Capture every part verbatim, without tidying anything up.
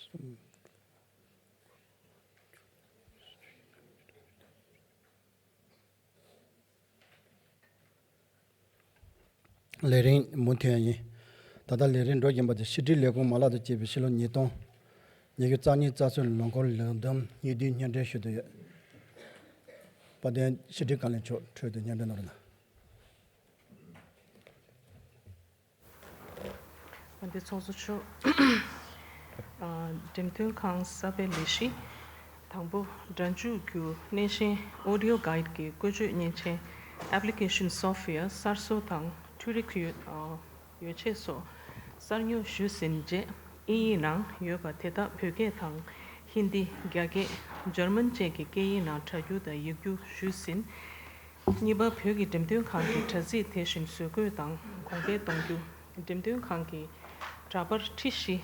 ལས་རིམ་མུ་མཐུད་ཡིན། ད་ལྟ་ལས་རིམ་འགྲོ་བཞིན་པ་དེ་ཕྱི་དྲིལ་ལས་ཁུངས་མ་ལག་དང་བཅས་པའི་ཕྱི་ལོ་ཉིས་སྟོང་ཉི་ཤུ་རྩ་གཉིས་རྩ་གསུམ་ལོ་འཁོར་ལས་བསྡོམས་གཉིས་བསྡུས་སྙན་སྒྲོན་ཞུ་འདོད་ཡོད། དཔལ་ལྡན་ཕྱི་དྲིལ་བཀའ་བློན་མཆོག་འཕྲོས་དུ་སྙན་སྒྲོན་གནང་རོགས་གནང་། འདི་ཚོགས་གཙོ་མཆོག་ཨ། འགྲེམས་སྟོན་ཁང་གསར་པའི་ལས་གཞི། དང་པོ། སྒྲ་འཇུག་བརྒྱུད་སྣེ་ཤན་audio guide གི་བཀོལ་སྤྱོད་མཉེན་ཆས application software གསར་བཟོ་དང་འཕྲུལ་རིག་ཡོ་ཨ། ཡོ་ཆས་སོགས་གསར་ཉོ་ཞུས་ཟིན་རྗེས། ཨིན་ཡིག་ནང་ཡོད་པ་དེ་དག་བོད་སྐད་དང་། ཧིན་དི། རྒྱ་སྐད། འཇར་མན་བཅས་ཀྱི་སྐད་ཡིག་ནང་སྒྲ་བསྒྱུར་དང་ཡིག་སྒྱུར་ཞུས་ཟིན། གཉིས་པ། བོད་ཀྱི་འགྲེམས་སྟོན་ཁང་གི་དྲ་ཚིགས་དེ་བཞིན་བཟོ་བཀོད་དང་གོང་འཕེལ་གཏོང་རྒྱུ། འགྲེམས་སྟོན་ཁང་གི་འདྲ་པར་ཁྲི་བཞི་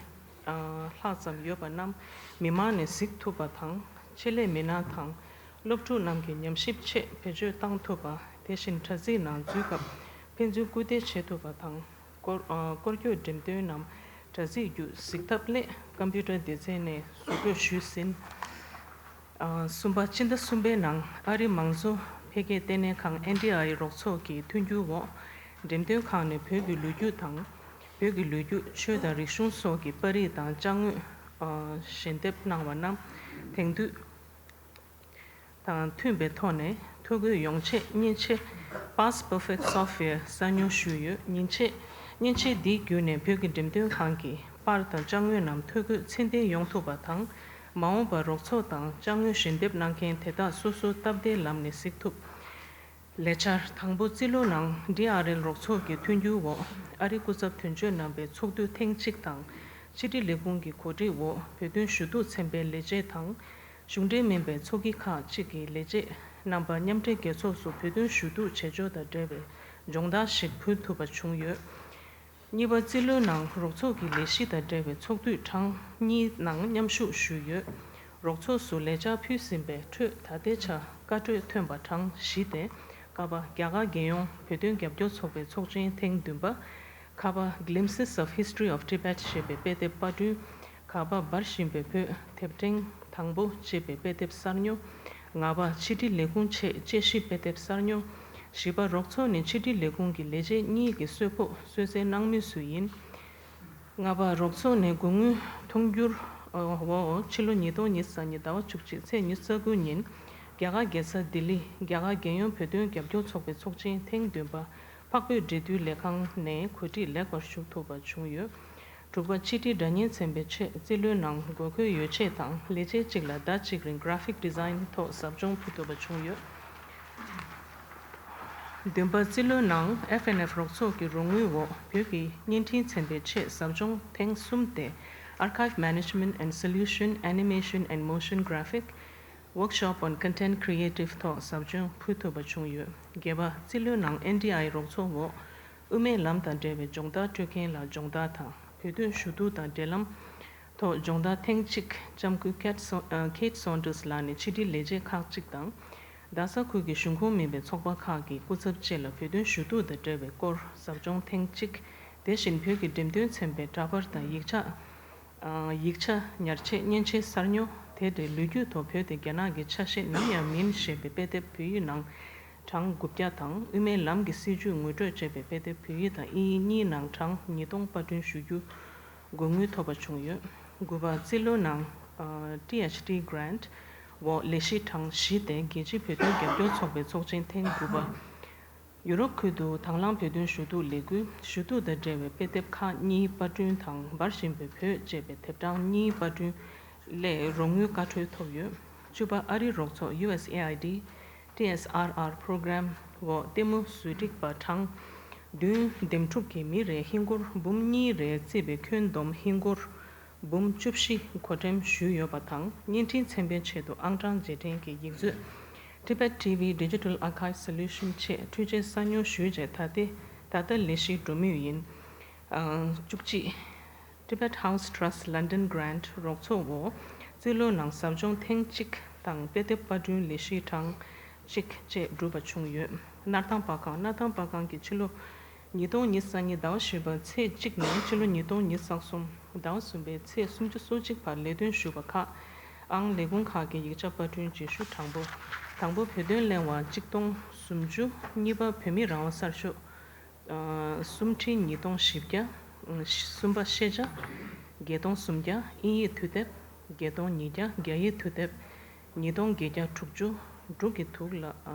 ལྷག་ཙམ་ཡོད་པ་རྣམས་མི་མང་ནས་གཟིགས་ཐུབ་པ་དང་། ཆེད་ལས་མི་སྣ་དང་སློབ་ཕྲུག་རྣམས་ཀྱི་ཉམས་ཞིབ་ཆེད་བེད་སྤྱོད་གཏང་ཐུབ་པ། དེ་བཞིན་དྲ་ཚིགས་ནང་འཛུལ་སྐབས་ཕན་ཚུན་སྐུལ་འདེད་བྱེད་ཐུབ་པ་དང་། སྐོར་ཨ། སྐོར་སྐྱོད་འགྲེམས་སྟོན་ནམ་དྲ་ཚིགས་བརྒྱུད་གཟིགས་ཐབས་སླད་ཀམ་པུ་ཊར་སྡེ་ཚན་ནས་བཟོ་བཀོད་ཞུས་ཟིན། ཨ། གསུམ་པ། ཕྱི་ཟླ་གསུམ་པའི་ནང་ཨ་རིའི་མང་གཙོ་འཕེལ་རྒྱས་ལྟེ་གནས་ཁང་ཨེན་ཌི་ཨའི་རོགས་ཚོགས་ཀྱི་མཐུན་འགྱུར་འོག་འགྲེམས་སྟོན་ཁང་ནས་བོད་ཀྱི་ལོ་རྒྱུས་དང་། བོད་ཀྱི་ལོ་རྒྱུས། ཆོས་དང་རིག་གཞུང་སོགས་ཀྱི་པར་རིས་དང་ཅ་དངོས། ཨ། ཞལ་འདེབས་གནང་བ་རྣམས་དེང་དུས་དང་མཐུན་པའི་ཐོག་ནས་ཐོ་འགོད་ཡོང་ཆེད་མཉེན་ཆས་Past Perfect Software གསར་ཉོ་ཞུས་ཡོད། མཉེན་ཆས། མཉེན་ཆས་འདིའི་བརྒྱུད་ནས་བོད་ཀྱི་འགྲེམས་སྟོན་ཁང་གི་པར་དང་ཅ་དངོས་རྣམས་ཐོ་འགོད་ཚད་ལྡན་ཡོང་ཐུབ་པ་དང་། མ་འོངས་པར་རོགས་ཚོགས་དང་ཅ་དངོས་ཞལ་འདེབས་གནང་མཁན་དེ་དག་སོ་སོའི་སྟབས་བདེའི་ལམ་ནས་གཟིགས་ཐུབ། ལས་འཆར། དང་པོ། རྩིས་ལོའི་ནང་ཌི་ཨར་ཨེལ་རོགས་ཚོགས་ཀྱི་མཐུན་འགྱུར་འོག་ཨ་རིའི་སྐུ་ཚབ་དོན་གཅོད་རྣམ་པས་ཚོགས་དུས་ཐེངས་གཅིག་དང་། ཕྱི་དྲིལ་ལས་ཁུངས་ཀྱི་གོ་སྒྲིག་འོག་བོད་དོན་ཞུ་གཏུག་ཚན་པའི་ལས་བྱེད་དང་། གཞུང་འབྲེལ་མིན་པའི་ཚོགས་སྐྱིད་ཁག་ཅིག་གི་ལས་བྱེད་རྣམ་པ་མཉམ་འབྲེལ་རྒྱལ་ཚོགས་སུ་བོད་དོན་ཞུ་གཏུག་བྱེད་ཕྱོགས་དང་འབྲེལ་བའི་སྦྱོང་བརྡར་ཞིག་ཕུལ་ཐུབ་པ་བྱུང་ཡོད། གཉིས་པ། རྩིས་ལོའི་ནང་རོགས་ཚོགས་ཀྱི་ལས་གཞི་དང་འབྲེལ་བའི་ཚོགས་དུས་གྲངས་གཉིས་ནང་མཉམ་ཞུགས་ཞུས་ཡོད། རོགས་ཚོགས་སུ་ལས་འཆར་ཕུལ་ཟིན་པའི་ཁྲོད་ད་ལྟའི་ཆར་བཀའ་འཁྲོལ་ཐོན་པ་གྲངས་བཞི་སྟེ། ཀ་པ། རྒྱ་གར་རྒྱལ་ཡོངས་བོད་དོན་རྒྱབ་སྐྱོར་ཚོགས་པའི་ཚོགས་ཆེན་ཐེངས་བདུན་པ། ཁ་པ། Glimpses of History of Tibet ཞེས་པའི་དཔེ་དེབ་པར་སྐྲུན། ག་པ། འབར་བཞིན་པའི་བོད། དེབ་ཕྲེང་དང་པོ་ཅེས་པའི་དཔེ་དེབ་གསར་ཉོ། ལྔ་པ། ཕྱི་དྲིལ་ལས་ཁུངས་ཆེད་དཔྱད་ཞིབ་དཔེ་དེབ་གསར་ཉོ། བཞི་པ། རོགས་ཚོགས་ནས་ཕྱི་དྲིལ་ལས་ཁུངས་ཀྱི་ལས་བྱེད་གཉིས་ཀྱི་གསོལ་ཕོགས་གསོལ་སྩལ་གནང་མུས་སུ་ཡིན། ལྔ་པ། རོགས་ཚོགས་ནས་དགོས་དངུལ་མཐོང་འགྱུར་འོག་ཕྱི་ལོ་ཉིས་སྟོང་ཉི་ཤུ་རྩ་གཉིས་ཟླ་བ་བཅུ་གཅིག་ཚེས་ཉི་ཤུ་རྩ་དགུ་ཉིན་རྒྱ་གར་རྒྱལ་ས་ལྡི་ལི་རྒྱ་གར་རྒྱལ་ཡོངས་བོད་དོན་རྒྱབ་སྐྱོར་ཚོགས་པའི་ཚོགས་ཆེན་ཐེངས་བདུན་པ། འཕགས་བོད་འབྲེལ་མཐུད་ལས་ཁང་ནས་གོ་སྒྲིག་ལེགས་པར་ཞུགས་ཐུབ་པ་བྱུང་ཡོད། དྲུག་པ། ཕྱི་དྲིལ་སྒྲ་བརྙན་ཚན་པའི་ཆེད་རྩིས་ལོའི་ནང་དགོས་མཁོའི་ཡོ་ཆས་དང་ལས་བྱེད་གཅིག་ལ་ཟླ་གཅིག་རིང་graphic design ཐོག་ཟབ་སྦྱོང་ཕུལ་ཐུབ་པ་བྱུང་ཡོད། བདུན་པ། རྩིས་ལོའི་ནང་ཨེཕ་ཨེན་ཨེཕ་རོགས་ཚོགས་ཀྱི་རོགས་དངུལ་འོག་བོད་ཀྱི་བརྙན་འཕྲིན་ཚན་པའི་ཆེད་ཟབ་སྦྱོང་ཐེངས་གསུམ་སྟེ། Archive Management and Solution, Animation and Motion Graphic, Workshop on Content Creative ཐོག་ཟབ་སྦྱོང་ཕུལ་ཐུབ་པ་བྱུང་ཡོད། བརྒྱད་པ། རྩིས་ལོའི་ནང་ཨེན་ཌི་ཨའི་རོགས་ཚོགས་འོག་དབུ་མའི་ལམ་དང་འབྲེལ་བའི་སྦྱོང་བརྡར་སྤྲོད་མཁན་ལ་སྦྱོང་བརྡར་དང་བོད་དོན་ཞུ་གཏུག་དང་འབྲེལ་ལམ་ཐོག་སྦྱོང་བརྡར་ཐེངས་གཅིག་ལྕམ་སྐུ་Kate Sau- ཨ། Kate Saunders ལགས་ནས་ཕྱི་དྲིལ་ལས་བྱེད་ཁག་ཅིག་དང་རྡ་ས་ཁུལ་གྱི་གཞུང་ཁོངས་མིན་པའི་ཚོགས་པ་ཁག་གི་སྐུ་ཚབ་བཅས་ལ་བོད་དོན་ཞུ་གཏུག་དང་འབྲེལ་བའི་སྐོར་ཟབ་སྦྱོང་ཐེངས་གཅིག་དེ་བཞིན་བོད་ཀྱི་འགྲེམས་སྟོན་ཚན་པའི་འདྲ་པར་དང་ཡིག་ཆ། ཨ། ཡིག་ཆ། ཉར་ཆས། མཉེན་ཆས་གསར་ཉོ། དེ་འབྲེལ་ལོ་རྒྱུས་ཐོག་བོད་དེ་རྒྱ་ནག་གི་ཆ་ཤས་ནམ་ཡང་མིན་ཞེས་པའི་དཔེ་དེབ་བོད་ཡིག་ནང་གྲངས་དགུ་བརྒྱ་དང་དབུ་མའི་ལམ་གྱི་སྲིད་བྱུས་ངོ་སྤྲོད་ཅེས་པའི་དཔེ་དེབ་བོད་ཡིག་དང་དབྱིན་ཡིག་གཉིས་ནང་གྲངས་ཉིས་སྟོང་པར་སྐྲུན་ཞུ་རྒྱུ་དགོས་དངུལ་ཐོབ་པ་བྱུང་ཡོད། དགུ་པ། རྩིས་ལོའི་ནང་ཨ། ཊི་ཨེཆ་ཌི་grant འོག་ལས་གཞི་གྲངས་བཞི་སྟེ། རྒྱལ་སྤྱིའི་བོད་དོན་རྒྱབ་སྐྱོར་ཚོགས་པའི་ཚོགས་ཆེན་ཐེངས་དགུ་པ། ཡུ་རོབ་ཁུལ་དུ་དང་བླངས་བོད་དོན་ཞུ་གཏུག་ལས་འགུལ། ཞུ་གཏུག་དང་འབྲེལ་བའི་དཔེ་དེབ་ཁག་གཉིས་པར་སྐྲུན་དང་། འབར་བཞིན་པའི་བོད་ཅེས་པའི་དེབ་གྲངས་གཉིས་པར་སྐྲུན་སླད་རོགས་དངུལ་བཀའ་འཁྲོལ་ཐོབ་ཡོད། བཅུ་པ། ཨ་རིའི་རོགས་ཚོགས་ཡུ་ཨེས་ཨེ་ཨའི་ཌི། ཊི་ཨེས་ཨར་ཨར་པོ་རོ་གྷ་རམ་འོག་ལྟད་མོ་བཟོ་སྒྲིག་པ་གྲངས་བདུན། འདེམས་སྒྲུག་གི་མི་རེར་ཧིན་སྒོར་འབུམ་གཉིས་རེ་བརྩིས་པའི་ཁྱོན་བསྡོམས་ཧིན་སྒོར་འབུམ་བཅུ་བཞི་བགོ་འགྲེམས་ཞུས་ཡོད་པ་དང་། བརྙན་འཕྲིན་ཚན་པའི་ཆེད་དུ་ཨང་གྲངས་རྗེས་དྲན་གྱི་ཡིག་མཛོད། Tibet T V Digital Archive Solution ཆེད་འཕྲུལ་ཆས་གསར་ཉོ་ཞུས་རྗེས་ད་ལྟའི་ད་ལྟ་ལས་གཞི་འགྲོ་མུས་ཡིན། ཨང་བཅུ་གཅིག། Tibet House Trust London Grant རོགས་ཚོགས་འོག་རྩིས་ལོའི་ནང་ཟབ་སྦྱོང་ཐེངས་གཅིག་དང་དཔེ་དེབ་པར་སྐྲུན་ལས་གཞི་གྲངས་གཅིག་བཅས་གྲུབ་པ་བྱུང་ཡོད། སྣར་ཐང་པར་ཁང་། སྣར་ཐང་པར་ཁང་གིས་ཕྱི་ལོ་ ཉིས་སྟོང་ཉི་ཤུ་རྩ་གཉིས་ཟླ་བ་བཞི་པ་ཚེས་གཅིག་ནས་ཕྱི་ལོ་ཉིས་སྟོང་ཉི་ཤུ་རྩ་གསུམ་ཟླ་བ་གསུམ་པའི་ཚེས་སུམ་ཅུ་སོ་གཅིག་བར་ལས་དོན་ཞུས་པ་ཁག་ཨང་ལས་ཁུངས་ཁག་གི་ཡིག་ཆ་པར་སྐྲུན་བརྗེ་ཞུ་དང་པོ། དང་པོ་བོད་དོན་གླེང་བ་གཅིག་སྟོང་སུམ་ཅུ། གཉིས་པ་བོད་མི་རང་དབང་གསར་ཤོག་ཨ་གསུམ་ཁྲི་ཉིས་སྟོང་བཞི་བརྒྱ། གསུམ་པ་ཤེས་བྱ་བརྒྱད་སྟོང་སུམ་བརྒྱ། དབྱིན་ཡིག་དུས་དེབ་བརྒྱད་སྟོང་ཉིས་བརྒྱ། རྒྱ་ཡིག་དུས་དེབ་ཉིས་སྟོང་བརྒྱད་བརྒྱ་དྲུག་ཅུ། འབྲུག་གི་དུག་ལ་ཨ་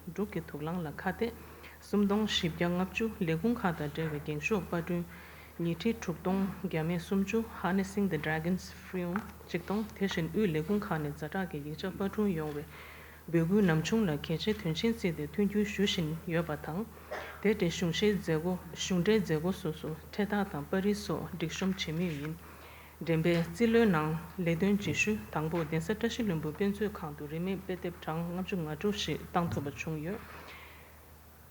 འབྲུག་གི་དུག་རླངས་ལ་ཁ་གཏད་གསུམ་སྟོང་བཞི་བརྒྱ་ལྔ་བཅུ། ལས་ཁུངས་ཁག་དང་འབྲེལ་བའི་འགེངས་ཤོག་པར་སྐྲུན་ཉིས་ཁྲི་དྲུག་སྟོང་བརྒྱ་མེད་སུམ་ཅུ། Harnessing the Dragon's Fury གཅིག་སྟོང་། དེ་བཞིན་དབུས་ལས་ཁུངས་ཁག་ནས་ཛ་དྲག་གི་ཡིག་ཆ་པར་སྐྲུན་ཡོང་བའི་འབོད་སྐུལ་ནམ་བྱུང་ལ་གལ་ཆེའི་དོན་ཆེན་བརྩིས་ཏེ་མཐུན་འགྱུར་ཞུ་བཞིན་ཡོད་པ་དང་། དེ་འབྲེལ་གཞུང་འབྲེལ་མཛད་སྒོ་གཞུང་འབྲེལ་མཛད་སྒོ་སོ་སོ་འཕྲེད་དར་དང་པར་རིས་སོགས་སྒྲིག་གཤོམ་བྱེད་མུས་ཡིན། འགྲེམས་སྤེལ་རྩིས་ལོའི་ནང་ལས་དོན་བརྗེ་ཞུ་དང་པོ་གདན་ས་བཀྲ་ཤིས་ལྷུན་པོ་དཔེ་མཛོད་ཁང་དུ་རིན་མེད་དཔེ་དེབ་གྲངས་ལྔ་བཅུ་ང་དྲུག་ཞིག་བཏང་ཐུབ་པ་བྱུང་ཡོད།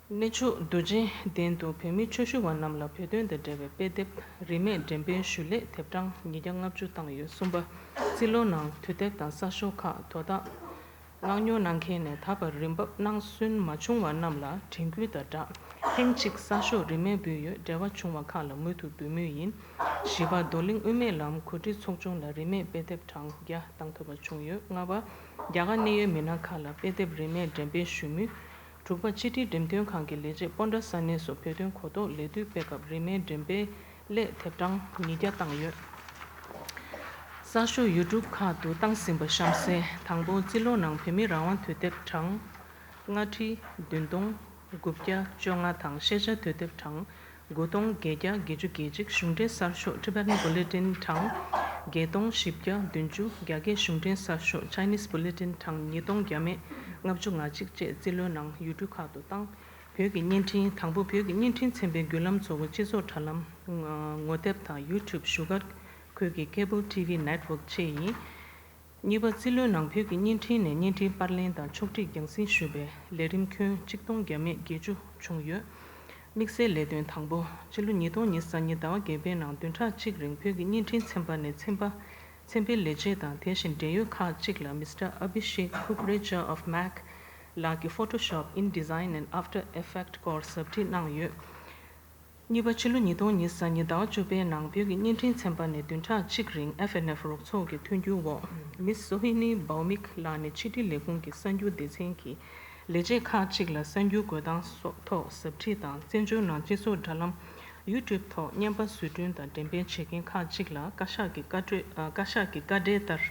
གནས་མཆོག་རྡོ་རྗེ་གདན་དུ་བོད་མི་ཆོས་ཞུ་བ་རྣམས་ལ་བོད་དོན་དང་འབྲེལ་བའི་དཔེ་དེབ་རིན་མེད་འགྲེམས་སྤེལ་ཞུ་སླད་དེབ་གྲངས་ཉིས་བརྒྱ་ལྔ་བཅུ་བཏང་ཡོད། གསུམ་པ། རྩིས་ལོ་ནང་དུས་དེབ་དང་གསར་ཤོག་ཁག་དོ་བདག་གནང་མྱོང་གནང་མཁན་ནས་ད་བར་རིན་འབབ་གནང་སོན་མ་བྱུང་བ་རྣམས་ལ་དྲན་སྐུལ་དང་སྦྲགས་ཐེངས་གཅིག་གསར་ཤོག་རིན་མེད་འབུལ་ཡོད། འབྲེལ་བ་བྱུང་བ་ཁག་ལ་མུ་མཐུད་འབུལ་མུས་ཡིན། བཞི་པ། རྡོར་གླིང་དབུ་མའི་ལམ་གོ་སྒྲིག་ཚོགས་ཆུང་ལ་རིན་མེད་དཔེ་དེབ་གྲངས་བརྒྱ་བཏང་ཐུབ་པ་བྱུང་ཡོད། ལྔ་པ། རྒྱ་གར་གནད་ཡོད་མི་སྣ་ཁག་ལ་དཔེ་དེབ་རིན་མེད་འགྲེམས་སྤེལ་ཞུ་མུས། དྲུག་པ། ཕྱི་དྲིལ་འགྲེམས་སྟོན་ཁང་གི་ལས་བྱེད་སྤོན་ཊ་ས་གནས་སུ་བོད་དོན་གོ་རྟོགས་ལས་དུས་སྤེལ་སྐབས་རིན་མེད་འགྲེམས་སྤེལ་སླད་དེབ་གྲངས་ཉིས་བརྒྱ་བཏང་ཡོད། གསར་ཤོག་ཡུ་ཊུབ་ཁག་ཏུ་བཏང་ཟིན་པ་གཤམ་གསལ། དང་པོ། རྩིས་ལོ་ནང་བོད་མི་རང་དབང་དུས་དེབ་གྲངས་ལྔ་ཁྲི་བདུན་སྟོང་དགུ་བརྒྱ་བཅོ་ལྔ་དང་ཤེས་བྱ་དུས་དེབ་གྲངས་དགུ་སྟོང་བརྒྱད་བརྒྱ་བརྒྱད་ཅུ་གྱ་གཅིག་གཞུང་འབྲེལ་གསར་ཤོག་Tibetan Bulletin གྲངས་བརྒྱད་སྟོང་བཞི་བརྒྱ་བདུན་ཅུ། རྒྱ་སྐད་གཞུང་འབྲེལ་གསར་ཤོག་Chinese Bulletin གྲངས་ཉིས་སྟོང་བརྒྱ་མེད་ལྔ་བཅུ་ང་གཅིག་བཅས་རྩིས་ལོའི་ནང་ཡུ་ཊུབ་ཁག་ཏུ་བཏང་། བོད་ཀྱི་བརྙན་འཕྲིན། དང་པོ། བོད་ཀྱི་བརྙན་འཕྲིན་ཚན་པའི་བརྒྱུད་ལམ་གཙོ་བོ་སྤྱི་ཚོགས་དྲ་ལམ་ངོ་དེབ་དང་ཡུ་ཊུབ་བཞུགས་སྒར་ཁུལ་གྱི་Cable T V Network བཅས་ཡིན། གཉིས་པ། རྩིས་ལོའི་ནང་བོད་ཀྱི་བརྙན་འཕྲིན་ནས་བརྙན་འཕྲིན་པར་ལེན་དང་ཕྱོགས་སྒྲིག་རྒྱང་སྲིང་ཞུ་བའི་ལས་རིམ་ཁྱོན་གཅིག་སྟོང་བརྒྱ་མེད་བརྒྱད་ཅུ་བྱུང་ཡོད། དམིགས་བསལ་ལས་དོན་དང་པོ། ཕྱི་ལོ་ཉིས་སྟོང་ཉི་ཤུ་རྩ་གཉིས་ཟླ་བ་བརྒྱད་པའི་ནང་བདུན་ཕྲག་གཅིག་རིང་བོད་ཀྱི་བརྙན་འཕྲིན་ཚན་པ་ནས་ཚན་པ་ཚན་པའི་ལས་བྱེད་དང་དེ་བཞིན་འབྲེལ་ཡོད་ཁག་ཅིག་ལ་Mister Abhishek Kukreja of Mac ལགས་ཀྱི་Photoshop InDesign and After Effects སྐོར་ཟབ་ཁྲིད་གནང་ཡོད། གཉིས་པ། ཕྱི་ལོ་ཉིས་སྟོང་ཉི་ཤུ་རྩ་གཉིས་ཟླ་བ་བཅུ་པའི་ནང་བོད་ཀྱི་བརྙན་འཕྲིན་ཚན་པ་ནས་བདུན་ཕྲག་གཅིག་རིང་F N F རོགས་ཚོགས་ཀྱི་མཐུན་འགྱུར་འོག Miss Sohini Bhaumik ལགས་ནས་ཕྱི་དྲིལ་ལས་ཁུངས་ཀྱི་གསར་འགྱུར་སྡེ་ཚན་གྱི་ལས་བྱེད་ཁག་ཅིག་ལ་གསར་འགྱུར་འགོད་སྟངས་སོགས་ཐོག་ཟབ་ཁྲིད་དང་། བཙན་བྱོལ་ནང་སྤྱི་ཚོགས་དྲ་ལམ་ཡུ་ཊུབ་ཐོག་བརྙན་པར་བཟོ་སྐྲུན་དང་འགྲེམས་སྤེལ་བྱེད་མཁན་ཁག་ཅིག་ལ་བཀའ་ཤག་གི་བཀའ་འཁྲོལ་ཨ། བཀའ་ཤག་གི་བཀའ་འབྲེལ་ལྟར་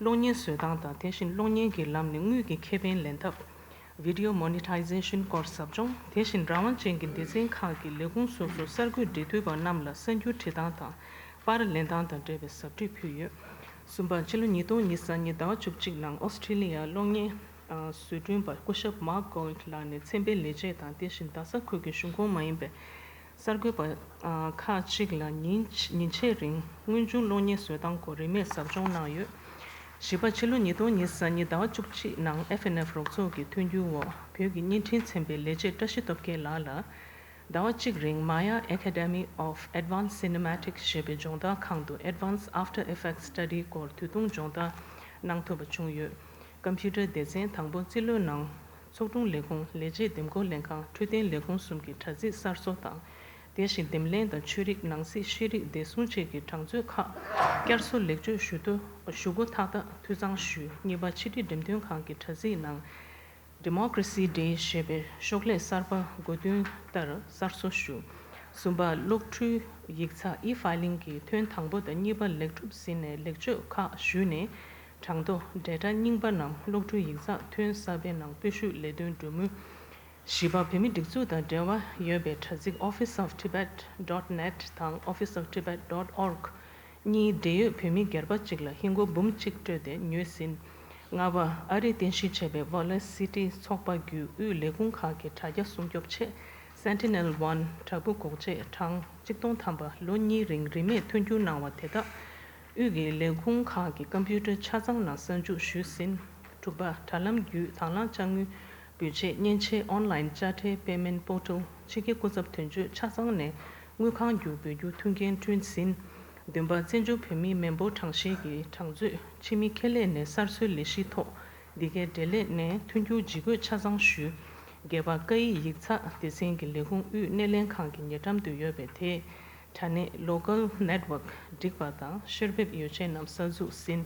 གློག་བརྙན་བཟོ་སྟངས་དང་། དེ་བཞིན་གློག་བརྙན་གྱི་ལམ་ནས་དངུལ་གྱི་ཁེ་ཕན་ལེན་ཐབས། Video Monetization སྐོར་ཟབ་སྦྱོང་། དེ་བཞིན་རང་དབང་ཅན་གྱི་སྡེ་ཚན་ཁག་གི་ལས་ཁུངས་སོ་སོ་གསར་འགོད་འབྲེལ་མཐུད་པ་རྣམས་ལ་གསར་འགྱུར་བྲིས་སྟངས་དང་པར་ལེན་སྟངས་དང་འབྲེལ་བའི་ཟབ་ཁྲིད་ཕུལ་ཡོད། གསུམ་པ། ཕྱི་ལོ་ཉིས་སྟོང་ཉི་ཤུ་རྩ་གཉིས་ཟླ་བ་བཅུ་གཅིག་ནང་ཨོ་སི་ཀྲི་ལི་ཡ་གློག་བརྙན་བཟོ་སྐྲུན་པ་སྐུ་ཞབས་Mark Gold ལགས་ནས་ཚན་པའི་ལས་བྱེད་དང་། དེ་བཞིན་རྡ་ས་ཁུལ་གྱི་གཞུང་ཁོངས་མ་ཡིན་པའི་གསར་འགོད་པ་ཁག་ཅིག་ལ་ཉིན་ཉིན་ཕྱེད་རིང་དངོས་བྱུང་གློག་བརྙན་བཟོ་སྟངས་སྐོར་རིན་མེད་ཟབ་སྦྱོང་གནང་ཡོད། བཞི་པ། ཕྱི་ལོ་ཉིས་སྟོང་ཉི་ཤུ་རྩ་གཉིས་ཟླ་བ་བཅུ་གཅིག་ནང་F N F རོགས་ཚོགས་ཀྱི་མཐུན་འགྱུར་འོག་བོད་ཀྱི་བརྙན་འཕྲིན་ཚན་པའི་ལས་བྱེད་བཀྲ་ཤིས་སྟོབས་རྒྱལ་ལགས་ལ་ཟླ་བ་གཅིག་རིང་Maya Academy of Advanced Cinematics ཞེས་པའི་སྦྱོང་བརྡར་ཁང་དུ་Advanced After Effects Study སྐོར་དུས་ཐུང་སྦྱོང་བརྡར་གནང་ཐུབ་པ་བྱུང་ཡོད། ཀམ་པུ་ཊར་སྡེ་ཚན་དང་པོ། རྩིས་ལོའི་ནང་ཚོགས་དྲུང་ལས་ཁུངས། ལས་བྱེད་འདེམས་བསྐོ་ལྷན་ཁང་། འཕྲོད་བསྟེན་ལས་ཁུངས་གསུམ་གྱི་དྲ་ཚིགས་གསར་བཟོ་དང་། དེ་བཞིན་འདེམས་ལྷན་དང་ཆོས་རིག་ནང་སྲིད་ཤེས་རིག་བདེ་སྲུང་བཅས་ཀྱི་གྲངས་མཛོད་ཁག་བསྐྱར་གསོ་ལེགས་བཅོས་ཞུ་ཐུ་ཞུ་འགོ་ཐག་ཐག་འཐུས་ཚང་ཞུས། གཉིས་པ། ཕྱི་དྲིལ་འགྲེམས་སྟོན་ཁང་གི་དྲ་ཚིགས་ནང་Democracy Day ཞེས་པའི་ཤོག་ལྷེ་གསར་པ་འགོ་འདུན་ལྟར་གསར་བཟོ་ཞུ། གསུམ་པ། གློག་འཕྲུལ་ཡིག་ཚགས་E-filing གི་ཐོན་དང་པོ་དང་གཉིས་པ་ལེགས་གྲུབ་ཟིན་ནས་ལེགས་བཅོས་ཁག་ཞུས་ནས་གྲངས་ཐོ་data རྙིང་པ་རྣམས་གློག་འཕྲུལ་ཡིག་ཚགས་ཐོན་གསར་པའི་ནང་སྤོ་བཤུད་ལས་དོན་འགྲོ་མུས། བཞི་པ། བོད་མི་སྒྲིག་འཛུགས་དང་འབྲེལ་བ་ཡོད་པའི་དྲ་ཚིགས་Office of Tibet dot net དང་Office of Tibet dot org གཉིས་འབྲེལ་ཡོད་བོད་མི་སྒེར་པ་གཅིག་ལ་ཧིན་སྒོར་འབུམ་གཅིག་སྤྲོད་དེ་ཉོས་ཟིན། ལྔ་པ། ཨ་རིས་རྟེན་གཞི་བྱས་པའི་Velocity ཚོགས་པ་བརྒྱུད་དབུས་ལས་ཁུངས་ཁག་གི་དྲ་རྒྱ་སྲུང་སྐྱོབ་ཆེད་Sentinel One དྲ་འབུ་འགོག་ཆེད་གྲངས་གཅིག་སྟོང་ཐམ་པ་ལོ་གཉིས་རིང་རིན་མེད་མཐུན་འགྱུར་གནང་བ་དེ་དག་དབུས་ཀྱི་ལས་ཁུངས་ཁག་གི་ཀམ་པུ་ཊར་ཆ་ཚང་ནང་གསར་འཇུག་ཞུས་ཟིན། དྲུག་པ། དྲ་ལམ་བརྒྱུད་དང་བླངས་དཔྱ་དངུལ་འབུལ་ཆེད་མཉེན་ཆས་Online Charity Payment Portal ཕྱི་རྒྱལ་སྐུ་ཚབ་དོན་གཅོད་ཆ་ཚང་ནས་དངུལ་ཁང་བརྒྱུད་འབུལ་རྒྱུ་མཐུན་རྐྱེན་བསྐྲུན་ཟིན། བདུན་པ། བཙན་བྱོལ་བོད་མིའི་མི་འབོར་གྲངས་བཤེར་གྱི་གྲངས་མཛོད་ཕྱི་མི་ཁེ་ལས་ནས་གསར་བཟོའི་ལས་གཞིའི་ཐོག་འདི་གའི་འབྲེལ་ལས་ནས་མཐུན་འགྱུར་ཇི་དགོས་ཆ་ཚང་ཞུས། བརྒྱད་པ། སྐད་ཡིག་ཡིག་ཚགས་སྡེ་ཚན་གྱི་ལས་ཁུངས་དབུས་སྣེ་ལེན་ཁང་གི་ཉེ་འགྲམ་དུ་ཡོད་པའི་དེའི་དྲ་གནས་Local Network བསྒྲིགས་པ་དང་བཤེར་འབེབས་ཡོ་བྱད་རྣམས་གསར་འཛུགས་ཟིན།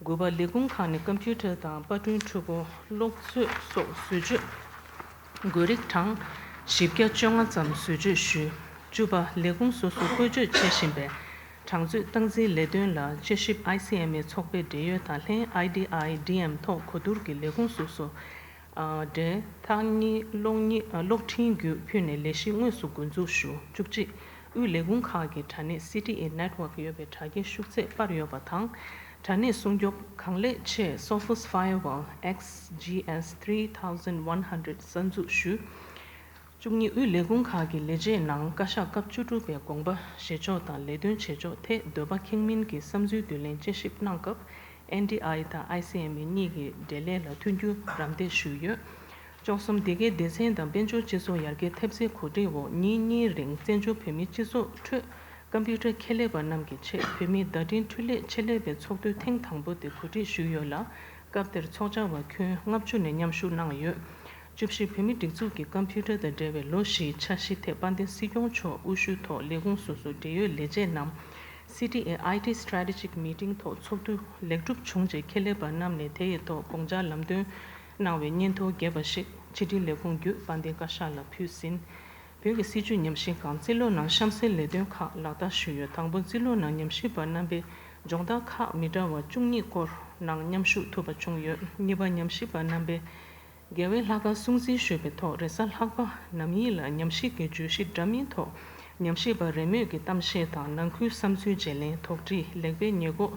དགུ་པ། ལས་ཁུངས་ཁག་ནས་ཀམ་པུ་ཊར་དང་པར་སྐྲུན་འཕྲུལ་འཁོར། གློག་མཛོད་སོགས་བཟོ་བཅོས་དགོས་རིགས་གྲངས་བཞི་བརྒྱ་བཅོ་ལྔ་ཙམ་བཟོ་བཅོས་ཞུས། བཅུ་པ། ལས་ཁུངས་སོ་སོ་བཀོལ་སྤྱོད་བྱེད་བཞིན་པའི་གྲངས་མཛོད་སྟངས་འཛིན་ལས་དོན་ལ་དཔྱད་ཞིབ། ཨའི་སི་ཨེམ་ཨེ་ཚོགས་པའི་འབྲེལ་ཡོད་དང་ལྷན། ཨའི་ཌི་ཨའི་ཌི་ཨེམ་ཐོག་གོ་བསྡུར་གྱིས་ལས་ཁུངས་སོ་སོ། ཨ། འབྲེལ་ཐག་ཉེ་གློག་གཉིས། ཨ། གློག་འཕྲིན་བརྒྱུད་ཕུལ་ནས་ལས་གཞི་དངོས་སུ་འགོ་འཛུགས་ཞུ། བཅུ་གཅིག། དབུས་ལས་ཁུངས་ཁག་གི་དྲ་གནས་སི་ཊི་ཨེ་ནེཊ་ཝརྐ་ཡོད་པའི་དྲ་རྒྱའི་ཤུགས་ཚད་སྤར་ཡོད་པ་དང་། དྲ་གནས་སྲུང་སྐྱོབ་གང་ལེགས་ཆེད་Sophos Firewall X G S three thousand one hundred གསར་འཛུགས་ཞུས། བཅུ་གཉིས། དབུས་ལས་ཁུངས་ཁག་གི་ལས་བྱེད་ནང་བཀའ་ཤག་སྐབས་བཅུ་དྲུག་པའི་དགོངས་པ་བཞེས་ཕྱོགས་དང་ལས་དོན་བྱེད་ཕྱོགས་ཐད་འདོད་པ་ཁེངས་མིན་གྱི་བསམ་ཚུལ་བསྡུ་ལེན་དཔྱད་ཞིབ་གནང་སྐབས། ཨེན་ཌི་ཨའི་དང་ཨའི་སི་ཨེམ་ཨའི་གཉིས་ཀྱི་འབྲེལ་ལས་ལ་མཐུན་འགྱུར་རམ་འདེགས་ཞུས་ཡོད། བཅུ་གསུམ། འདི་གའི་སྡེ་ཚན་དང་དཔལ་འབྱོར་སྤྱི་ཚོགས་ཡར་རྒྱས་ཐེབས་རྩའི་གོ་སྒྲིག་འོག་ཉིན་གཉིས་རིང་བཙན་བྱོལ་བོད་མིའི་སྤྱི་ཚོགས་ཁྲོད་ཀམ་པུ་ཊར་ཁྱད་ལས་པ་རྣམས་ཀྱི་ཆེད་བོད་མིའི་བརྡ་འཕྲིན་འཕྲུལ་ལས་ཆེད་ལས་པའི་ཚོགས་འདུ་ཐེངས་དང་པོ་དེ་གོ་སྒྲིག་ཞུས་ཡོད་ལ། སྐབས་དེར་ཚོགས་བཅར་བ་ཁྱོན་ལྔ་བཅུ་ནས་མཉམ་ཞུགས་གནང་ཡོད། བཅུ་བཞི། བོད་མིའི་སྒྲིག་འཛུགས་ཀྱི་ཀམ་པུ་ཊར་དང་འབྲེལ་བའི་ལོ་བཞིའི་འཆར་གཞི་ཐད་དཔལ་ལྡན་སྲིད་སྐྱོང་མཆོག་དབུ་བཞུགས་ཐོག་ལས་ཁུངས་སོ་སོའི་འབྲེལ་ཡོད་ལས་བྱེད་རྣམས་སི་ཊི་ཨེ་ཨའི་ཊི་སི་ཊེ་རེ་ཊི་ཇིག་མི་ཊིང་ཐོག་ཚོགས་འདུ་ལེགས་གྲུབ་བྱུང་རྗེས་ཁྱད་ལས་པ་རྣམས་ནས་དེ་ཡི་ཐོག་དགོངས་འཆར་ལམ་སྟོན་གནང་བའི་སྙན་ཐོ་རྒྱས་པ་ཞིག་ཕྱི་དྲིལ་ལས་ཁུངས་བརྒྱུད་དཔལ་ལྡན་བཀའ་ཤག་ལ་ཕུལ་ཟིན། བོད་ཀྱི་སྲིད་བྱུས་ཉམས་ཞིབ་ཁང་རྩིས་ལོ་ནང་གཤམ་གསལ་ལས་དོན་ཁག་ལག་བསྟར་ཞུས་ཡོད། དང་པོ། རྩིས་ལོ་ནང་ཉམས་ཞིབ་པ་རྣམ་པས་སྦྱོང་བརྡར་ཁག་མི་འདྲ་བ་བཅུ་གཉིས་སྐོར་ནང་མཉམ་ཞུགས་ཐུབ་པ་བྱུང་ཡོད། གཉིས་པ། ཉམས་ཞིབ་པ་རྣམ་པས་རྒྱལ་བའི་ལྷ་ཁང་སྲུང་བརྩི་ཞུས་པའི་ཐོག་རེས་གཟའ་ལྷག་པ་ནམ་ཡིན་ལ་ཉམས་ཞིབ་ཀྱི་བརྗོད་གཞི་འདྲ་མིན་ཐོག་ཉམས་ཞིབ་པ་རེས་མོས་ཀྱི་གཏམ་བཤད་དང་ནང་ཁུལ་བསམ་ཚུལ་བརྗེ་ལེན། དོགས་འདྲི། ལེགས་སྤེལ་ཉེས་འགོག་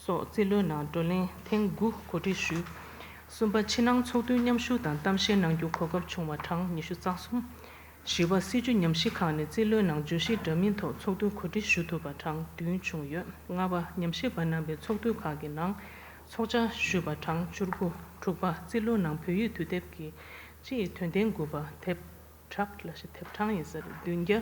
སོགས་རྩིས་ལོའི་ནང་བགྲོ་གླེང་ཐེངས་དགུ་གོ་སྒྲིག་ཞུས། གསུམ་པ། ཕྱི་ནང་ཚོགས་འདུའི་མཉམ་ཞུགས་དང་གཏམ་བཤད་གནང་རྒྱུ་གོ་སྐབས་བྱུང་བ་གྲངས་ཉི་ཤུ་རྩ་གསུམ། བཞི་པ། སྲིད་བྱུས་ཉམས་ཞིབ་ཁང་ནས་རྩིས་ལོའི་ནང་བརྗོད་གཞི་འདྲ་མིན་ཐོག་ཚོགས་འདུ་གོ་སྒྲིག་ཞུ་ཐུབ་པ་གྲངས་བདུན་བྱུང་ཡོད། ལྔ་པ། ཉམས་ཞིབ་པ་རྣམ་པས་ཚོགས་འདུ་ཁག་གི་ནང་ཚོགས་བཅར་ཞུས་པ་གྲངས་བཅུ་དགུ། དྲུག་པ། རྩིས་ལོ་ནང་བོད་ཡིག་དུས་དེབ་ཀྱི་སྤྱི་ཡི་དོན་ལྡན་དགུ་པ་དེབ་བྲག་ལ་ཞེས་དེབ་གྲངས་ཡིན་ཟེར་བདུན་བརྒྱ་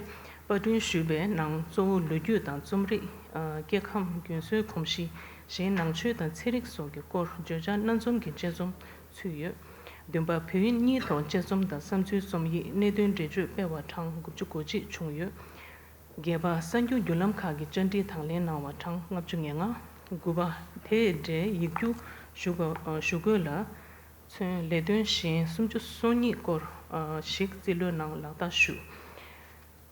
པར་སྐྲུན་ཞུས་པའི་ནང་གཙོ་བོ་ལོ་རྒྱུས་དང་རྩོམ་རིག་ཨ། སྐྱེ་ཁམས། རྒྱུན་སྲོལ་གོམས་གཤིས། གཞན་ནང་ཆོས་དང་ཚན་རིག་སོགས་ཀྱི་སྐོར་བརྗོད་བྱ་སྣ་འཛོམས་ཀྱི་དཔྱད་རྩོམ་ཚུད་ཡོད། བདུན་པ། བོད་དབྱིན་གཉིས་ཐོག་དཔྱད་རྩོམ་དང་བསམ་ཚུལ་རྩོམ་ཡིག་གནད་དོན་འགྲེལ་བརྗོད་སྤེལ་བ་གྲངས་དགུ་བཅུ་གོ་གཅིག་བྱུང་ཡོད། བརྒྱད་པ། གསར་འགྱུར་བརྒྱུད་ལམ་ཁག་གི་བཅར་འདྲི་དང་ལེན་གནང་བ་གྲངས་ལྔ་བཅུ་ང་ལྔ། དགུ་པ། དེའི་གྲས་ཡིག་རྒྱུགས་ཞུ་དགོས་ཞུ་དགོས་ལ་མཚོན་ལས་དོན་གཞན་སུམ་ཅུ་སོ་གཉིས་སྐོར་ཞིག་རྩིས་ལོའི་ནང་ལག་བསྟར་ཞུ།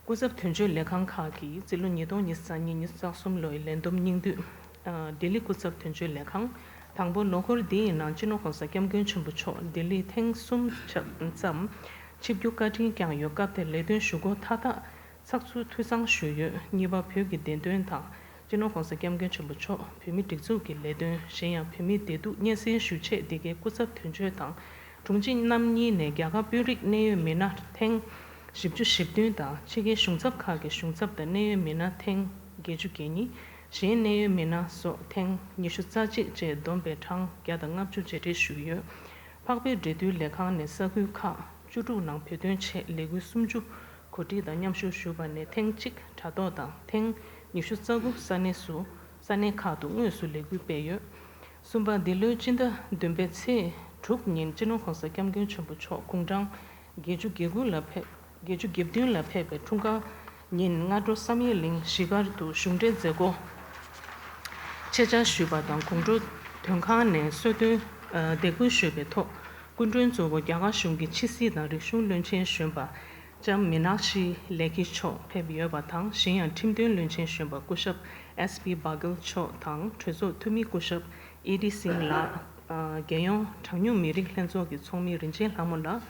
སྐུ་ཚབ་དོན་གཅོད་ལས་ཁང་ཁག་གི་རྩིས་ལོ་ཉིས་སྟོང་ཉི་ཤུ་རྩ་གཉིས་ཉི་ཤུ་རྩ་གསུམ་ལོའི་ལས་བསྡོམས་སྙིང་བསྡུས། ལྡི་ལི་སྐུ་ཚབ་དོན་གཅོད་ལས་ཁང་། དང་པོ། ལོ་འཁོར་འདི་ཡི་ནང་སྤྱི་ནོར་གོང་ས་སྐྱབས་མགོན་ཆེན་པོ་མཆོག་ལྡི་ལི་ཐེངས་གསུམ་ཙམ་ཆིབས་བསྒྱུར་བཀའ་དྲིན་བསྐྱངས་ཡོད། སྐབས་དེར་ལས་དོན་ཞུ་སྒོ་མཐའ་དག་ཚགས་ཚུད་ཐུགས་གཙང་ཞུས་ཡོད། གཉིས་པ། བོད་ཀྱི་བདེན་དོན་དང་སྤྱི་ནོར་གོང་ས་སྐྱབས་མགོན་ཆེན་པོ་མཆོག་བོད་མིའི་སྒྲིག་འཛུགས་ཀྱི་ལས་དོན། གཞན་ཡང་བོད་མིའི་བདེ་སྡུག་སྙན་སེང་ཞུ་ཆེད་འདི་གའི་སྐུ་ཚབ་དོན་གཅོད་དང་དྲུང་ཆེ་རྣམ་གཉིས་ནས་རྒྱ་གར་དཔོན་རིགས་གནད་ཡོད་མི་སྣ་ཐེངས་བཞི་བཅུ་ཞེ་བདུན་དང་ཕྱི་རྒྱལ་གཞུང་ཚབ་ཁག་གི་གཞུང་ཚབ་དང་གནད་ཡོད་མི་སྣ་ཐེངས་བརྒྱད་ཅུ་གྱ་གཉིས། གཞན་གནད་ཡོད་མི་སྣ་སོགས་ཐེངས་ཉི་ཤུ་རྩ་གཅིག་བཅས་བསྡོམས་པའི་གྲངས་བརྒྱ་དང་ལྔ་བཅུ་མཇལ་འཕྲད་ཞུས་ཡོད། འཕགས་བོད་འབྲེལ་མཐུད་ལས་ཁང་ནས་ས་ཁུལ་ཁག་བཅུ་དྲུག་ནང་བོད་དོན་ཆེད་ལས་འགུལ་སུམ་ཅུ་གོ་སྒྲིག་དང་མཉམ་ཞུགས་ཞུས་པ་ནས་ཐེངས་གཅིག་དྲ་ཐོག་དང་ཐེངས་ཉི་ཤུ་རྩ་དགུ་ས་གནས་སུ་ས་གནས་ཁག་ཏུ་དངོས་སུ་ལས་འགུལ་སྤེལ་ཡོད། གསུམ་པ། འདི་ལོའི་སྤྱི་ཟླ་བདུན་པའི་ཚེས་དྲུག་ཉིན་སྤྱི་ནོར་གོང་ས་སྐྱབས་མགོན་ཆེན་པོ་མཆོག་དགུང་གྲངས་བརྒྱད་ཅུ་གྱ་དགུ་ལ་ཕེབས། བརྒྱད་ཅུ་གྱ་བདུན་ལ་ཕེབས་པའི་འཁྲུངས་སྐར་ཉིན་སྔ་དྲོ་བསམ་ཡས་གླིང་གཞིས་སྒར་དུ་གཞུང་འབྲེལ་མཛད་སྒོ་ཆེད་བཅར་ཞུས་པ་དང་། དགོང་དྲོ་དོན་ཁང་ནས་གསོལ་སྟོན་འདེགས་འབུལ་ཞུས་པའི་ཐོག་སྐུ་མགྲོན་གཙོ་བོ་རྒྱ་གར་གཞུང་གི་ཕྱི་སྲིད་དང་རིག་གཞུང་བློན་ཆེན་གཞོན་པ་ལྕམ་མི་ནག་ཤི་ལེ་ཁི་མཆོག་ཕེབས་ཡོད་པ་དང་། གཞན་ཡང་ཁྲིམས་དོན་བློན་ཆེན་གཞོན་པ་སྐུ་ཞབས་ཨེས་པི་བྷ་གལ་མཆོག་དང་གྲོས་ཚོགས་འཐུས་མི་སྐུ་ཞབས་ཨེ་ཌི་སིང་ལགས། རྒྱལ་ཡོངས་གྲངས་ཉུང་མི་རིགས་ལྷན་ཚོགས་ཀྱི་ཚོགས་མི་རིན་ཆེན་ལྷ་མོ་ལགས།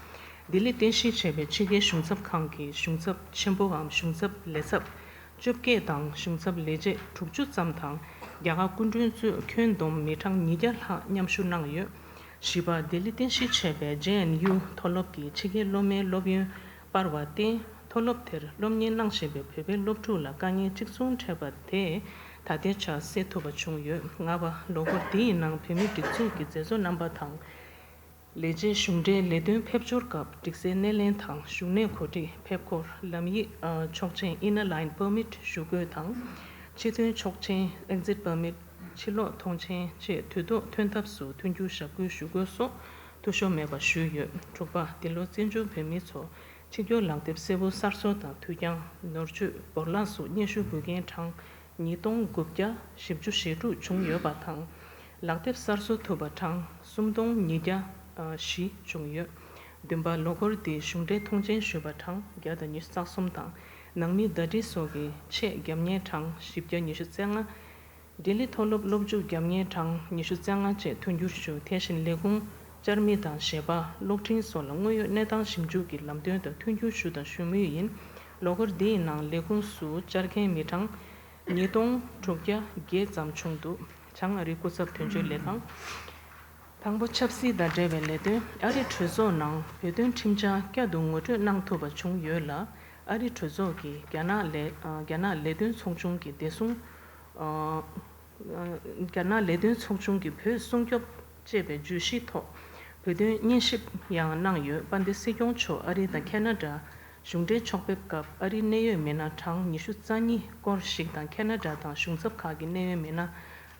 ལྡི་ལི་རྟེན་གཞི་བྱས་པའི་ཕྱི་རྒྱལ་གཞུང་ཚབ་ཁང་གི་གཞུང་ཚབ་ཆེན་པོའམ་གཞུང་ཚབ་ལས་ཚབ་བཅོ་བརྒྱད་དང་གཞུང་ཚབ་ལས་བྱེད་དྲུག་ཅུ་ཙམ་དང་། རྒྱ་གར་སྐུ་མགྲོན་གཙོས་ཁྱོན་བསྡོམས་མི་གྲངས་ཉིས་བརྒྱ་ལྷག་མཉམ་ཞུགས་གནང་ཡོད། བཞི་པ། ལྡི་ལི་རྟེན་གཞི་བྱས་པའི་ཇེ་ཨེན་ཡུ་མཐོ་སློབ་ཀྱི་ཕྱི་རྒྱལ་སློབ་མའི་སློབ་ཡོན་སྤར་བར་བརྟེན། མཐོ་སློབ་དེར་སློབ་གཉེར་གནང་བཞིན་པའི་བོད་པའི་སློབ་ཕྲུག་ལ་དཀའ་ངལ་གཅིག་མཚུངས་འཕྲད་པ་དེ་ད་ལྟའི་ཆར་སེལ་ཐུབ་པ་བྱུང་ཡོད། ལྔ་པ། ལོ་འཁོར་འདི་ཡི་ནང་བོད་མིའི་སྒྲིག་འཛུགས་ཀྱི་མཛད་གཙོ་རྣམ་པ་དང་། ལས་བྱེད་གཞུང་འབྲེལ་ལས་དོན་ཕེབས་འབྱོར་སྐབས་སྒྲིག་སའི་སྣེ་ལེན་དང་བཞུགས་གནས་གོ་སྒྲིག་ཕེབས་འཁོར་ལམ་ཡིག་ཨ་ཆོག་མཆན་Inner Line Permit ཞུ་དགོས་དང་། ཕྱི་ཐོན་ཆོག་མཆན་Exit Permit ཕྱི་ལོགས་ཐོངས་མཆན་བཅས་དུས་ཐོག་ཐོན་ཐབས་སུ་མཐུན་འགྱུར་ཞབས་སྐུལ་ཞུ་དགོས་སོགས་ འཐུས་ཤོར་མེད་པ་ཞུས་ཡོད། དྲུག་པ། འདི་ལོ་བཙན་བྱོལ་བོད་མིའི་ཚོགས་ཆིག་སྒྱུར་ལག་དེབ་གསལ་པོ་གསར་བཟོ་དང་དུས་འགྱངས། ནོར་བཅོས། བོར་བརླག་སོགས་སྙན་ཞུ་འབུལ་མཁན་གྲངས་ཉིས་སྟོང་དགུ་བརྒྱ་བཞི་བཅུ་ཞེ་དྲུག་བྱུང་ཡོད་པ་དང་། ལག་དེབ་གསར་བཟོ་ཐུབ་པ་གྲངས་སུམ་སྟོང་ཉིས་བརྒྱ་བཞི་བྱུང་ཡོད། བདུན་པ། ལོ་འཁོར་འདིའི་གཞུང་འབྲེལ་མཐོང་མཆན་ཞུས་པ་གྲངས་བརྒྱ་དང་ཉི་ཤུ་རྩ་གསུམ་དང་། ནང་མིའི་ཟླ་སྒྲིལ་སོགས་ཀྱི་ཆེད་བརྒྱབ་མཁན་གྲངས་བཞི་བརྒྱ་ཉི་ཤུ་རྩ་ལྔ། ལྡི་ལི་མཐོ་སློབ་སློབ་འཇུག་བརྒྱབ་མཁན་གྲངས་ཉི་ཤུ་རྩ་ལྔ་བཅས་མཐུན་འགྱུར་ཞུ། དེ་བཞིན་ལས་ཁུངས་བཅར་མི་དང་བཞེས་པ། གློག་འཕྲིན་སོགས་ལ་དངོས་ཡོད་གནས་སྟངས་ཞིབ་འཇུག་གི་ལམ་སྟོན་དང་མཐུན་འགྱུར་ཞུ་དང་ཞུ་མུས་ཡིན། ལོ་འཁོར་འདིའི་ནང་ལས་ཁུངས་སུ་བཅར་མཁན་མི་གྲངས་ཉིས་སྟོང་དྲུག་བརྒྱ་བརྒྱད་ཙམ་བྱུང་འདུག། བྱང་ཨ་རིའི་སྐུ་ཚབ་དོན་གཅོད་ལས་ཁང་། དང་པོ། ཆབ་སྲིད་དང་འབྲེལ་བའི་ལས་དོན། ཨ་རིའི་གྲོས་ཚོགས་ནང་བོད་དོན་ཁྲིམས་འཆར་བསྐྱར་དུ་ངོ་སྤྲོད་གནང་ཐུབ་པ་བྱུང་ཡོད་ལ། ཨ་རིའི་གྲོས་ཚོགས་ཀྱིས་རྒྱ་ནག་ལས་ཨ་རྒྱ་ནག་ལས་དོན་ཚོགས་ཆུང་གི་བདེ་སྲུང་ཨ་རྒྱ་ནག་ལས་དོན་ཚོགས་ཆུང་གི་བོད་སྲུང་སྐྱོབ་ཅེས་པའི་བརྗོད་གཞིའི་ཐོག་བོད་དོན་སྙན་ཞིབ་ཡང་གནང་ཡོད། དཔལ་ལྡན་སྲིད་སྐྱོང་མཆོག་ཨ་རི་དང་ཁེ་ན་ཌ་གཞུང་འབྲེལ་ཕྱོགས་ཕེབས་སྐབས་ཨ་རིའི་གནད་ཡོད་མི་སྣ་གྲངས་ཉི་ཤུ་རྩ་གཉིས་སྐོར་ཞིག་དང་། ཁེ་ན་ཌ་དང་གཞུང་ཚབ་ཁག་གི་གནད་ཡོད་མི་སྣ་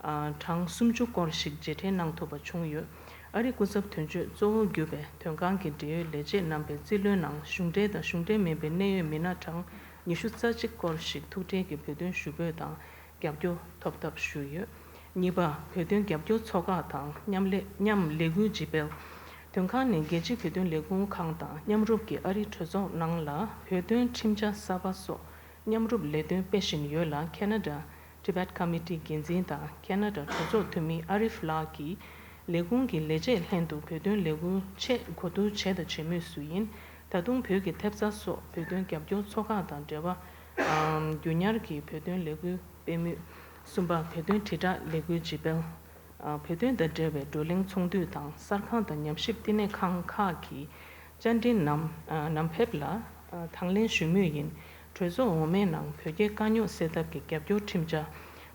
ཨ་གྲངས་སུམ་ཅུ་སྐོར་ཞིག་མཇལ་འཕྲད་གནང་ཐུབ་པ་བྱུང་ཡོད། ཨ་རིའི་སྐུ་ཚབ་དོན་གཅོད་གཙོ་བོ་གྱུར་པའི་དོན་ཁང་གི་འབྲེལ་ཡོད་ལས་བྱེད་རྣམ་པས་རྩིས་ལོའི་ནང་གཞུང་འབྲེལ་དང་གཞུང་འབྲེལ་མིན་པའི་གནད་ཡོད་མི་སྣ་གྲངས་ཉི་ཤུ་རྩ་གཅིག་སྐོར་ཞིག་ཐུག་འཕྲད་ཀྱིས་བོད་དོན་ཞུ་འབོད་དང་རྒྱབ་སྐྱོར་ཐོབ་ཐབས་ཞུས་ཡོད། གཉིས་པ། བོད་དོན་རྒྱབ་སྐྱོར་ཚོགས་ཁག་དང་མཉམ་ལས་མཉམ་ལས་འགུལ་ཇི་སྤེལ། དོན་ཁང་ནས་རྒྱལ་སྤྱིའི་བོད་དོན་ལས་ཁུངས་ཁང་དང་མཉམ་རུབ་ཀྱིས་ཨ་རིའི་གྲོས་ཚོགས་ནང་ལ་བོད་དོན་ཁྲིམས་འཆར་གསར་པ་སོགས་མཉམ་རུབ་ལས་དོན་སྤེལ་བཞིན་ཡོད་ལ། ཁེ་ན་ཌ་Tibet Committee འགན་འཛིན་དང་ཁེ་ན་ཌ་གྲོས་ཚོགས་འཐུས་མི་ཨ་རིཕ་ལགས་ཀྱིས་ལས་ཁུངས་ཀྱི་ལས་བྱེད་ལྷན་དུ་བོད་དོན་ལས་འགུལ་ཆེད་གོ་བསྡུར་བྱས་དང་བྱེད་མུས་སུ་ཡིན། ད་དུང་བོད་ཀྱི་ཐེབས་རྩ་སོགས་བོད་དོན་རྒྱབ་སྐྱོར་ཚོགས་ཁག་དང་འབྲེལ་བ། ཨམ། རྒྱུ་ཉར་གྱིས་བོད་དོན་ལས་འགུལ་སྤེལ་མུས། གསུམ་པ། བོད་དོན་དྲིལ་བསྒྲགས་ལས་འགུལ་ཇི་སྤེལ། ཨ། བོད་དོན་དང་འབྲེལ་བའི་བགྲོ་གླེང་ཚོགས་འདུ་དང་གསར་ཁང་དང་ཉམས་ཞིབ་བསྟི་གནས་ཁང་ཁག་གི་བཅར་འདྲི་ནམ། ཨ། ནམ་ཕེབས་ལ། ཨ། དང་ལེན་ཞུ་མུས་ཡིན། གྲོས་ཚོགས་འོག་མའི་ནང་བོད་རྒྱའི་དཀའ་རྙོག་སེལ་ཐབས་ཀྱི་རྒྱབ་སྐྱོར་ཁྲིམས་འཆར།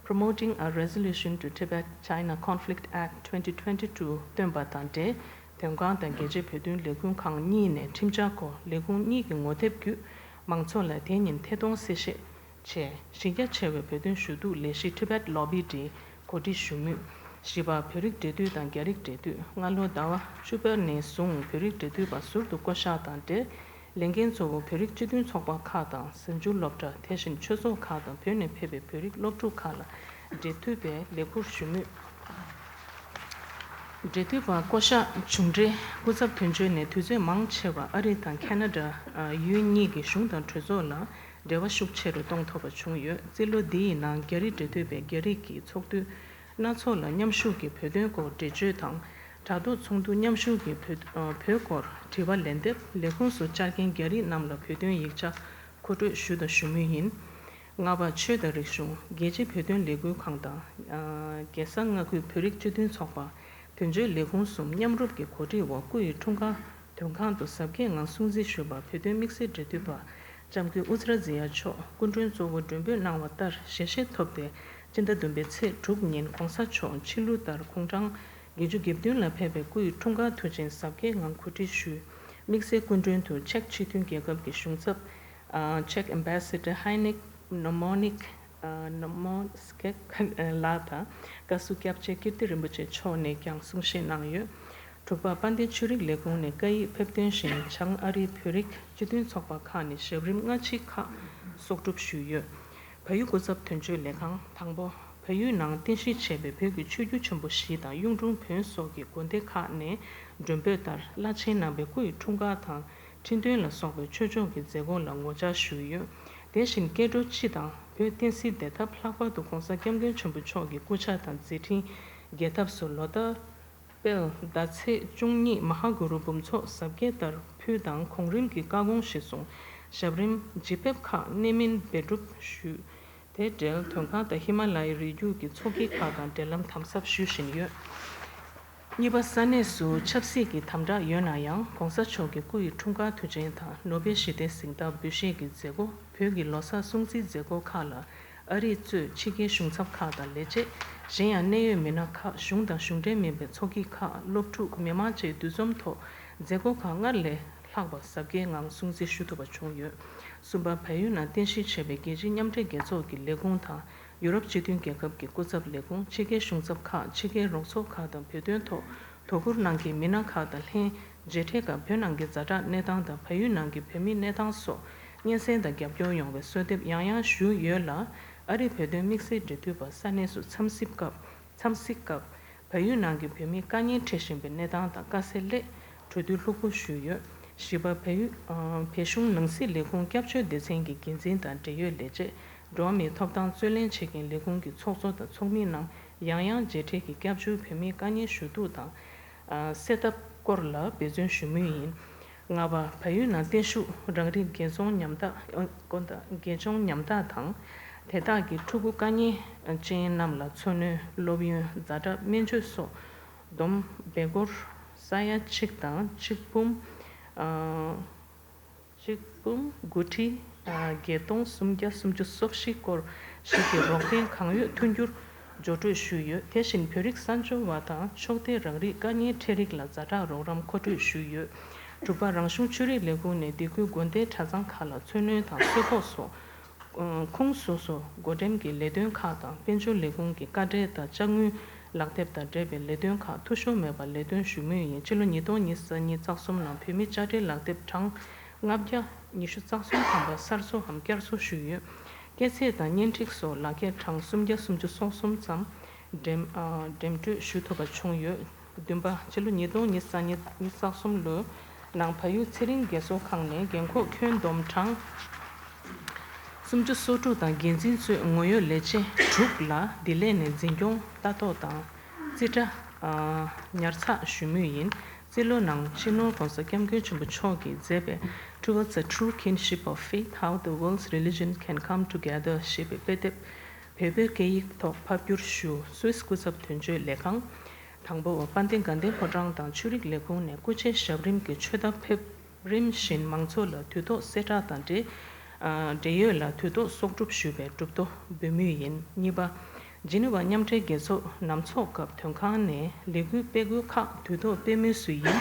Promoting a Resolution to Tibet-China Conflict Act twenty twenty-two བཏོན་པ་དང་འབྲེལ། དོན་ཁང་དང་རྒྱལ་སྤྱིའི་བོད་དོན་ལས་འགུལ་ཁང་གཉིས་ནས་ཁྲིམས་འཆར་སྐོར་ལས་ཁུངས་གཉིས་ཀྱི་ངོ་དེབ་བརྒྱུད་མང་ཚོགས་ལ་དེ་ཉིན་ཐད་གཏོང་གསལ་བཤད་བྱས། གཞི་རྒྱ་ཆེ་བའི་བོད་དོན་ཞུ་གཏུག་ལས་གཞི་Tibet Lobby་འདི་གོ་སྒྲིག་ཞུ་མུས། བཞི་པ། བོད་རིགས་འབྲེལ་མཐུད་དང་རྒྱ་རིགས་འབྲེལ་མཐུད། སྔ་ལོ་ཟླ་བ་བཅུ་པ་ནས་བཟུང་བོད་རིགས་འབྲེལ་མཐུད་པ་ཟུར་དུ་བསྐོ་གཞག་དང་འབྲེལ། ལས་འགན་གཙོ་བོ་བོད་རིགས་སྤྱི་མཐུན་ཚོགས་པ་ཁག་དང་གཟིམ་ཆུང་སློབ་གྲྭ། དེ་བཞིན་ཆོས་ཚོགས་ཁག་དང་བོད་ནས་ཕེབས་པའི་བོད་རིགས་སློབ་ཕྲུག་ཁག་ལ་འབྲེལ་མཐུད་པའི་ལས་ཁུར་ཞུ་མུས། འབྲེལ་མཐུད་པ་བསྐོ་གཞག་བྱུང་འཕྲལ་སྐུ་ཚབ་དོན་གཅོད་ནས་དུས་ཚོད་མང་ཆེ་བ་ཨ་རི་དང་ཁེ་ན་ཌ་ཡུལ་གཉིས་ཀྱི་གཞུང་དང་གྲོས་ཚོགས་ལ་འབྲེལ་བ་ཤུགས་ཆེ་རུ་གཏོང་ཐུབ་པ་བྱུང་ཡོད། རྩིས་ལོ་འདི་ཡི་ནང་རྒྱ་རིགས་འབྲེལ་མཐུད་པས་རྒྱ་རིགས་ཀྱི་ཚོགས་འདུ་སྣ་ཚོགས་ལ་མཉམ་ཞུགས་ཀྱིས་བོད་དོན་སྐོར་འགྲེལ་བརྗོད་དང་། དྲ་ཐོག་ཚོགས་འདུ་མཉམ་ཞུགས་ཀྱིས་བོད་ཨ་བོད་སྐོར་དྲི་བ་ལན་འདེབས། ལས་ཁུངས་སུ་བཅར་མཁན་རྒྱ་རིགས་རྣམས་ལ་བོད་དོན་ཡིག་ཆ་མཁོ་སྤྲོད་ཞུ་དང་ཞུ་མུས་ཡིན། ལྔ་པ། ཆོས་དང་རིག་གཞུང་། རྒྱལ་སྤྱིའི་བོད་དོན་ལས་འགུལ་ཁང་དང་། ཨ་རྒྱལ་ས་མངའ་ཁུལ་བོད་རིགས་སྤྱི་མཐུན་ཚོགས་པ། དོན་གཅོད་ལས་ཁུངས་གསུམ་མཉམ་རུབ་ཀྱི་གོ་སྒྲིག་འོག་སྐུ་ཡི་འཁྲུངས་སྐར་དོན་ཁང་དུ་གཟབ་རྒྱས་ངང་སྲུང་བརྩི་ཞུས་པ། བོད་དོན་དམིགས་བསལ་འབྲེལ་མཐུད་པ་ལྕམ་སྐུ་ཨུ་ཛི་ར་ཛི་ཡ་མཆོག་སྐུ་མགྲོན་གཙོ་བོ་མགྲོན་འབོད་གནང་བ་ལྟར་ཞལ་བཞེས་ཐོབ་སྟེ། སྤྱི་ཟླ་བདུན་པའི་ཚེས་དྲུག་ཉིན་གོང་ས་མཆོག་ཕྱི་ལུགས་ལྟར་དགུང་གྲངས་བརྒྱད་ཅུ་གྱ་བདུན་ལ་ཕེབས་པའི་སྐུ་ཡི་འཁྲུངས་སྐར་དུས་ཆེན་གཟབ་རྒྱས་ངང་གོ་སྒྲིག་ཞུས། དམིགས་བསལ་སྐུ་མགྲོན་དུ་ཅེཀ་སྤྱི་མཐུན་རྒྱལ་ཁབ་ཀྱི་གཞུང་ཚབ། ཨ། Czech Ambassador Henik Nomonic ཨ། Nomonskek ལགས་དང་། བཀའ་ཟུར་སྐྱབས་རྗེ་ཀིརྟི་རིན་པོ་ཆེ་མཆོག་ནས་ཀྱང་གསུང་བཤད་གནང་ཡོད། དྲུག་པ། དཔལ་ལྡན་ཆོས་རིག་ལས་ཁུངས་ནས་བཀའ་ཡིག་ཕེབས་ཐོན་བཞིན་བྱང་ཨ་རིའི་བོད་རིགས་སྤྱི་མཐུན་ཚོགས་པ་ཁག་ནས་ཞབས་རིམ་སྔ་ཕྱི་ཁག་གསོག་སྒྲུབ་ཞུས་ཡོད། བལ་ཡུལ་སྐུ་ཚབ་དོན་གཅོད་ལས་ཁང་། དང་པོ། བལ་ཡུལ་ནང་རྟེན་གཞི་བྱས་པའི་བོད་ཀྱི་ཆོས་བརྒྱུད་ཆེན་པོ་བཞི་དང་གཡུང་དྲུང་བོན་སོགས་ཀྱི་དགོན་སྡེ་ཁག་ནས་མགྲོན་འབོད་ལྟར་བླ་ཆེན་རྣམ་པའི་སྐུ་ཡི་འཁྲུངས་སྐར་དང་ཁྲི་འདོན་ལ་སོགས་པའི་ཆོས་ཕྱོགས་ཀྱི་མཛད་སྒོ་ལ་ངོ་བཅར་ཞུས་ཡོད། དེ་བཞིན་སྐྱེ་འགྲོ་སྤྱི་དང་བོད་བསྟན་སྲིད་བདེ་ཐབས། ལྷག་པར་དུ་༸གོང་ས་༸སྐྱབས་མགོན་ཆེན་པོ་མཆོག་གི་སྐུ་ཕྱྭ་དང་མཛད་འཕྲིན་རྒྱས་ཐབས་སུ་ལོ་ལྟར་སྤེལ་ཟླ་ཚེས་བཅུ་གཉིས་མ་ཧཱ་གུ་རུ་འབུམ་ཚོགས་གཟབ་རྒྱས་ལྟར་ཕུལ་དང་། གོང་རིམ་གྱི་བཀའ་དགོངས་གཞིར་བཟུང་ཞབས་རིམ་ཇི་ཕེབས་ཁག་གནད་སྨིན་འབད་སྒྲུབ་ཞུས། དེ་འབྲེལ་དོན་ཁང་དང་ཧི་མ་ལ་ཡའི་རི་རྒྱུད་ཀྱི་ཚོགས་སྐྱིད་ཁག་དང་འབྲེལ་ལམ་དམ་ཟབ་ཞུ་བཞིན་ཡོད། གཉིས་པ། ས་གནས་སུ་ཆབ་སྲིད་ཀྱི་དམ་དྲག་ཡོད་ན་ཡང་༸གོང་ས་མཆོག་གི་སྐུ་ཡི་འཁྲུངས་སྐར་དུས་ཆེན་དང་ནོ་བེལ་ཞི་བདེའི་གཟེངས་རྟགས་འབུལ་བཞེས་ཀྱི་མཛད་སྒོ། བོད་ཀྱི་ལོ་གསར་སྲུང་བརྩིའི་མཛད་སྒོ་ཁག་ལ་ཨ་རིས་གཙོས་ཕྱི་རྒྱལ་གཞུང་ཚབ་ཁག་དང་ལས་བྱེད། གཞན་ཡང་གནད་ཡོད་མི་སྣ་ཁག་གཞུང་དང་གཞུང་འབྲེལ་མིན་པའི་ཚོགས་སྐྱིད་ཁག་སློབ་ཕྲུག་མི་མང་བཅས་འདུ་འཛོམས་ཐོག་མཛད་སྒོ་ཁག་སྔར་ལས་ལྷག་པ་གཟབ་རྒྱས་ངང་སྲུང་བརྩི་ཞུ་ཐུབ་པ་བྱུང་ཡོད། གསུམ་པ། བལ་ཡུལ་ནང་རྟེན་གཞི་བྱས་པའི་རྒྱལ་སྤྱིའི་མཉམ་འབྲེལ་རྒྱལ་ཚོགས་ཀྱི་ལས་ཁུངས་དང་ཡུ་རོབ་སྤྱི་མཐུན་རྒྱལ་ཁབ་ཀྱི་སྐུ་ཚབ་ལས་ཁུངས། ཕྱི་རྒྱལ་གཞུང་ཚབ་ཁག་ཕྱི་རྒྱལ་རོགས་ཚོགས་ཁག་དང་བོད་དོན་ཐོག་ དོ་ཁུར་གནང་མཁན་མི་སྣ་ཁག་དང་ལྷན་མཇལ་འཕྲད་སྐབས་བོད་ནང་གི་ཛ་དྲག་གནས་སྟངས་དང་བལ་ཡུལ་ནང་གི་བོད་མིའི་གནས་སྟངས་སོགས་སྙན་སེང་དང་རྒྱབ་སྐྱོར་ཡོང་བའི་གསོལ་འདེབས་ཡང་ཡང་ཞུས་ཡོད་ལ། ཨ་རིའི་བོད་དོན་དམིགས་བསལ་འབྲེལ་མཐུད་པ་ས་གནས་སུ་འཚམས་གཟིགས་སྐབས། འཚམས་གཟིགས་སྐབས། བལ་ཡུལ་ནང་གི་བོད་མིའི་དཀའ་ངལ་འཕྲད་བཞིན་པའི་གནས་སྟངས་དང་དཀའ་སེལ་སླད་གྲོས་བསྡུར་ལྷུག་པོ་ཞུས་ཡོད། བཞི་པ། བལ་ཡུལ། ཨ། བལ་གཞུང་ནང་སྲིད་ལས་ཁུངས་སྐྱབས་བཅོལ་སྡེ་ཚན་གྱི་འགན་འཛིན་དང་འབྲེལ་ཡོད་ལས་བྱེད། འགྲོ་བ་མིའི་ཐོབ་ཐང་རྩོད་ལེན་བྱེད་མཁན་ལས་ཁུངས་ཀྱི་ཚོགས་གཙོ་དང་ཚོགས་མི་རྣམས་ཡང་ཡང་མཇལ་འཕྲད་ཀྱིས་སྐྱབས་བཅོལ་བོད་མིའི་དཀའ་ཉེན་ཞུ་གཏུག་དང་། ཨ། སེལ་ཐབས་སྐོར་ལ་འབད་བརྩོན་ཞུ་མུས་ཡིན། ལྔ་པ། བལ་ཡུལ་ནང་བརྟན་བཞུགས་རང་རིགས་དགེ་སྦྱོང་ཉམ་ཐག་ཨ། དགོངས་དག་དགེ་སྦྱོང་ཉམ་ཐག་དང་། དེ་དག་གི་ཕྲུ་གུ་དཀའ་ངལ་ཅན་རྣམས་ལ་འཚོ་སྣོན། སློབ་ཡོན། ཛ་དྲག་སྨན་བཅོས་སོགས་བསྡོམས་སྦས་སྒོར་ས་ཡ་གཅིག་དང་གཅིག་འབུམ། ཨ། གཅིག་འབུམ་དགུ་ཁྲི་བརྒྱད་སྟོང་སུམ་བརྒྱ་སུམ་ཅུ་སོ་བཞི་སྐོར་ཞིག་གི་རོགས་ཕན་གང་ཡོད་མཐུན་འགྱུར་འབྱོར་སྤྲོད་ཞུས་ཡོད། དེ་བཞིན་བོད་རིགས་གསར་འབྱོར་བ་དང་ཕྱོགས་མཐའི་རང་རིགས་དཀའ་ངལ་འཕྲད་རིགས་ལ་ཛ་དྲག་རོགས་རམ་མཁོ་སྤྲོད་ཞུས་ཡོད། དྲུག་པ། རང་གཞུང་ཆོས་རིག་ལས་ཁུངས་ནས་སྡེ་ཁུལ་དགོན་སྡེའི་གྲྭ་ཚང་ཁག་ལ་འཚོ་སྣོན་དང་གསོལ་ཕོགས་སོགས་ཁོངས་སོ་སོ་འགོ་འདྲེན་གྱི་ལས་དོན་ཁག་དང་དཔལ་འབྱོར་ལས་ཁུངས་ཀྱི་དཀའ་འབྲེལ་དང་དཔྱ་དངུལ་ལག་དེབ་དང་འབྲེལ་བའི་ལས་དོན་ཁག་འཐུས་ཤོར་མེད་པར་ལས་དོན་ཞུ་མུས་ཡིན། སྤྱི་ལོ་ཉིས་སྟོང་ཉི་ཤུ་རྩ་གཉིས་རྩ་གསུམ་ནང་བོད་མི་དཔྱ་ཁྲལ་ལག་དེབ་གྲངས་ལྔ་བརྒྱ་ཉི་ཤུ་རྩ་གསུམ་ཐམ་པ་གསར་བཟོའམ་བསྐྱར་བཟོ་ཞུས་ཡོད། སྐྱེད་ཚད་དང་སྙན་འགྲིག་སོགས་ལག་འཁྱེར་གྲངས་སུམ་བརྒྱ་སུམ་ཅུ་སོ་གསུམ་ཙམ་འགྲེམས། ཨ། འགྲེམས་སྤྲོད་ཞུ་ཐུབ་པ་བྱུང་ཡོད། བདུན་པ། ཕྱི་ལོ་ཉིས་སྟོང་ཉི་ཤུ་རྩ་གཉིས་ཉི་ཤུ་རྩ་གསུམ་ལོའི་ནང་བལ་ཡུལ་ཚེ་རིང་རྒས་གསོ་ཁང་ནས་རྒན་འཁོགས་ཁྱོན་བསྡོམས་གྲངས་སུམ་ཅུ་སོ་དྲུག་དང་འགན་འཛིན་གཙོས་ངོ་ཡོད་ལས་བྱེད་དྲུག་ལ་བདེ་ལེགས་ནས་འཛིན་སྐྱོང་ལྟ་རྟོག་དང་རྩིས་ཁྲ། ཨ། ཉར་ཚགས་ཞུ་མུས་ཡིན། རྩིས་ལོ་ནང་སྤྱི་ནོར་༸གོང་ས་༸སྐྱབས་མགོན་ཆེན་པོ་མཆོག་གིས་མཛད་པའི་Towards a True Kinship of Faith, How the World's Religion Can Come Together ཞེས་པའི་དཔེ་དེབ་བོད་པའི་སྐད་ཡིག་ཐོག་ཕབ་བསྒྱུར་ཞུ། སུད་སི་སྐུ་ཚབ་དོན་གཅོད་ལས་ཁང་། དང་པོ། དཔལ་ལྡན་དགའ་ལྡན་ཕོ་བྲང་དང་ཆོས་རིག་ལས་ཁུངས་ནས་སྐུ་ཕྱྭའི་ཞབས་རིམ་གྱི་ཆོས་བརྡ་ཕེབས་རིམ་བཞིན་མང་ཚོགས་ལ་དུས་ཐོག་གསལ་བསྒྲགས་དང་འབྲེལ། ཨ། འབྲེལ་ཡོད་ལ་དུས་ཐོག་གསོག་སྒྲུབ་ཞུས་པའི་གྲུབ་ཐོབ་འབུལ་མུས་ཡིན། གཉིས་པ། ཇི་ནི་ཝ་མཉམ་འབྲེལ་རྒྱལ་ཚོགས་ནང་ཚོགས་སྐབས་དོན་ཁང་ནས་ལས་འགུལ་སྤེལ་སྒོ་ཁག་དུས་ཐོག་སྤེལ་མུས་སུ་ཡིན།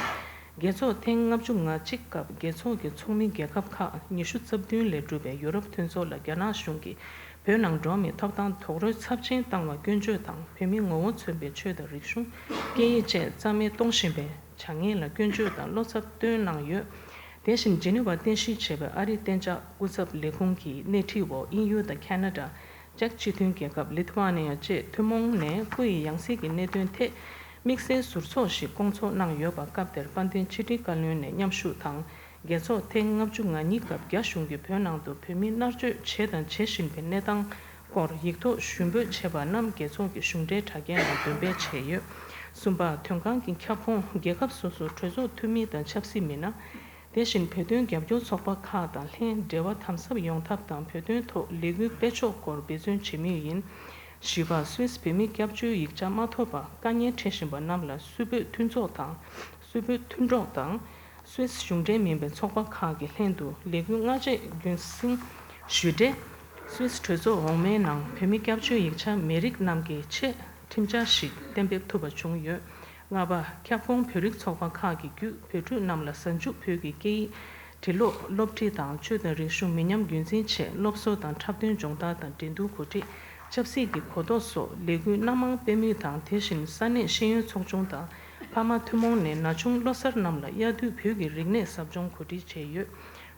རྒྱལ་ཚོགས་ཐེངས་ལྔ་བཅུ་ང་གཅིག་སྐབས་རྒྱལ་ཚོགས་ཀྱི་ཚོགས་མི་རྒྱལ་ཁབ་ཁག་ཉི་ཤུ་རྩ་བདུན་ལས་གྲུབ་པའི་ཡུ་རོབ་མཐུན་ཚོགས་ལ་རྒྱ་ནག་གཞུང་གིས་བོད་ནང་འགྲོ་བ་མིའི་ཐོབ་ཐང་རྡོག་རོལ་ཚབས་ཆེན་བཏང་བར་སྐྱོན་བརྗོད་དང་། བོད་མིའི་ངོ་བོ་མཚོན་པའི་ཆོས་དང་རིག་གཞུང་། སྐད་ཡིག་བཅས་རྩ་མེད་གཏོང་བཞིན་པའི་བྱ་ངན་ལ་སྐྱོན་བརྗོད་དང་བློ་འཚབ་བཏོན་གནང་ཡོད། དེ་བཞིན་ཇི་ནི་ཝར་རྟེན་གཞི་བྱས་པའི་ཨ་རིའི་གཏན་འཇགས་སྐུ་ཚབ་ལས་ཁུངས་ཀྱི་སྣེ་ཁྲིད་འོག་དབྱིན་ཡུལ་དང་ཁ་ན་ཌ། ཅེཀ་སྤྱི་མཐུན་རྒྱལ་ཁབ་ལི་ཐུ་ཝ་ནི་ཡ་བཅས་ཐུན་མོང་ནས་སྐུ་ཡི་ཡང་སྲིད་ཀྱི་གནད་དོན་ཐད་དམིགས་བསལ་ཟུར་ཚོགས་ཤིག་བསྐོང་ཚོགས་གནང་ཡོད་པ། སྐབས་དེར་དཔལ་ལྡན་ཕྱི་དྲིལ་བཀའ་བློན་ནས་མཉམ་ཞུགས་དང་། རྒྱལ་ཚོགས་ཐེངས་ལྔ་བཅུ་ང་གཉིས་སྐབས་རྒྱ་གཞུང་གིས་བོད་ནང་དུ་བོད་མི་མནར་གཅོད་བྱས་དང་བྱེད་བཞིན་པའི་གནས་སྟངས་སྐོར་ཡིག་ཐོག་ཞུ་འབོད་བྱས་པ་རྣམས་རྒྱལ་ཚོགས་ཀྱི་གཞུང་འབྲེལ་དྲ་རྒྱའི་ནང་འདོན་སྤེལ་བྱས་ཡོད། གསུམ་པ། དོན་ཁང་གི་ཁྱབ་ཁོངས་རྒྱལ་ཁབ་སོ་སོའི་གྲོས་ཚོགས་འཐུས་མི་དང་ཆབ་སྲིད་མི་སྣ། དེ་བཞིན་བོད་དོན་རྒྱབ་སྐྱོར་ཚོགས་པ་ཁག་དང་ལྷན་འབྲེལ་བ་དམ་ཟབ་ཡོང་ཐབས་དང་བོད་དོན་ཐོག་ལས་འགུལ་སྤེལ་ཕྱོགས་སྐོར་འབད་བརྩོན་བྱེད་མུས་ཡིན། བཞི་པ། སུད་སི་བོད་མིའི་སྐྱབས་བཅོལ་ཡིག་ཆ་མ་ཐོབ་པར་དཀའ་ངལ་འཕྲད་བཞིན་པ་རྣམས་ལ་སུད་བོད་མཐུན་ཚོགས་དང་། སུད་བོད་མཐུན་གྲོགས་དང་། སུད་སི་གཞུང་འབྲེལ་མིན་པའི་ཚོགས་པ་ཁག་གི་ལྷན་དུ་ལས་འགུལ་སྔ་རྗེས་རྒྱུན་སྲིང་ཞུས་ཏེ། སུད་སི་གྲོས་ཚོགས་འོག་མའི་ནང་བོད་མི་སྐྱབས་བཅོལ་ཡིག་ཆ་མེད་རིགས་རྣམས་ཀྱི་ཆེད་ཁྲིམས་འཆར་ཞིག་གཏན་འབེབས་ཐུབ་པ་བྱུང་ཡོད། ལྔ་པ། ཁྱབ་ཁོངས་བོད་རིགས་ཚོགས་པ་ཁག་གི་བརྒྱུད་བོད་ཕྲུག་རྣམས་ལ་གཟའ་མཇུག་བོད་ཀྱི་སྐད་ཡིག་འབྲི་ཀློག་སློབ་ཁྲིད་དང་ཆོས་དང་རིག་གཞུང་མི་ཉམས་རྒྱུན་འཛིན་ཆེད་སློབ་གསོ་དང་འཁྲབ་སྟོན་སྦྱོང་བརྡར་དང་འགྲན་བསྡུར་གོ་སྒྲིག་ཆབ་སྲིད་ཀྱི་གོ་རྟོགས་སོགས་ལས་འགུལ་སྣ་མང་སྤེལ་མུས་དང་། དེ་བཞིན་ས་གནས་ཤེས་ཡོན་ཚོགས་ཆུང་དང་ཕ་མ་ཐུན་མོང་ནས་ན་ཆུང་བློ་གསར་རྣམས་ལ་དབྱར་དུས་བོད་ཀྱི་རིག་གནས་ཟབ་སྦྱོང་གོ་སྒྲིག་བྱས་ཡོད།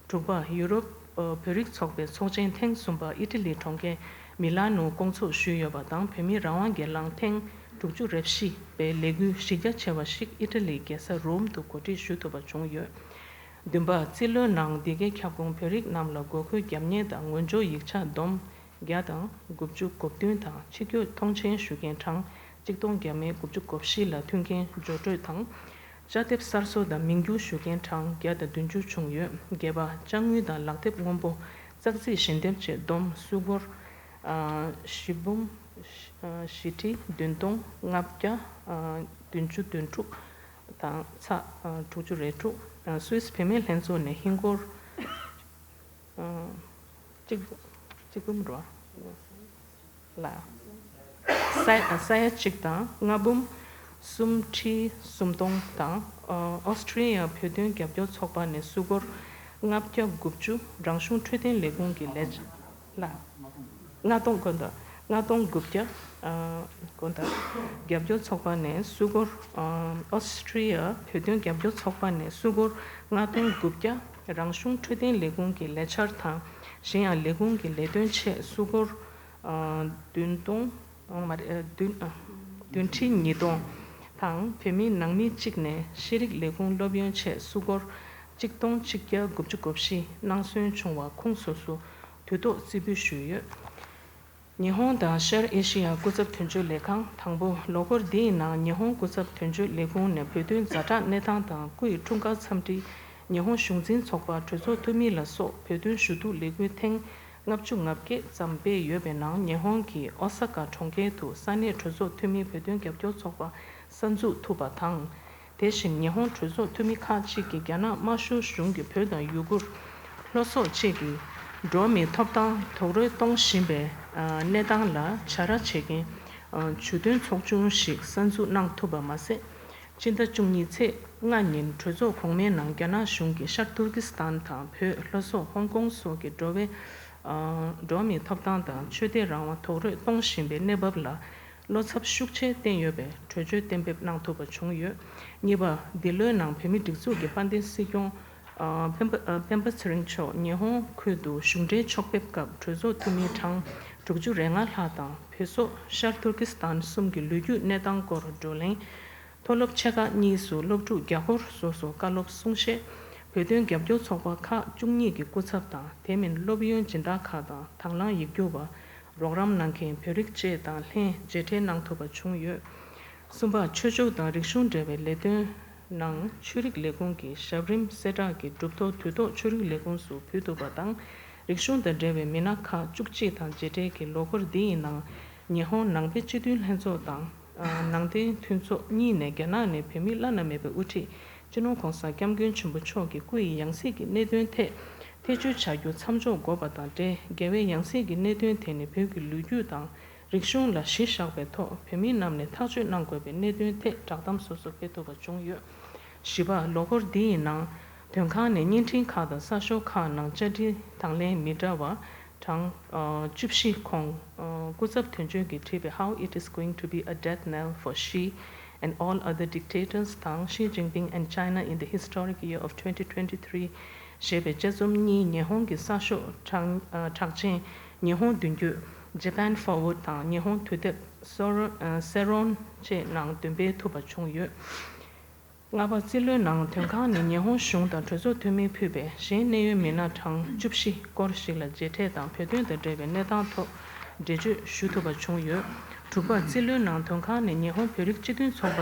དྲུག་པ། ཡུ་རོབ་བོད་རིགས་ཚོགས་པའི་ཚོགས་ཆེན་ཐེངས་གསུམ་པ་ཨི་ཊ་ལིའི་གྲོང་ཁྱེར་མི་ལ་ནོར་བསྐོང་ཚོགས་ཞུས་ཡོད་པ་དང་། བོད་མིའི་རང་དབང་སྒེར་ལངས་ཐེངས་དྲུག་ཅུ་རེ་བཞི་པའི་ལས་འགུལ་གཞི་རྒྱ་ཆེ་བ་ཞིག་ཨི་ཊ་ལིའི་རྒྱལ་ས་རོམ་དུ་གོ་སྒྲིག་ཞུ་ཐུབ་པ་བྱུང་ཡོད། བདུན་པ། རྩིས་ལོའི་ནང་འདི་གའི་ཁྱབ་ཁོངས་བོད་རིགས་རྣམས་ལ་དགོས་མཁོའི་རྒྱབ་གཉེར་དང་ངོ་སྦྱོར་ཡིག་ཆ་བསྡོམས་བརྒྱ་དང་དགུ་བཅུ་གོ་བདུན་དང་། ཕྱི་སྐྱོད་མཐོང་མཆན་ཞུ་མཁན་གྲངས་གཅིག་སྟོང་བརྒྱ་མེད་དགུ་བཅུ་གོ་བཞི་ལ་མཐུན་རྐྱེན་སྦྱོར་སྤྲོད་དང་། དཔྱ་དེབ་གསར་བཟོ་དང་མིང་བསྒྱུར་ཞུ་མཁན་གྲངས་བརྒྱ་དང་བདུན་ཅུ་བྱུང་ཡོད། བརྒྱད་པ། དཔྱ་དངུལ་དང་ལག་དེབ་སྔོན་པོ། ཙག་ཙིག་ཞལ་འདེབས་བཅས་བསྡོམས་སུད་སྒོར། ཨ། བཞི་འབུམ། ཨ། བཞི་ཁྲི་བདུན་སྟོང་ལྔ་བརྒྱ། ཨ། བདུན་ཅུ་དོན་དྲུག་དང་ཚེག་ཨ། དྲུག་ཅུ་རེ་དྲུག་ཨ། སུད་སི་བུད་མེད་ལྷན་ཚོགས་ནས་ཧིན་སྒོར། ཨ། གཅིག་གཅིག་འབུམ་རེད་བ། ལ། ས་ས་ཡ་གཅིག་དང་ལྔ་འབུམ་གསུམ་ཁྲི་གསུམ་སྟོང་དང་། ཨ། ཨོ་སི་ཀྲི་ཡ་བོད་དོན་རྒྱབ་སྐྱོར་ཚོགས་པ་ནས་སུད་སྒོར་ལྔ་བརྒྱ་དགུ་བཅུ། རང་གཞུང་འཕྲོད་བསྟེན་ལས་ཁུངས་ཀྱི་ལས་བྱེད་ལ། ལྔ་སྟོང་། དགོངས་དག་ལྔ་སྟོང་དགུ་བརྒྱ། ཨ། དགོངས་དག་རྒྱབ་སྐྱོར་ཚོགས་པ་ནས་སུད་སྒོར། ཨ། ཨོ་སི་ཁྲི་ཡ་བོད་དོན་རྒྱབ་སྐྱོར་ཚོགས་པ་ནས་སུད་སྒོར་ལྔ་སྟོང་དགུ་བརྒྱ། རང་གཞུང་འཕྲོད་བསྟེན་ལས་ཁུངས་ཀྱི་ལས་འཆར་དང་། གཞན་ཡང་ལས་ཁུངས་ཀྱི་ལས་དོན་ཆེད་སུད་སྒོར། ཨ། བདུན་སྟོང་། ཨ། མ་རེད། ཨ། བདུན། ཨ། བདུན་ཁྲི་ཉིས་སྟོང་དང་། བོད་མི་ནང་མི་གཅིག་ནས་ཤེས་རིག་ལས་ཁུངས་སློབ་ཡོན་ཆེད་སུད་སྒོར་གཅིག་སྟོང་གཅིག་བརྒྱ་དགུ་བཅུ་གོ་བཞི་གནང་སོན་བྱུང་བ་ཁུངས་སོ་སོ་དུས་ཐོག་རྩིས་འབུལ་ཞུས་ཡོད། ཉི་ཧོང་དང་ཤར་ཨེ་ཤི་ཡ་སྐུ་ཚབ་དོན་གཅོད་ལས་ཁང་། དང་པོ། ལོ་འཁོར་འདི་ཡི་ནང་ཉི་ཧོང་སྐུ་ཚབ་དོན་གཅོད་ལས་ཁུངས་ནས་བོད་དོན་ཛ་དྲག་གནས་སྟངས་དང་། སྐུ་ཡི་འཁྲུངས་སྐར་འཚམས་འདྲི། ཉི་ཧོང་གཞུང་འཛིན་ཚོགས་པ་གྲོས་ཚོགས་འཐུས་མི་ལ་སོགས་བོད་དོན་ཞུ་གཏུག་ལས་འགུལ་ཐེངས་ལྔ་བཅུ་ང་བརྒྱད་ཙམ་སྤེལ་ཡོད་པའི་ནང་། ཉི་ཧོང་གི་ཨོ་ས་ཀ་གྲོང་ཁྱེར་དུ་ས་གནས་གྲོས་ཚོགས་འཐུས་མིའི་བོད་དོན་རྒྱབ་སྐྱོར་ཚོགས་པ་གསར་འཛུགས་ཐུབ་པ་དང་། དེ་བཞིན་ཉི་ཧོང་གྲོས་ཚོགས་འཐུས་མི་ཁག་ཅིག་གིས་རྒྱ་ནག་དམར་ཤོག་གཞུང་གིས་བོད་དང་ཡུ་གུར། ལྷོ་སོག་བཅས་ཀྱི་འགྲོ་བ་མིའི་ཐོབ་ཐང་རྡོག་རོལ་གཏོང་བཞིན་པའི་གནས་སྟངས་ལ་བྱ་ར་བྱེད་མཁན་ཇུས་འདོན་ཚོགས་ཆུང་ཞིག་གསར་འཛུགས་གནང་ཐུབ་པ་མ་ཟད། སྤྱི་ཟླ་བཅུ་གཉིས་ཚེས་ལྔ་ཉིན་གྲོས་ཚོགས་གོང་མའི་ནང་རྒྱ་ནག་གཞུང་གིས་ཤར་ཏུར་ཀི་སི་ཐན་དང་བོད། ལྷོ་སོག་ཧོང་ཀོང་སོགས་ཀྱི་འགྲོ་བའི། ཨ། འགྲོ་བ་མིའི་ཐོབ་ཐང་དང་ཆོས་དད་རང་དབང་རྡོག་རོལ་གཏོང་བཞིན་པའི་གནས་བབ་ལ་བློ་འཚབ་ཤུགས་ཆེ་བསྟན་ཡོད་པའི་གྲོས་ཆོད་གཏན་འབེབས་གནང་ཐུབ་པ་བྱུང་ཡོད། གཉིས་པ། འདི་ལོའི་ནང་བོད་མིའི་སྒྲིག་འཛུགས་ཀྱི་དཔལ་ལྡན་སྲིད་སྐྱོང་། ཨ། སྤེན་པ། ཨ། སྤེན་པ་ཚེ་རིང་མཆོག་ཉི་ཧོང་ཁུལ་དུ་གཞུང་འབྲེལ་ཕྱོགས་ཕེབས་སྐབས། གྲོས་ཚོགས་འཐུས་མི་གྲངས་དྲུག་ཅུ་རེ་ལྔ་ལྷག་དང་། བོད་སོག་ཤར་ཏུར་ཀི་སི་ཐན་གསུམ་གྱི་ལོ་རྒྱུས་གནས་སྟངས་སྐོར་བགྲོ་གླེང་། མཐོ་སློབ་ཆེ་ཁག་གཉིས་སུ་སློབ་ཕྲུག་བརྒྱ་སྐོར་སོ་སོ་བཀའ་སློབ་གསུང་བཤད། བོད་དོན་རྒྱབ་སྐྱོར་ཚོགས་པ་ཁག་བཅུ་གཉིས་ཀྱི་སྐུ་ཚབ་དང་། དེ་མིན་སློབ་ཡོན་སྦྱིན་བདག་ཁག་དང་། དང་བླངས་ཡིག་སྒྱུར་བ། རོགས་རམ་གནང་མཁན་བོད་རིགས་བཅས་དང་ལྷན་མཇལ་འཕྲད་གནང་ཐུབ་པ་བྱུང་ཡོད། གསུམ་པ། ཆོས་ཕྱོགས་དང་རིག་གཞུང་འབྲེལ་བའི་ལས་དོན་ནང་ཆོས་རིག་ལས་ཁུངས་ཀྱི་ཞབས་རིམ་གསལ་བསྒྲགས་ཀྱི་གྲུབ་ཐོབ་དུས་ཐོག་ཆོས་རིག་ལས་ཁུངས་སུ་ཕུལ་ཐུབ་པ་དང་། རིག་གཞུང་དང་འབྲེལ་བའི་མི་སྣ་ཁག་བཅུ་གཅིག་དང་མཇལ་འཕྲད་ཀྱིས། ལོ་འཁོར་འདི་ཡི་ནང་ཉི་ཧོང་ནང་པའི་སྤྱི་འཐུས་ལྷན་ཚོགས་དང་། ཨ། ནང་བསྟན་མཐུན་ཚོགས་གཉིས་ནས་རྒྱ་ནག་ནས་བོད་མི་བླ་ན་མེད་པའི་དབུ་ཁྲིད་སྤྱི་ནོར་༧གོང་ས་༧སྐྱབས་མགོན་ཆེན་པོ་མཆོག་གི་སྐུ་ཡི་ཡང་སྲིད་ཀྱི་གནད་དོན་ཐད་ཐེ་བྱུས་བྱ་རྒྱུ་མཚམས་འཇོག་དགོས་པ་དང་འབྲེལ། རྒྱལ་བའི་ཡང་སྲིད་ཀྱི་གནད་དོན་དེ་ནི་བོད་ཀྱི་ལོ་རྒྱུས་དང་རིག་གཞུང་ལ་གཞི་བཞག་པའི་ཐོག་བོད་མི་རྣམས་ནས་ཐག་གཅོད་གནང་དགོས་པའི་གནད་དོན་ཐད་བསྒྲགས་གཏམ་སོ་སོ་སྤེལ་ཐུབ་པ་བྱུང་ཡོད། བཞི་པ། ལོ་འཁོར་འདི་ཡི་ནང་དོན་ཁང་ནས་བརྙན་འཕྲིན་ཁག་དང་གསར་ཤོག་ཁག་ནང་བཅར་འདྲི་དང་ལེན་མི་འདྲ་བ་གྲངས། ཨ། བཅུ་བཞི་ཁོངས། ཨ། སྐུ་ཚབ་དོན་གཅོད་ཀྱིས་བྲིས་པའི། How it is going to be a death knell for Xi and all other dictators དང་། Xi Jinping and China in the historic year of twenty twenty-three ཞེས་པའི་དཔྱད་རྩོམ་གཉིས་ཉི་ཧོང་གི་གསར་ཤོག་གྲགས། ཨ། གྲགས་ཅན་ཉི་ཧོང་མདུན་སྐྱོད། Japan Forward དང་ཉི་ཧོང་དུས་དེབ། Sero- ཨ། Seron བཅས་ནང་འདོན་སྤེལ་ཐུབ་པ་བྱུང་ཡོད། ལྔ་པ། རྩིས་ལོའི་ནང་དོན་ཁང་ནས་ཉི་ཧོང་གཞུང་དང་གྲོས་ཚོགས་འཐུས་མིས་ཕུལ་བའི་གཞན་གནད་ཡོད་མི་སྣ་གྲངས་བཅུ་བཞི་སྐོར་ཞིག་ལ་མཇལ་འཕྲད་དང་བོད་དོན་དང་འབྲེལ་བའི་གནས་སྟངས་ཐོག་འགྲེལ་བརྗོད་ཞུ་ཐུབ་པ་བྱུང་ཡོད། དྲུག་པ། རྩིས་ལོའི་ནང་དོན་ཁང་ནས་ཉི་ཧོང་བོད་རིགས་སྤྱི་མཐུན་ཚོགས་པ་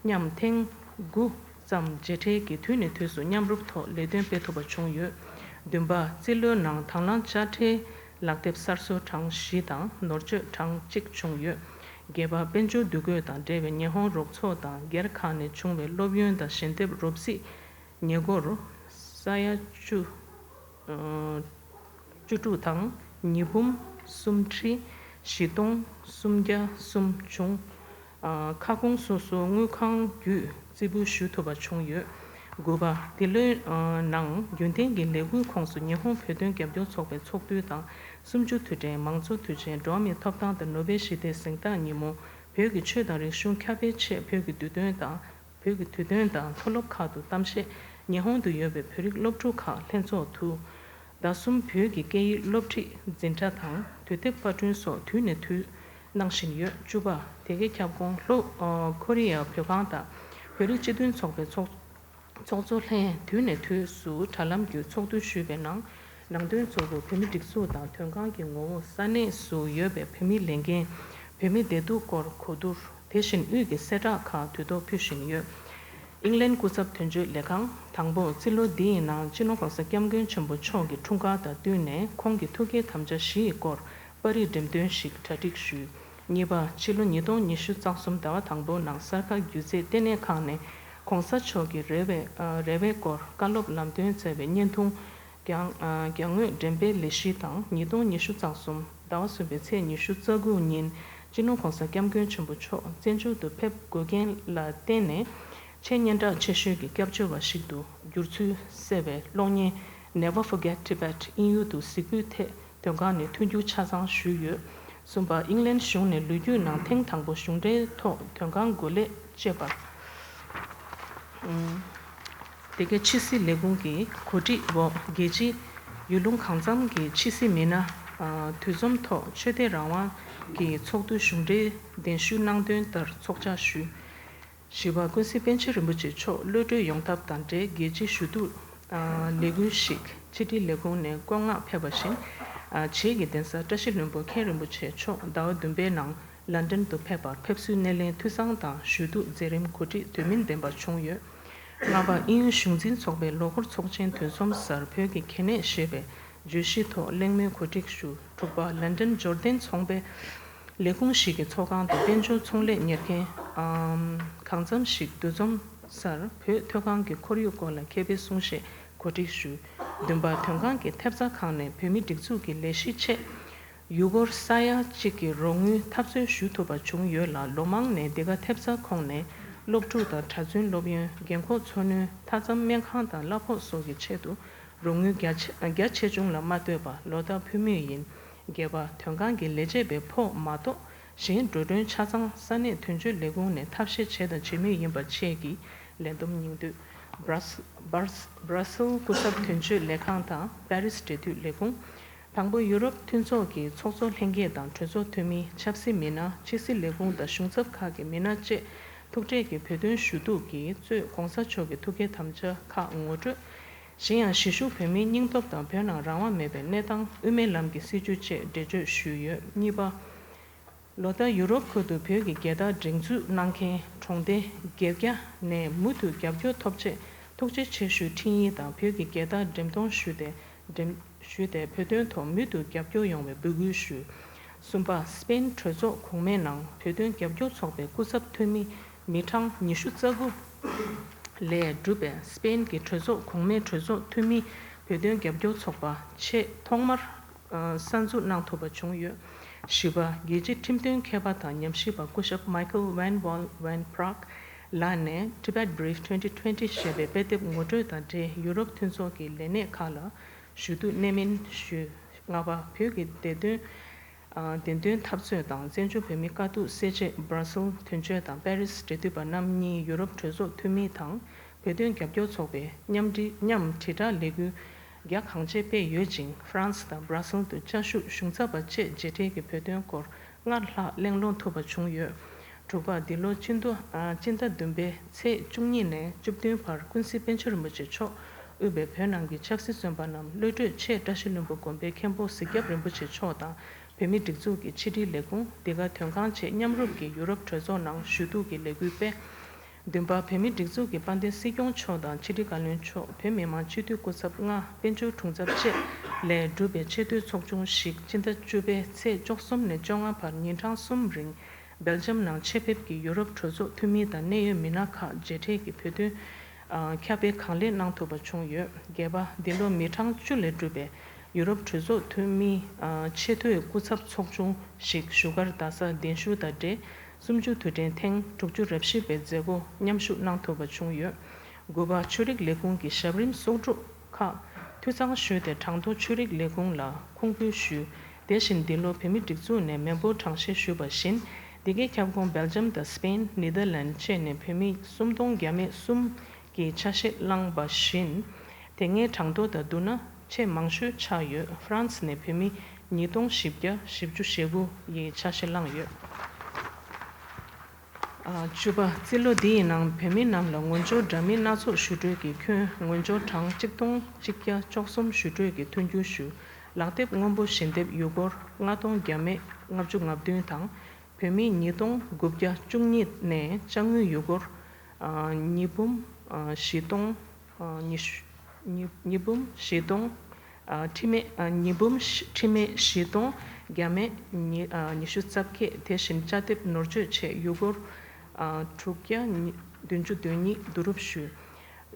མཉམ་ཐེངས་དགུ་ཙམ་མཇལ་འཕྲད་ཀྱིས་དུས་ནས་དུས་སུ་མཉམ་རུབ་ཐོག་ལས་དོན་སྤེལ་ཐུབ་པ་བྱུང་ཡོད། བདུན་པ། རྩིས་ལོའི་ནང་དང་བླངས་དཔྱ་ཁྲལ་ལག་དེབ་གསར་བཟོ་གྲངས་བཞི་དང་ནོར་བཅོས་གྲངས་གཅིག་བྱུང་ཡོད། བརྒྱད་པ། དཔལ་འབྱོར་འདུ་འགོད་དང་འབྲེལ་བའི་ཉི་ཧོང་རོགས་ཚོགས་དང་སྒེར་ཁག་ནས་བྱུང་བའི་སློབ་ཡོན་དང་ཞལ་འདེབས་རོབ་རྩིས་ཉེ་སྒོར་ས་ཡ་བཅུ། ཨ། བཅུ་དྲུག་དང་ཉིས་འབུམ་སུམ་ཁྲི་བཞི་སྟོང་སུམ་བརྒྱ་གསུམ་བྱུང་། ཨ། ཁ་སྐོང་སོ་སོ་དངུལ་ཁང་བརྒྱུད་རྩིས་འབུལ་ཞུ་ཐུབ་པ་བྱུང་ཡོད། དགུ་པ། འདི་ལོའི། ཨ། ནང་རྒྱུན་ལྡན་གྱི་ལས་འགུལ་ཁོངས་སུ་ཉི་ཧོང་བོད་དོན་རྒྱབ་སྐྱོར་ཚོགས་པའི་ཚོགས་འདུ་དང་། གསུམ་བཅུ་དུས་དྲན། མང་གཙོ་དུས་ཆེན། འགྲོ་བ་མིའི་ཐོབ་ཐང་དང་ནོ་བེལ་ཞི་བདེའི་གཟེངས་རྟགས་ཉིན་མོ། བོད་ཀྱི་ཆོས་དང་རིག་གཞུང་ཁྱབ་སྤེལ་ཆེད་བོད་ཀྱི་དུས་སྟོན་དང་། བོད་ཀྱི་དུས་སྟོན་དང་མཐོ་སློབ་ཁག་ཏུ་གཏམ་བཤད། ཉི་ཧོང་དུ་ཡོད་པའི་བོད་རིགས་སློབ་ཕྲུག་ཁག་ལྷན་ཚོགས་དུ། ཟླ་གསུམ་བོད་ཀྱི་སྐད་ཡིག་སློབ་ཁྲིད་འཛིན་གྲྭ་དང་དུས་དེབ་པར་སྐྲུན་སོགས་དུས་ནས་དུས་གནང་བཞིན་ཡོད། བཅུ་པ། དེ་གའི་ཁྱབ་ཁོངས་ལྷོ་ཨ་ཁོ་རི་ཡ་བོད་ཁང་དང་བོད་རིགས་སྤྱི་མཐུན་ཚོགས་པའི་ཚོགས་ཚོགས་གཙོ་ལྷན་དུས་ནས་དུས་སུ་དྲ་ལམ་བརྒྱུད་ཚོགས་འདུ་ཞུས་པའི་ནང་། ནང་དོན་གཙོ་བོ་བོད་མི་སྒྲིག་འཛུགས་དང་དོན་ཁང་གི་ངོ་བོ། ས་གནས་སུ་ཡོད་པའི་བོད་མིའི་ལས་འགན། བོད་མིའི་བདེ་སྡུག་སྐོར་གོ་བསྡུར། དེ་བཞིན་དབུས་ཀྱི་གསལ་བསྒྲགས་ཁག་དུས་ཐོག་ཕུལ་བཞིན་ཡོད། ཨིང་ལན་སྐུ་ཚབ་དོན་གཅོད་ལས་ཁང་། དང་པོ། རྩིས་ལོ་འདི་ཡི་ནང་སྤྱི་ནོར་༧གོང་ས་༧སྐྱབས་མགོན་ཆེན་པོ་མཆོག་གི་འཁྲུངས་སྐར་དང་བསྟུན་ནས་ཁོང་གི་ཐུགས་བསྐྱེད་དམ་བཅའ་བཞི་ཡི་སྐོར་པར་རིས་འགྲེམས་སྟོན་ཞིག་གྲ་སྒྲིག་ཞུས། གཉིས་པ། ཕྱི་ལོ་ཉིས་སྟོང་ཉི་ཤུ་རྩ་གསུམ་ཟླ་བ་དང་པོ་ནང་གསར་ཁ་སྒྱུ་རྩལ་ལྟེ་གནས་ཁང་ནས་༧གོང་ས་མཆོག་གི་རེ་བའི་ཨ་རེ་བའི་སྐོར་བཀའ་སློབ་ལམ་སྟོན་མཛད་པའི་བརྙན་ཐུང་རྒྱང་ཨ་རྒྱང་ངོས་འགྲེམས་སྤེལ་ལས་གཞི་དང་། ཉིས་སྟོང་ཉི་ཤུ་རྩ་གསུམ་ཟླ་བ་གསུམ་པའི་ཚེས་ཉི་ཤུ་རྩ་དགུ་ཉིན་སྤྱི་ནོར་༧གོང་ས་༧སྐྱབས་མགོན་ཆེན་པོ་མཆོག་བཙན་བྱོལ་དུ་ཕེབས་དགོས་རྐྱེན་ལ་བརྟེན་ནས་ཆེས་སྙན་གྲགས་ཆེ་ཤོས་ཀྱི་སྐྱབས་བཅོལ་བ་ཞིག་ཏུ་འགྱུར་ཚུལ་གསལ་བའི་གློག་བརྙན་Never Forget Tibet དབྱིན་ཡུལ་དུ་གཟིགས་འབུལ་ཐད་དོན་ཁང་ནས་མཐུན་འགྱུར་ཆ་ཚང་ཞུས་ཡོད། གསུམ་པ། ཨིང་ལན་གཞུང་ནས་ལོ་རྒྱུས་ནང་ཐེངས་དང་པོ་གཞུང་འབྲེལ་ཐོག་དོན་ཁང་འགོ་ལས་བཅད་པ། ཨུམ། དེ་གའི་ཕྱི་སྲིད་ལས་ཁུངས་ཀྱི་གོ་སྒྲིག་འོག་རྒྱལ་སྤྱིའི་ཡུལ་ལུང་གང་འཚམ་གྱི་ཕྱི་སྲིད་མི་སྣ་ཨ་འདུ་འཛོམས་ཐོག་ཆོས་དད་རང་དབང་གི་ཚོགས་འདུ་གཞུང་འབྲེལ་གདན་ཞུ་གནང་དོན་ལྟར་ཚོགས་བཅར་ཞུས། བཞི་པ། ཀུན་གཟིགས་པཎ་ཆེན་རིན་པོ་ཆེ་མཆོག་གློད་གྲོལ་ཡོང་ཐབས་དང་འབྲེལ་རྒྱལ་སྤྱིའི་ཞུ་གཏུག་ཨ་ལས་འགུལ་ཞིག་ཕྱི་དྲིལ་ལས་ཁུངས་ནས་བཀོད་མངགས་ཕེབས་པ་བཞིན། ཨ་བྱེས་ཀྱི་གདན་ས་བཀྲ་ཤིས་ལྷུན་པོ་མཁན་རིན་པོ་ཆེ་མཆོག་ཟླ་བ་བདུན་པའི་ནང་ལན་ཀྲན་དུ་ཕེབས་པར་ཕེབས་བསུའི་སྣེ་ལེན་འཐུས་ཚང་དང་ཞུ་གཏུག་མཛད་རིམ་གོ་སྒྲིག་དོན་སྨིན་ལྡན་པ་བྱུང་ཡོད། ལྔ་པ། དབྱིན་ཡུལ་གཞུང་འཛིན་ཚོགས་པའི་ལོ་འཁོར་ཚོགས་ཆེན་འདུ་འཛོམས་སར་བོད་ཀྱི་གལ་གནད་ཞེས་པའི་བརྗོད་གཞི་ཐོག་གླེང་མོལ་གོ་སྒྲིག་ཞུ། དྲུག་པ། ལན་ཀྲན་འབྱོར་ལྡན་ཚོང་པའི་ལས་ཁུངས་ཤིག་གི་ཚོགས་ཁང་དུ་དཔལ་འབྱོར་ཚོང་ལས་གཉེར་མཁན་ཨམ་གང་འཚམ་ཞིག་འདུ་འཛོམས་སར་བོད་མཐོ་སྒང་གི་ཁོར་ཡུག་སྐོར་ལ་མཁས་པའི་གསུང་བཤད་གོ་སྒྲིག་ཞུས། བདུན་པ། དོན་ཁང་གི་ཐེབས་རྩ་ཁང་ནས་བོད་མིའི་སྒྲིག་འཛུགས་ཀྱི་ལས་གཞི་ཆེད་ཡུལ་སྐོར་ས་ཡ་གཅིག་གི་རོགས་དངུལ་འཐབ་རྩོད་ཞུ་ཐུབ་པ་བྱུང་ཡོད་ལ། ལོ་མང་ནས་འདི་ག་ཐེབས་རྩ་ཁོངས་ནས་སློབ་ཕྲུག་དང་གྲྭ་བཙུན་སློབ་ཡོན། རྒན་འཁོགས་འཚོ་སྣོན། མཐའ་མཚམས་སྨན་ཁང་དང་གླ་ཕོགས་སོགས་ཀྱི་ཆེད་དུ་རོགས་དངུལ་རྒྱ་ཆེ་རྒྱ་ཆེ་ཆུང་ལ་མ་ལྟོས་པར་ལོ་ལྟར་ཕུལ་མུས་ཡིན། བརྒྱད་པ། དོན་ཁང་གི་ལས་བྱེད་པའི་ཕོགས་མ་གཏོགས་གཞན་འགྲོ་གྲོན་ཆ་ཚང་ས་གནས་དོན་གཅོད་ལས་ཁུངས་ནས་ཐབས་ཤེས་བྱས་དང་བྱེད་མུས་ཡིན་པ་བཅས་ཀྱི་ལས་བསྡོམས་སྙིང་བསྡུས། སྦྲ་སི་སྦྲ་སི་སྦྲ་སིལ་སྐུ་ཚབ་དོན་གཅོད་ལས་ཁང་དང་པེ་རིས་འབྲེལ་མཐུད་ལས་ཁུངས། དང་པོ། ཡུ་རོབ་མཐུན་ཚོགས་ཀྱི་ཚོགས་གཙོ་ལྷན་རྒྱས་དང་གྲོས་ཚོགས་འཐུས་མི། ཆབ་སྲིད་མི་སྣ། ཕྱི་སྲིད་ལས་ཁུངས་དང་གཞུང་ཚབ་ཁག་གི་མི་སྣ་བཅས་ཐུག་འཕྲད་ཀྱིས་བོད་དོན་ཞུ་གཏུག་གིས་གཙོས་༸གོང་ས་མཆོག་གི་ཐུགས་བསྐྱེད་དམ་བཅའ་ཁག་ངོ་སྤྲོད། གཞན་ཡང་གཞིས་བཞུགས་བོད་མིའི་སྙིང་སྟོབས་དང་བོད་ནང་རང་དབང་མེད་པའི་གནས་སྟངས། དབུ་མའི་ལམ་གྱི་སྲིད་བྱུས་བཅས་འགྲེལ་བརྗོད་ཞུས་ཡོད། གཉིས་པ། ལོ་ལྟར་ཡུ་རོབ་ཁུལ་དུ་བོད་ཀྱི་རྒྱལ་དར་སྒྲེང་འཛུགས་གནང་མཁན་གྲོང་སྡེ་སྒེར་བརྒྱ་ནས་མུ་མཐུད་རྒྱབ་སྐྱོར་ཐོབ་ཆེད་ཐུགས་རྗེ་ཆེ་ཞུའི་འཕྲིན་ཡིག་དང་བོད་ཀྱི་རྒྱལ་དར་འགྲེམས་གཏོང་ཞུས་ཏེ་འགྲེམས་ཞུས་ཏེ་བོད་དོན་ཐོག་མུ་མཐུད་རྒྱབ་སྐྱོར་ཡོང་བའི་འབོད་སྐུལ་ཞུས། གསུམ་པ། སི་པེན་གྲོས་ཚོགས་གོང་མའི་ནང་བོད་དོན་རྒྱབ་སྐྱོར་ཚོགས་པའི་སྐུ་ཚབ་འཐུས་མི་མི་གྲངས་ཉི་ཤུ་རྩ་དགུ་ལས་གྲུབ་པའི་སི་པེན་གྱི་གྲོས་ཚོགས་གོང་མའི་གྲོས་ཚོགས་འཐུས་མིས་བོད་དོན་རྒྱབ་སྐྱོར་ཚོགས་པ་ཆེས་ཐོག་མར་གསར་འཛུགས་གནང་ཐུབ་པ་བྱུང་ཡོད། བཞི་པ། རྒྱལ་སྤྱིའི་ཁྲིམས་དོན་མཁས་པ་དང་ཉམས་ཞིབ་པ་སྐུ་ཞབས་Michael Van Wall Van Praag ལགས་ནས་Tibet Brief twenty twenty ཞེས་པའི་དཔེ་དེབ་ངོ་སྤྲོད་དང་འབྲེལ་ཡུ་རོབ་མཐུན་ཚོགས་ཀྱི་ལས་སྣེ་ཁག་ལ་ཞུ་གཏུག་གནད་སྨིན་ཞུས། ལྔ་པ། བོད་ཀྱི་བདེ་དོན། ཨ་བདེན་དོན་འཐབ་རྩོད་དང་བཙན་བྱོལ་བོད་མིའི་དཀའ་སྡུག་སེལ་ཆེད་སྦྲ་སིལ་དོན་གཅོད་དང་པེ་རིས་འབྲེལ་མཐུད་པ་རྣམ་གཉིས་ཡུ་རོབ་གྲོས་ཚོགས་འཐུས་མི་དང་བོད་དོན་རྒྱབ་སྐྱོར་ཚོགས་པའི་མཉམ་འབྲེལ་མཉམ་དྲིལ་བསྒྲགས་ལས་འགུལ་རྒྱ་གང་ཆེ་སྤེལ་ཡོད་ཅིང་། ཧྥ་རན་སི་དང་སྦྲ་སིལ་དུ་བཅའ་བཞུགས་གཞུང་ཚབ་པ་བཅས་མཇལ་འཕྲད་ཀྱིས་བོད་དོན་སྐོར་སྔར་ལྷག་གླེང་སློང་ཐུབ་པ་བྱུང་ཡོད། དྲུག་པ། འདི་ལོ་སྤྱི་ཟླ་ཨ་སྤྱི་ཟླ་བདུན་པའི་ཚེས་བཅུ་གཉིས་ནས་བཅུ་བདུན་བར་ཀུན་གཟིགས་པཎ་ཆེན་རིན་པོ་ཆེ་མཆོག་དབུས་པའི་བོད་ནང་གི་ཆབ་སྲིད་བཙོན་པ་རྣམས་གློད་གྲོལ་ཆེད་བཀྲ་ཤིས་ལྷུན་པོ་དགོན་པའི་མཁན་པོ་གཟིག་རྒྱབ་རིན་པོ་ཆེ་མཆོག་དང་བོད་མིའི་སྒྲིག་འཛུགས་ཀྱི་ཕྱི་དྲིལ་ལས་ཁུངས། འདི་ག་དོན་ཁང་བཅས་མཉམ་རུབ་ཀྱིས་ཡུ་རོབ་གྲོས་ཚོགས་ནང་ཞུ་གཏུག་གི་ལས་འགུལ་སྤེལ། བདུན་པ། བོད་མིའི་སྒྲིག་འཛུགས་ཀྱི་དཔལ་ལྡན་སྲིད་སྐྱོང་མཆོག་དང་ཕྱི་དྲིལ་བཀའ་བློན་མཆོག་བོད་མི་མང་སྤྱི་འཐུས་སྐུ་ཚབ་ལྔ་དཔལ་འབྱོར་དྲུང་ཚབ་བཅས་ལས་གྲུབ་པའི་ཆེས་མཐོའི་ཚོགས་ཆུང་ཞིག་སྤྱི་ཟླ་བཅུ་པའི་ཚེས་བཅུ་གསུམ་ནས་བཅོ་ལྔ་བར་ཉིན་གྲངས་གསུམ་རིང་སྦེལ་ཇམ་ནང་ཆེད་ཕེབས་ཀྱིས་ཡུ་རོབ་གྲོས་ཚོགས་འཐུས་མི་དང་གནད་ཡོད་མི་སྣ་ཁག་མཇལ་འཕྲད་ཀྱིས་བོད་དོན་ཨ་ཁྱབ་སྤེལ་གང་ལེགས་གནང་ཐུབ་པ་བྱུང་ཡོད། བརྒྱད་པ། འདི་ལོ་མི་གྲངས་བཅུ་ལས་གྲུབ་པའི་ཡུ་རོབ་གྲོས་ཚོགས་འཐུས་མི་ཨ་ཆེས་མཐོའི་སྐུ་ཚབ་ཚོགས་ཆུང་ཞིག་བཞུགས་སྒར་རྡ་སར་གདན་ཞུ་དང་འབྲེལ་གསུམ་བཅུ་དུས་དྲན་ཐེངས་དྲུག་ཅུ་རེ་བཞི་པའི་མཛད་སྒོ་མཉམ་ཞུགས་གནང་ཐུབ་པ་བྱུང་ཡོད། དགུ་པ། ཆོས་རིག་ལས་ཁུངས་ཀྱི་ཞབས་རིམ་གསོག་སྒྲུབ་ཁག་འཐུས་ཚང་ཞུས་ཏེ་གྲངས་ཐོ་ཆོས་རིག་ལས་ཁུངས་ལ་ཁུངས་འཁྱོལ་ཞུས། དེ་བཞིན་འདི་ལོ་བོད་མིའི་སྒྲིག་འཛུགས་ནས་མི་འབོར་གྲངས་བཤེར་ཞུས་པར་བཞིན། འདི་གའི་ཁྱབ་ཁོངས་སྦེལ་ཇམ་དང་སི་པེན། ནེ་དར་ལན་བཅས་ནས་བོད་མི་སུམ་སྟོང་བརྒྱ་མེད་གསུམ་གྱིས་ཆ་ཤས་བླངས་པ་བཞིན། དེ་སྔའི་གྲངས་ཐོ་དང་བསྡུར་ན་ཆེས་མང་ཤོས་ཆགས་ཡོད། ཧྥ་རན་སི་ནས་བོད་མི་ཉིས་སྟོང་བཞི་བརྒྱ་བཞི་བཅུ་ཞེ་དགུ་ཡིས་ཆ་ཤས་བླངས་ཡོད། ཨ་བཅུ་པ། རྩིས་ལོ་འདི་ཡི་ནང་བོད་མི་རྣམས་ལ་ངོ་སྦྱོར་འདྲ་མིན་སྣ་ཚོགས་ཞུ་སྤྲོད་ཀྱིས་ཁྱོན་ངོ་སྦྱོར་གྲངས་གཅིག་སྟོང་གཅིག་བརྒྱ་བཅུ་གསུམ་ཞུ་སྤྲོད་ཀྱི་མཐུན་འགྱུར་ཞུས། ལག་དེབ་སྔོན་པོ་ཞལ་འདེབས་ཡུལ་སྐོར་ལྔ་སྟོང་བརྒྱ་མེད་ལྔ་བཅུ་ང་བདུན་དང་། བོད་མི་ཉིས་སྟོང་དགུ་བརྒྱ་བཅུ་གཉིས་ནས་ཅ་དངོས་ཡུལ་སྐོར་ཨ་ཉིས་འབུམ་ཨ་བཞི་སྟོང་ཨ་ཉི་ཤུ་ཉི་ཉིས་འབུམ་བཞི་སྟོང་ཨ་ཁྲི་མེད་ཨ་ཉིས་འབུམ་ཁྲི་མེད་བཞི་སྟོང་བརྒྱ་མེད་ཉི་ཨ་ཉི་ཤུ་རྩ་བརྒྱད། དེ་བཞིན་དཔྱ་དེབ་ནོར་བཅོས་ཆེད་ཡུལ་སྐོར་ཨ་དྲུག་བརྒྱ་བདུན་ཅུ་དོན་གཉིས་བསྡུ་རུབ་ཞུས།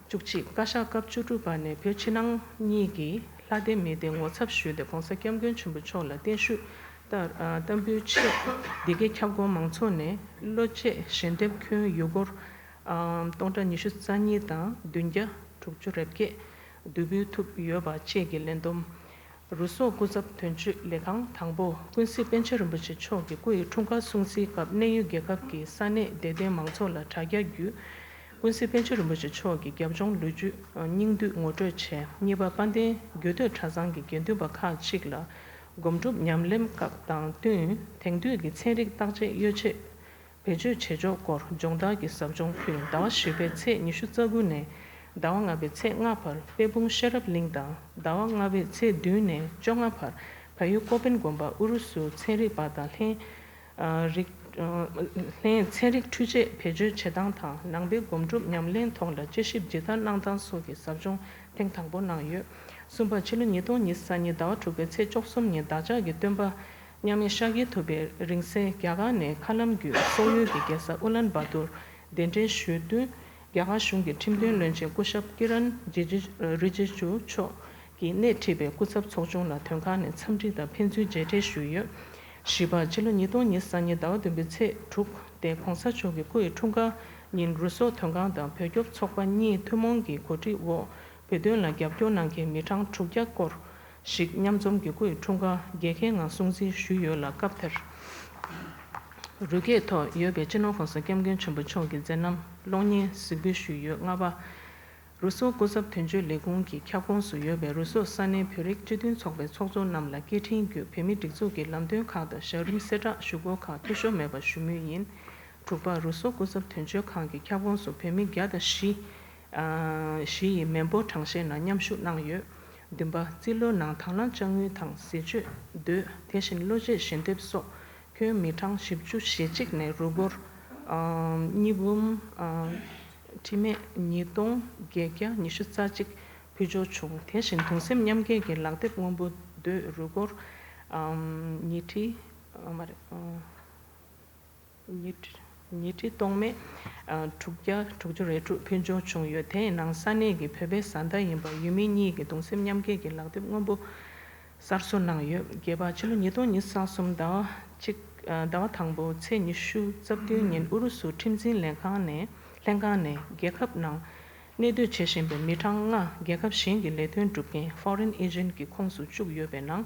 བཅུ་གཅིག། བཀའ་ཤག་སྐབས་བཅུ་དྲུག་པ་ནས་བོད་ཕྱི་ནང་གཉིས་ཀྱི་ལྷ་སྡེ་མི་སྡེ་ངོ་ཚབ་ཞུས་ཏེ་༸གོང་ས་༸སྐྱབས་མགོན་ཆེན་པོ་མཆོག་ལ་བརྟན་བཞུགས་ལྟར་ཨ་བསྟར་འབུལ་ཆེད་འདི་གའི་ཁྱབ་ཁོངས་མང་ཚོགས་ནས་བློ་གཅིག་ཞལ་འདེབས་ཁྱོན་ཡུལ་སྐོར་ཨ་སྟོང་ཕྲག་ཉི་ཤུ་རྩ་གཉིས་དང་བདུན་བརྒྱ་དྲུག་ཅུ་རེ་བརྒྱད་བསྡུ་འབུལ་ཐུབ་ཡོད་པ་བཅས་ཀྱི་ལས་བསྡོམས། རུ་སོག་སྐུ་ཚབ་དོན་གཅོད་ལས་ཁང་དང་པོ། ཀུན་གཟིགས་པཎ་ཆེན་རིན་པོ་ཆེ་མཆོག་གི་སྐུ་ཡི་འཁྲུངས་སྐར་སྲུང་བརྩིའི་སྐབས་གནད་ཡོད་རྒྱལ་ཁབ་ཀྱི་ས་གནས་བདེ་དོན་མང་ཚོགས་ལ་དྲ་རྒྱ་བརྒྱུད། ཀུན་གཟིགས་པཎ་ཆེན་རིན་པོ་ཆེ་མཆོག་གི་རྒྱབ་ལྗོངས་ལོ་རྒྱུས་སྙིང་བསྡུས་ངོ་སྤྲོད་བྱས། གཉིས་པ། དཔལ་ལྡན་རྒྱུད་སྟོད་གྲྭ་ཚང་གི་དགེ་འདུན་པ་ཁག་ཅིག་ལ་སྒོམ་སྒྲུབ་ཉམས་ལེན་སྐབས་དང་བསྟུན་དེང་དུས་ཀྱི་ཚན་རིག་བརྟག་དཔྱད་ཡོ་ཆས་བེད་སྤྱོད་བྱེད་ཕྱོགས་སྐོར་སྦྱོང་བརྡར་གྱི་ཟབ་སྦྱོང་ཕུལ། ཟླ་བ་བཞི་པའི་ཚེས་ཉི་ཤུ་རྩ་དགུ་ནས་ཟླ་བ་ལྔ་པའི་ཚེས་ལྔ་བར་དཔལ་སྤུངས་ཤེས་རབ་གླིང་དང་། ཟླ་བ་ལྔ་པའི་ཚེས་བདུན་ནས་བཅོ་ལྔ་བར་བལ་ཡུལ་ཀོ་པན་དགོན་པ་ཨུ་རུ་སུ་ཚན་རིག་པ་དང་ལྷན། ཨ། རིག་ཨ། ལྷན་ཚན་རིག་འཕྲུལ་ཆས་བེད་སྤྱོད་བྱེད་སྟངས་དང་ནང་པའི་སྒོམ་སྒྲུབ་ཉམས་ལེན་ཐོག་ལ་དཔྱད་ཞིབ་ཇི་ལྟར་གནང་སྟངས་སོགས་ཀྱི་ཟབ་སྦྱོང་ཐེངས་དང་པོ་གནང་ཡོད། གསུམ་པ། ཕྱི་ལོ་ཉིས་སྟོང་ཉི་ཤུ་རྩ་གཉིས་ཟླ་བ་དྲུག་པའི་ཚེས་བཅུ་གསུམ་ཉིན་བདག་ཅག་གི་སྟོན་པ་མཉམ་མེད་ཤཱཀྱ་ཐུབ་པའི་རིང་བསྲེལ་རྒྱ་གར་ནས་མཁའ་ལམ་བརྒྱུད་སོག་ཡུལ་གྱི་རྒྱལ་ས་ཨུ་ལན་བཱ་ཏུར་གདན་འདྲེན་ཞུས་དོན། རྒྱ་གར་གཞུང་གི་ཁྲིམས་དོན་བློན་ཆེན་སྐུ་ཞབས་ཀི་རན་རི་ཇི་རི་ཇི་ཇུ་མཆོག་གིས་སྣེ་ཁྲིད་པའི་སྐུ་ཚབ་ཚོགས་ཆུང་ལ་དོན་ཁང་ནས་འཚམས་འདྲི་དང་ཕན་ཚུན་མཇལ་འཕྲད་ཞུས་ཡོད། བཞི་པ། ཕྱི་ལོ་ཉིས་སྟོང་ཉི་ཤུ་རྩ་གཉིས་ཟླ་བ་བདུན་པའི་ཚེས་དྲུག་སྟེ་གོང་ས་མཆོག་གི་སྐུ་ཡི་འཁྲུངས་སྐར་ཉིན་རུ་སོག་དོན་ཁང་དང་བོད་སྐྱོབ་ཚོགས་པ་གཉིས་ཐུན་མོང་གི་གོ་སྒྲིག་འོག་བོད་དོན་ལ་རྒྱབ་སྐྱོར་གནང་མཁན་མི་གྲངས་དྲུག་བརྒྱ་སྐོར་ཞིག་མཉམ་འཛོམས་ཀྱིས་སྐུ་ཡི་འཁྲུངས་སྐར་རྒྱལ་ཁའི་ངང་སྲུང་བརྩི་ཞུས་ཡོད་ལ། སྐབས་དེར་རུ་སྐད་ཐོག་ཡོད་པའི་སྤྱི་ནོར་༸གོང་ས་༸སྐྱབས་མགོན་ཆེན་པོ་མཆོག་གི་མཛད་རྣམ་གློག་བརྙན་གཟིགས་འབུལ་ཞུས་ཡོད། ལྔ་པ། རུ་སོག་སྐུ་ཚབ་དོན་གཅོད་ལས་ཁུངས་ཀྱི་ཁྱབ་ཁོངས་སུ་ཡོད་པའི་རུ་སོག་ས་གནས་བོད་རིགས་སྤྱི་མཐུན་ཚོགས་པའི་ཚོགས་གཙོ་རྣམས་ལ་སྐད་འཕྲིན་བརྒྱུད་བོད་མིའི་སྒྲིག་འཛུགས་ཀྱི་ལམ་སྟོན་ཁག་དང་ཞབས་རིམ་གསལ་བསྒྲགས་ཞུ་སྒོ་ཁག་འཐུས་ཤོར་མེད་པ་ཞུ་མུས་ཡིན། དྲུག་པ། རུ་སོག་སྐུ་ཚབ་དོན་གཅོད་ཁང་གི་ཁྱབ་ཁོངས་སུ་བོད་མི་བརྒྱ་དང་བཞི། ཨ། བཞི་ཡི་མི་འབོར་གྲངས་བཤེར་ནང་མཉམ་ཞུགས་གནང་ཡོད། བདུན་པ། རྩིས་ལོའི་ནང་དང་བླངས་དཔྱ་དངུལ་དང་ཟས་སྤྱོད། སྡོད། དེ་བཞིན་གློག་ཆས་ཞལ་འདེབས་སོགས་ཁྱོན་མི་གྲངས་བཞི་བཅུ་ཞེ་གཅིག་ནས་རུ་སྒོར། ཨ། དངུལ་འབུམ། ཨ། ཁྲི་མེད་ཉིས་སྟོང་བརྒྱད་བརྒྱ་ཉི་ཤུ་རྩ་གཅིག་ཕུལ་འབྱོར་བྱུང་། དེ་བཞིན་གདུང་སེམས་མཉམ་སྐྱེད་ཀྱི་ལག་དེབ་སྔོན་པོ་སྡོད། རུ་སྒོར། ཨ། ཉིས་ཁྲི། ཨ། མ་རེད། ཨ། ཉིས་ཉིས་ཁྲི་སྟོང་མེད། ཨ། དྲུག་བརྒྱ་དྲུག་ཅུ་རེ་དྲུག་ཕུལ་འབྱོར་བྱུང་ཡོད། དེའི་ནང་ས་གནས་ཀྱི་བོད་པའི་བཟའ་ཟླ་ཡིན་པ་ཡུལ་མི་གཉིས་ཀྱི་གདུང་སེམས་མཉམ་སྐྱེད་ཀྱི་ལག་དེབ་སྔོན་པོ་གསར་བཟོ་གནང་ཡོད། བརྒྱད་པ། ཕྱི་ལོ་ཉིས་སྟོང་ཉི་ཤུ་རྩ་གསུམ་ཟླ་བ་གཅིག་ཨ། ཟླ་བ་དང་པོ་ཚེས་ཉི་ཤུ་རྩ་བདུན་ཉིན་ཨུ་རུ་སུ་ཁྲིམས་འཛིན་ལྷན་ཁང་ནས་ལྷན་ཁང་ནས་རྒྱལ་ཁབ་ནང་གནས་སྡོད་བྱེད་བཞིན་པའི་མི་གྲངས་ལྔ་རྒྱལ་ཁབ་གཞན་གྱི་ལས་དོན་སྒྲུབ་མཁན་Foreign Agent གྱི་ཁོངས་སུ་བཅུག་ཡོད་པའི་ནང་།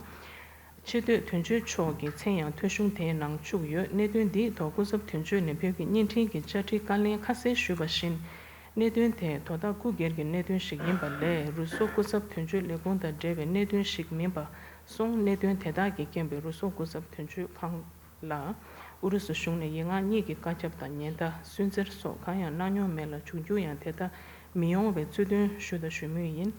ཆེ་བསྟོད་དོན་གཅོད་མཆོག་གི་མཚན་ཡང་ཐོ་གཞུང་དེའི་ནང་བཅུག་ཡོད། གནད་དོན་འདིའི་ཐོག་སྐུ་ཚབ་དོན་གཅོད་ནས་བོད་ཀྱི་བརྙན་འཕྲིན་གྱི་བཅར་འདྲིའི་བཀའ་ལན་ཁ་གསལ་ཞུས་པ་བཞིན། གནད་དོན་དེ་དོ་བདག་སྐུ་སྒེར་གྱི་གནད་དོན་ཞིག་ཡིན་པ་ལས་རུ་སོག་སྐུ་ཚབ་དོན་གཅོད་ལས་ཁུངས་དང་འབྲེལ་བའི་གནད་དོན་ཞིག་མིན་པ་སོང་། གནད་དོན་དེ་དག་གི་རྐྱེན་པས་རུ་སོག་སྐུ་ཚབ་དོན་གཅོད་ཁང་ལ་ཨུ་རུ་སུ་གཞུང་ནས་ཡིག་ངག་གཉིས་ཀྱི་བཀའ་ཁྱབ་དང་ཉེན་བརྡ་སུན་གཙེར་སོགས་གང་ཡང་གནང་མྱོང་མེད་ལ་འབྱུང་འགྱུར་ཡང་དེ་ལྟར་མི་ཡོང་བའི་རྩོད་དོན་ཞུ་དང་ཞུ་མུས་ཡིན།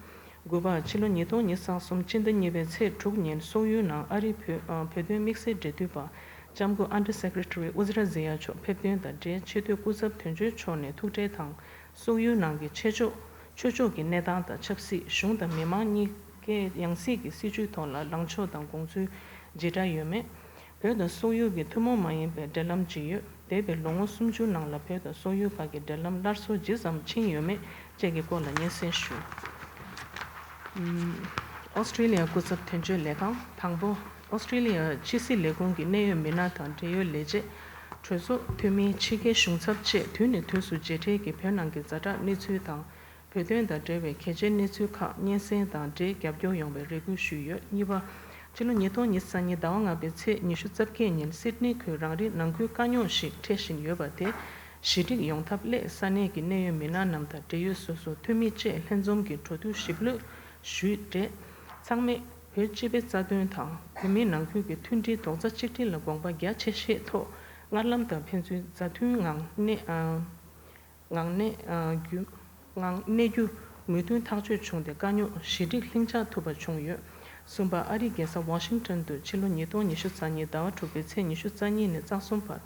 དགུ་པ། ཕྱི་ལོ་ཉིས་སྟོང་ཉི་ཤུ་རྩ་གསུམ་སྤྱི་ཟླ་གཉིས་པའི་ཚེས་དྲུག་ཉིན་སོག་ཡུལ་ནང་ཨ་རིའི་བོད་ཨ། བོད་དོན་དམིགས་བསལ་འབྲེལ་མཐུད་པ་ལྕམ་སྐུ་Under Secretary Uzra Zeya མཆོག་ཕེབས་ཐོན་དང་འབྲེལ་ཆེས་མཐོའི་སྐུ་ཚབ་དོན་གཅོད་མཆོག་ནས་ཐུགས་ཁྲལ་དང་སོག་ཡུལ་ནང་གི་ཆོས་ཕྱོགས་ཆོས་ཕྱོགས་ཀྱི་གནས་སྟངས་དང་ཆབ་སྲིད། གཞུང་དང་མི་མང་གཉིས་ཀའི་ཡང་སྲིད་ཀྱི་སྲིད་བྱུས་ཐོག་ལ་ལངས་ཕྱོགས་དང་དགོངས་ཚུལ་ཇི་འདྲ་ཡོད་མེད། བོད་དང་སོག་ཡུལ་གྱི་ཐུན་མོང་མ་ཡིན་པའི་འབྲེལ་ལམ་ཇི་ཡོད། འདས་པའི་ལོ་ངོ་སུམ་ཅུ་ནང་ལ་བོད་དང་སོག་ཡུལ་བར་གྱི་འབྲེལ་ལམ་སླར་གསོ་ཇི་ཙམ་ཕྱིན་ཡོད་མེད་བཅས་ཀྱི་སྐོར་ལ་སྙན་སེང་ཞུ། ཨོ་སི་ཀྲི་ལི་ཡ་སྐུ་ཚབ་དོན་གཅོད་ལས་ཁང་། དང་པོ། ཨོ་སི་ཀྲི་ལི་ཡ་ཕྱི་སྲིད་ལས་ཁུངས་ཀྱི་གནད་ཡོད་མི་སྣ་དང་འབྲེལ་ཡོད་ལས་བྱེད། གྲོས་ཚོགས་འཐུས་མི། ཕྱི་རྒྱལ་གཞུང་ཚབ་བཅས་དུས་ནས་དུས་སུ་མཇལ་འཕྲད་ཀྱིས་བོད་ནང་གི་ཛ་དྲག་གནས་ཚུལ་དང་། བོད་དོན་དང་འབྲེལ་བའི་གལ་ཆེའི་གནས་ཚུལ་ཁག་སྙན་སེང་དང་འབྲེལ་རྒྱབ་སྐྱོར་ཡོང་བའི་རེ་སྐུལ་ཞུས་ཡོད། གཉིས་པ། ཕྱི་ལོ་ཉིས་སྟོང་ཉི་ཤུ་རྩ་གཉིས་ཟླ་བ་ལྔ་པའི་ཚེས་ཉི་ཤུ་རྩ་བརྒྱད་ཉིན་སིད་ནི་ཁུལ་རང་རིགས་ནང་ཁུལ་དཀའ་རྙོག་ཞིག་འཕྲད་བཞིན་ཡོད་པ་དེ་ཞི་འགྲིག་ཡོང་ཐབས་སླད་ས་གནས་ཀྱི་གནད་ཡོད་མི་སྣ་རྣམས་དང་འབྲེལ་ཡོད་སོ་སོའི་འཐུས་མི་བཅས་ལྷན་འཛོམས་ཀྱི་འགྲོ་འདུག་ཞིབ་ལྷོད་ཞུས་རྗེས། ཚང་མས་བོད་སྤྱི་པའི་རྩ་དོན་དང་བོད་མིའི་ནང་ཁུལ་གྱི་མཐུན་སྒྲིལ་རྡོག་རྩ་གཅིག་སྒྲིལ་ལ་དགོངས་པ་རྒྱ་ཆེ་བཞེས་ཐོག་སྔར་ལམ་དང་ཕན་ཚུན་མཛའ་མཐུན་ངང་གནས། ཨ། ངང་གནས། ཨ། རྒྱུན། ངང་གནས་རྒྱུ་མོས་མཐུན་ཐག་གཅོད་བྱུང་སྟེ་དཀའ་རྙོག་ཞི་འགྲིག་ལྷིང་འཇགས་ཐུབ་པ་བྱུང་ཡོད། གསུམ་པ། ཨ་རིའི་རྒྱལ་ས་ཝ་ཤིང་ཊོན་དུ་ཕྱི་ལོ་ཉིས་སྟོང་ཉི་ཤུ་རྩ་གཉིས་ཟླ་བ་དྲུག་པའི་ཚེས་ཉི་ཤུ་རྩ་གཉིས་ནས་རྩ་གསུམ་བར་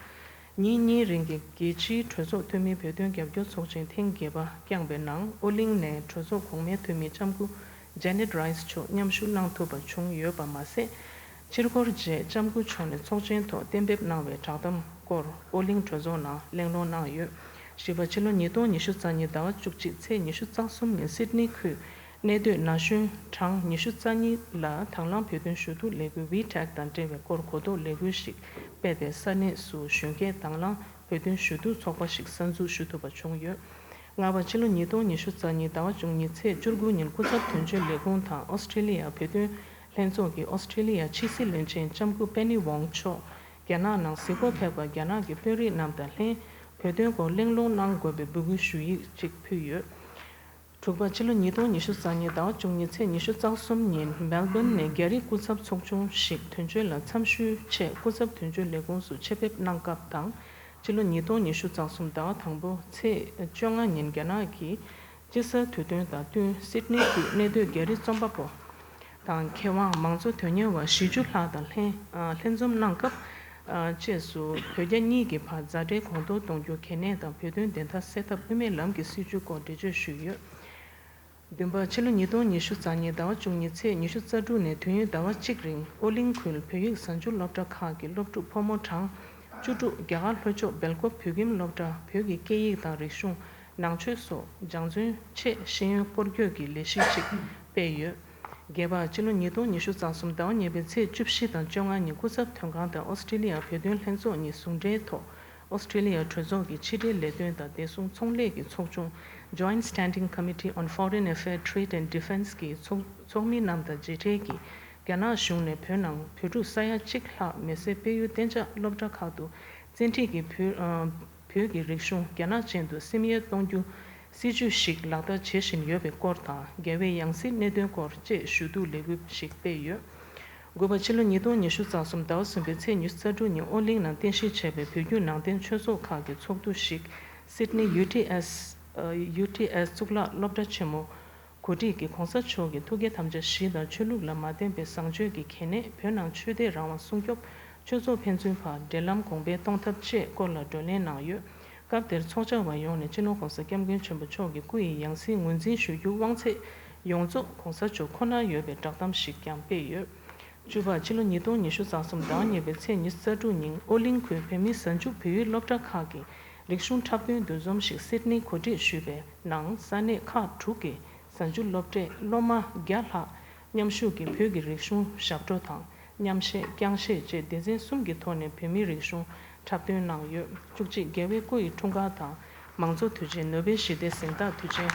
ཉིན་གཉིས་རིང་གི་རྒྱལ་སྤྱིའི་གྲོས་ཚོགས་འཐུས་མིའི་བོད་དོན་རྒྱབ་སྐྱོར་ཚོགས་ཆེན་ཐེངས་བརྒྱད་པ་བསྐྱངས་པའི་ནང་ཨོ་གླིང་ནས་གྲོས་ཚོགས་གོང་མའི་འཐུས་མི་ལྕམ་སྐུ་Janet Rice མཆོག་མཉམ་ཞུགས་གནང་ཐུབ་པ་བྱུང་ཡོད་པ་མ་ཟད། ཕྱིར་འཁོར་རྗེས་ལྕམ་སྐུ་མཆོག་ནས་ཚོགས་ཆེན་ཐོག་གཏན་འབེབས་གནང་བའི་བསྒྲགས་གཏམ་སྐོར་ཨོ་གླིང་གྲོས་ཚོགས་ནང་གླེང་སློང་གནང་ཡོད། བཞི་པ། ཕྱི་ལོ་ཉིས་སྟོང་ཉི་ཤུ་རྩ་གཉིས་ཟླ་བ་བཅུ་གཅིག་ཚེས་ཉི་ཤུ་རྩ་གསུམ་ཉིན་སིད་ནི་ཁུལ་གནས་སྡོད་ན་གཞོན་གྲངས་ཉི་ཤུ་རྩ་གཉིས་ལ་དང་བླངས་བོད་དོན་ཞུ་གཏུག་ལས་འགུལ་ཝི་ཊེག་དང་འབྲེལ་བའི་སྐོར་གོ་རྟོགས་ལས་འགུལ་ཞིག་སྤེལ་ཏེ་ས་གནས་སུ་གཞོན་སྐྱེས་དང་བླངས་བོད་དོན་ཞུ་གཏུག་ཚོགས་པ་ཞིག་གསར་འཛུགས་ཞུ་ཐུབ་པ་བྱུང་ཡོད། ལྔ་པ། ཕྱི་ལོ་ཉིས་སྟོང་ཉི་ཤུ་རྩ་གཉིས་ཟླ་བ་བཅུ་གཉིས་ཚེས་བཅུ་དགུ་ཉིན་སྐུ་ཚབ་དོན་གཅོད་ལས་ཁུངས་དང་ཨོ་སི་ཀྲི་ལི་ཡ་བོད་དོན་ ལྷན་ཚོགས་ཀྱིས་ཨོ་སི་ཀྲི་ལི་ཡ་ཕྱི་སྲིད་བློན་ཆེན་ལྕམ་སྐུ་པེ་ནི་ཝོང་མཆོག་རྒྱ་ནག་ནང་གཟིགས་སྐོར་ཕེབས་པར་རྒྱ་ནག་གི་དཔོན་རིགས་རྣམས་དང་ལྷན་བོད་དོན་སྐོར་གླེང་སློང་གནང་དགོས་པའི་འབོད་སྐུལ་ཞུ་ཡིག་ཅིག་ཕུལ་ཡོད། དྲུག་པ། ཕྱི་ལོ་ཉིས་སྟོང་ཉི་ཤུ་རྩ་གཉིས་ཟླ་བ་བཅུ་གཉིས་ཚེས་ཉི་ཤུ་རྩ་གསུམ་ཉིན་མེལ་བྷོན་ནས་རྒྱ་རིགས་སྐུ་ཚབ་ཚོགས་ཆུང་ཞིག་དོན་གཅོད་ལ་འཚམས་ཞུའི་ཆེད་སྐུ་ཚབ་དོན་གཅོད་ལས་ཁུངས་སུ་ཆེད་ཕེབས་གནང་སྐབས་དང་། ཕྱི་ལོ་ཉིས་སྟོང་ཉི་ཤུ་རྩ་གསུམ་ཟླ་བ་དང་པོ་ཚེས་བཅོ་ལྔ་ཉིན་རྒྱ་ནག་གི་དཔྱིད་གསར་དུས་སྟོན་དང་བསྟུན་སིད་ནི་དུ་གནས་སྡོད་རྒྱ་རིགས་རྩོམ་པ་པོ་དང་མཁས་དབང་མང་གཙོ་དོན་གཉེར་བ་བཞི་བཅུ་ལྷག་དང་ལྷན་ལྷན་འཛོམས་གནང་སྐབས། བཅས་སུ་བོད་རྒྱ་གཉིས་ཀྱི་བར་མཛའ་འབྲེལ་གོང་མཐོར་གཏོང་རྒྱུ་གལ་གནད་དང་བོད་དོན་བདེན་མཐའ་གསལ་ཐབས་དབུ་མའི་ལམ་གྱི་སྲིད་བྱུས་སྐོར་འགྲེལ་བརྗོད་ཞུས་ཡོད། བདུན་པ། ཕྱི་ལོ་ཉིས་སྟོང་ཉི་ཤུ་རྩ་གཉིས་ཟླ་བ་བཅུ་གཉིས་ཚེས་ཉི་ཤུ་རྩ་དྲུག་ནས་དུས་ཡུན་ཟླ་བ་གཅིག་རིང་ཨོ་གླིང་ཁུལ་བོད་ཡིག་གཟའ་མཇུག་སློབ་གྲྭ་ཁག་གི་སློབ་ཕྲུག་ཕོ་མོ་གྲངས་བཅུ་དྲུག་རྒྱ་གར་ལྷོ་ཕྱོགས་སྦེལ་ཀོབ་བོད་ཁྱིམ་སློབ་གྲྭ་བོད་ཀྱི་སྐད་ཡིག་དང་རིག་གཞུང་། ནང་ཆོས་སོགས་སྦྱང་བརྩོན་ཆེད་ཤེས་ཡོན་སྐོར་སྐྱོད་ཀྱི་ལས་གཞི་ཞིག་སྤེལ་ཡོད། བརྒྱད་པ། ཕྱི་ལོ་ཉིས་སྟོང་ཉི་ཤུ་རྩ་གསུམ་ཟླ་བ་གཉིས་པའི་ཚེས་བཅུ་བཞི་དང་བཅོ་ལྔ་ཉིན་སྐུ་ཚབ་དོན་ཁང་དང་ཨོ་སི་ཀྲི་ལི་ཡ་བོད་དོན་ལྷན་ཚོགས་གཉིས་ཟུང་འབྲེལ་ཐོག་ཨོ་སི་ཀྲི་ལི་ཡ་གྲོས་ཚོགས་ཀྱི་ཕྱི་འབྲེལ་ལས་དོན་དང་བདེ་སྲུང་ཚོང་ལས་ཀྱི་ཚོགས་ཆུང་Joint Standing Committee on Foreign Affairs, Trade and Defence གི་ཚོགས་ཚོགས་མི་རྣམས་དང་མཇལ་འཕྲད་ཀྱིས་རྒྱ་ནག་གཞུང་ནས་བོད་ནང་བོད་ཕྲུག་ས་ཡ་གཅིག་ལྷག་མི་སེར་སྤེལ་ཡུལ་གཏན་འཇགས་སློབ་གྲྭ་ཁག་ཏུ་བཙན་ཁྲིད་ཀྱིས་བོད་ཨ། བོད་ཀྱི་རིག་གཞུང་རྒྱ་ནག་ཅན་དུ་སིམ་ཡལ་གཏོང་རྒྱུ་སྲིད་ཇུས་ཤིག་ལག་བསྟར་བྱེད་བཞིན་ཡོད་པའི་སྐོར་དང་། རྒྱལ་བའི་ཡང་སྲིད་གནད་དོན་སྐོར་བཅས་ཞུ་གཏུག་ལས་འགུལ་ཞིག་སྤེལ་ཡོད། དགུ་པ། ཕྱི་ལོ་ཉིས་སྟོང་ཉི་ཤུ་རྩ་གསུམ་ཟླ་བ་གསུམ་པའི་ཚེས་ཉི་ཤུ་རྩ་དྲུག་ཉིན་ཨོ་གླིང་ནང་རྟེན་གཞི་བྱས་པའི་བོད་བརྒྱུད་ནང་བསྟན་ཆོས་ཚོགས་ཁག་གི་ཚོགས་འདུ་ཞིག་སིད་ནི་ཡུ་ཊི་ཨེས་ཡུ་ཊི་ཨེས་གཙུག་ལག་སློབ་གྲྭ་ཆེན་མོ། གོ་སྒྲིག་གིས་གོང་ས་མཆོག་གི་ཐུགས་བསྐྱེད་དམ་བཅའ་བཞི་དང་ཆོས་ལུགས་ལ་མ་བརྟེན་པའི་བཟང་སྤྱོད་ཀྱི་གལ་གནད། བོད་ནང་ཆོས་དད་རང་དབང་སྲུང་སྐྱོབ། ཆོས་ཚོགས་ཕན་ཚུན་བར་འབྲེལ་ལམ་གོང་འཕེལ་གཏོང་ཐབས་བཅས་སྐོར་ལ་བགྲོ་གླེང་གནང་ཡོད། སྐབས་དེར་ཚོགས་བཅར་བ་ཡོངས་ནས་སྤྱི་ནོར་༧གོང་ས་༧སྐྱབས་མགོན་ཆེན་པོ་མཆོག་གི་སྐུ་ཡི་ཡང་སྲིད་ངོས་འཛིན་ཞུ་རྒྱུའི་དབང་ཚད་ཡོངས་རྫོགས་གོང་ས་མཆོག་ཁོ་ནར་ཡོད་པའི་བསྒྲགས་གཏམ་ཞིག་ཀྱང་སྤེལ་ཡོད། བཅུ་པ། ཕྱི་ལོ་ཉིས་སྟོང་ཉི་ཤུ་རྩ་གསུམ་ཟླ་བ་གཉིས་པའི་ཚེས་ཉི་ཤུ་རྩ་དྲུག་ཉིན་ཨོ་གླིང་ཁུལ་བོད་མིའི་གཟའ་མཇུག་བོད་ཡིག་སློབ་གྲྭ་ཁག་གི་རིག་གཞུང་འཁྲབ་སྟོན་འདུ་འཛོམས་ཤིག་སིད་ནི་གོ་སྒྲིག་ཞུས་པའི་ནང་ས་གནས་ཁག་དྲུག་གི་གཟའ་མཇུག་སློབ་གྲྭའི་སློབ་མ་བརྒྱ་ལྷག་མཉམ་ཞུགས་ཀྱིས་བོད་ཀྱི་རིག་གཞུང་ཞབས་བྲོ་དང་མཉམ་གཞས་རྐྱང་གཞས་བཅས་སྡེ་ཚན་གསུམ་གྱི་ཐོག་ནས་བོད་མིའི་རིག་གཞུང་འཁྲབ་སྟོན་གནང་ཡོད། བཅུ་གཅིག་རྒྱལ་བའི་སྐུ་ཡི་འཁྲུངས་སྐར་དང་། མང་གཙོ་དུས་ཆེན། ནོ་བེལ་ཞི་བདེའི་གཟེངས་རྟགས་དུས་ཆེན།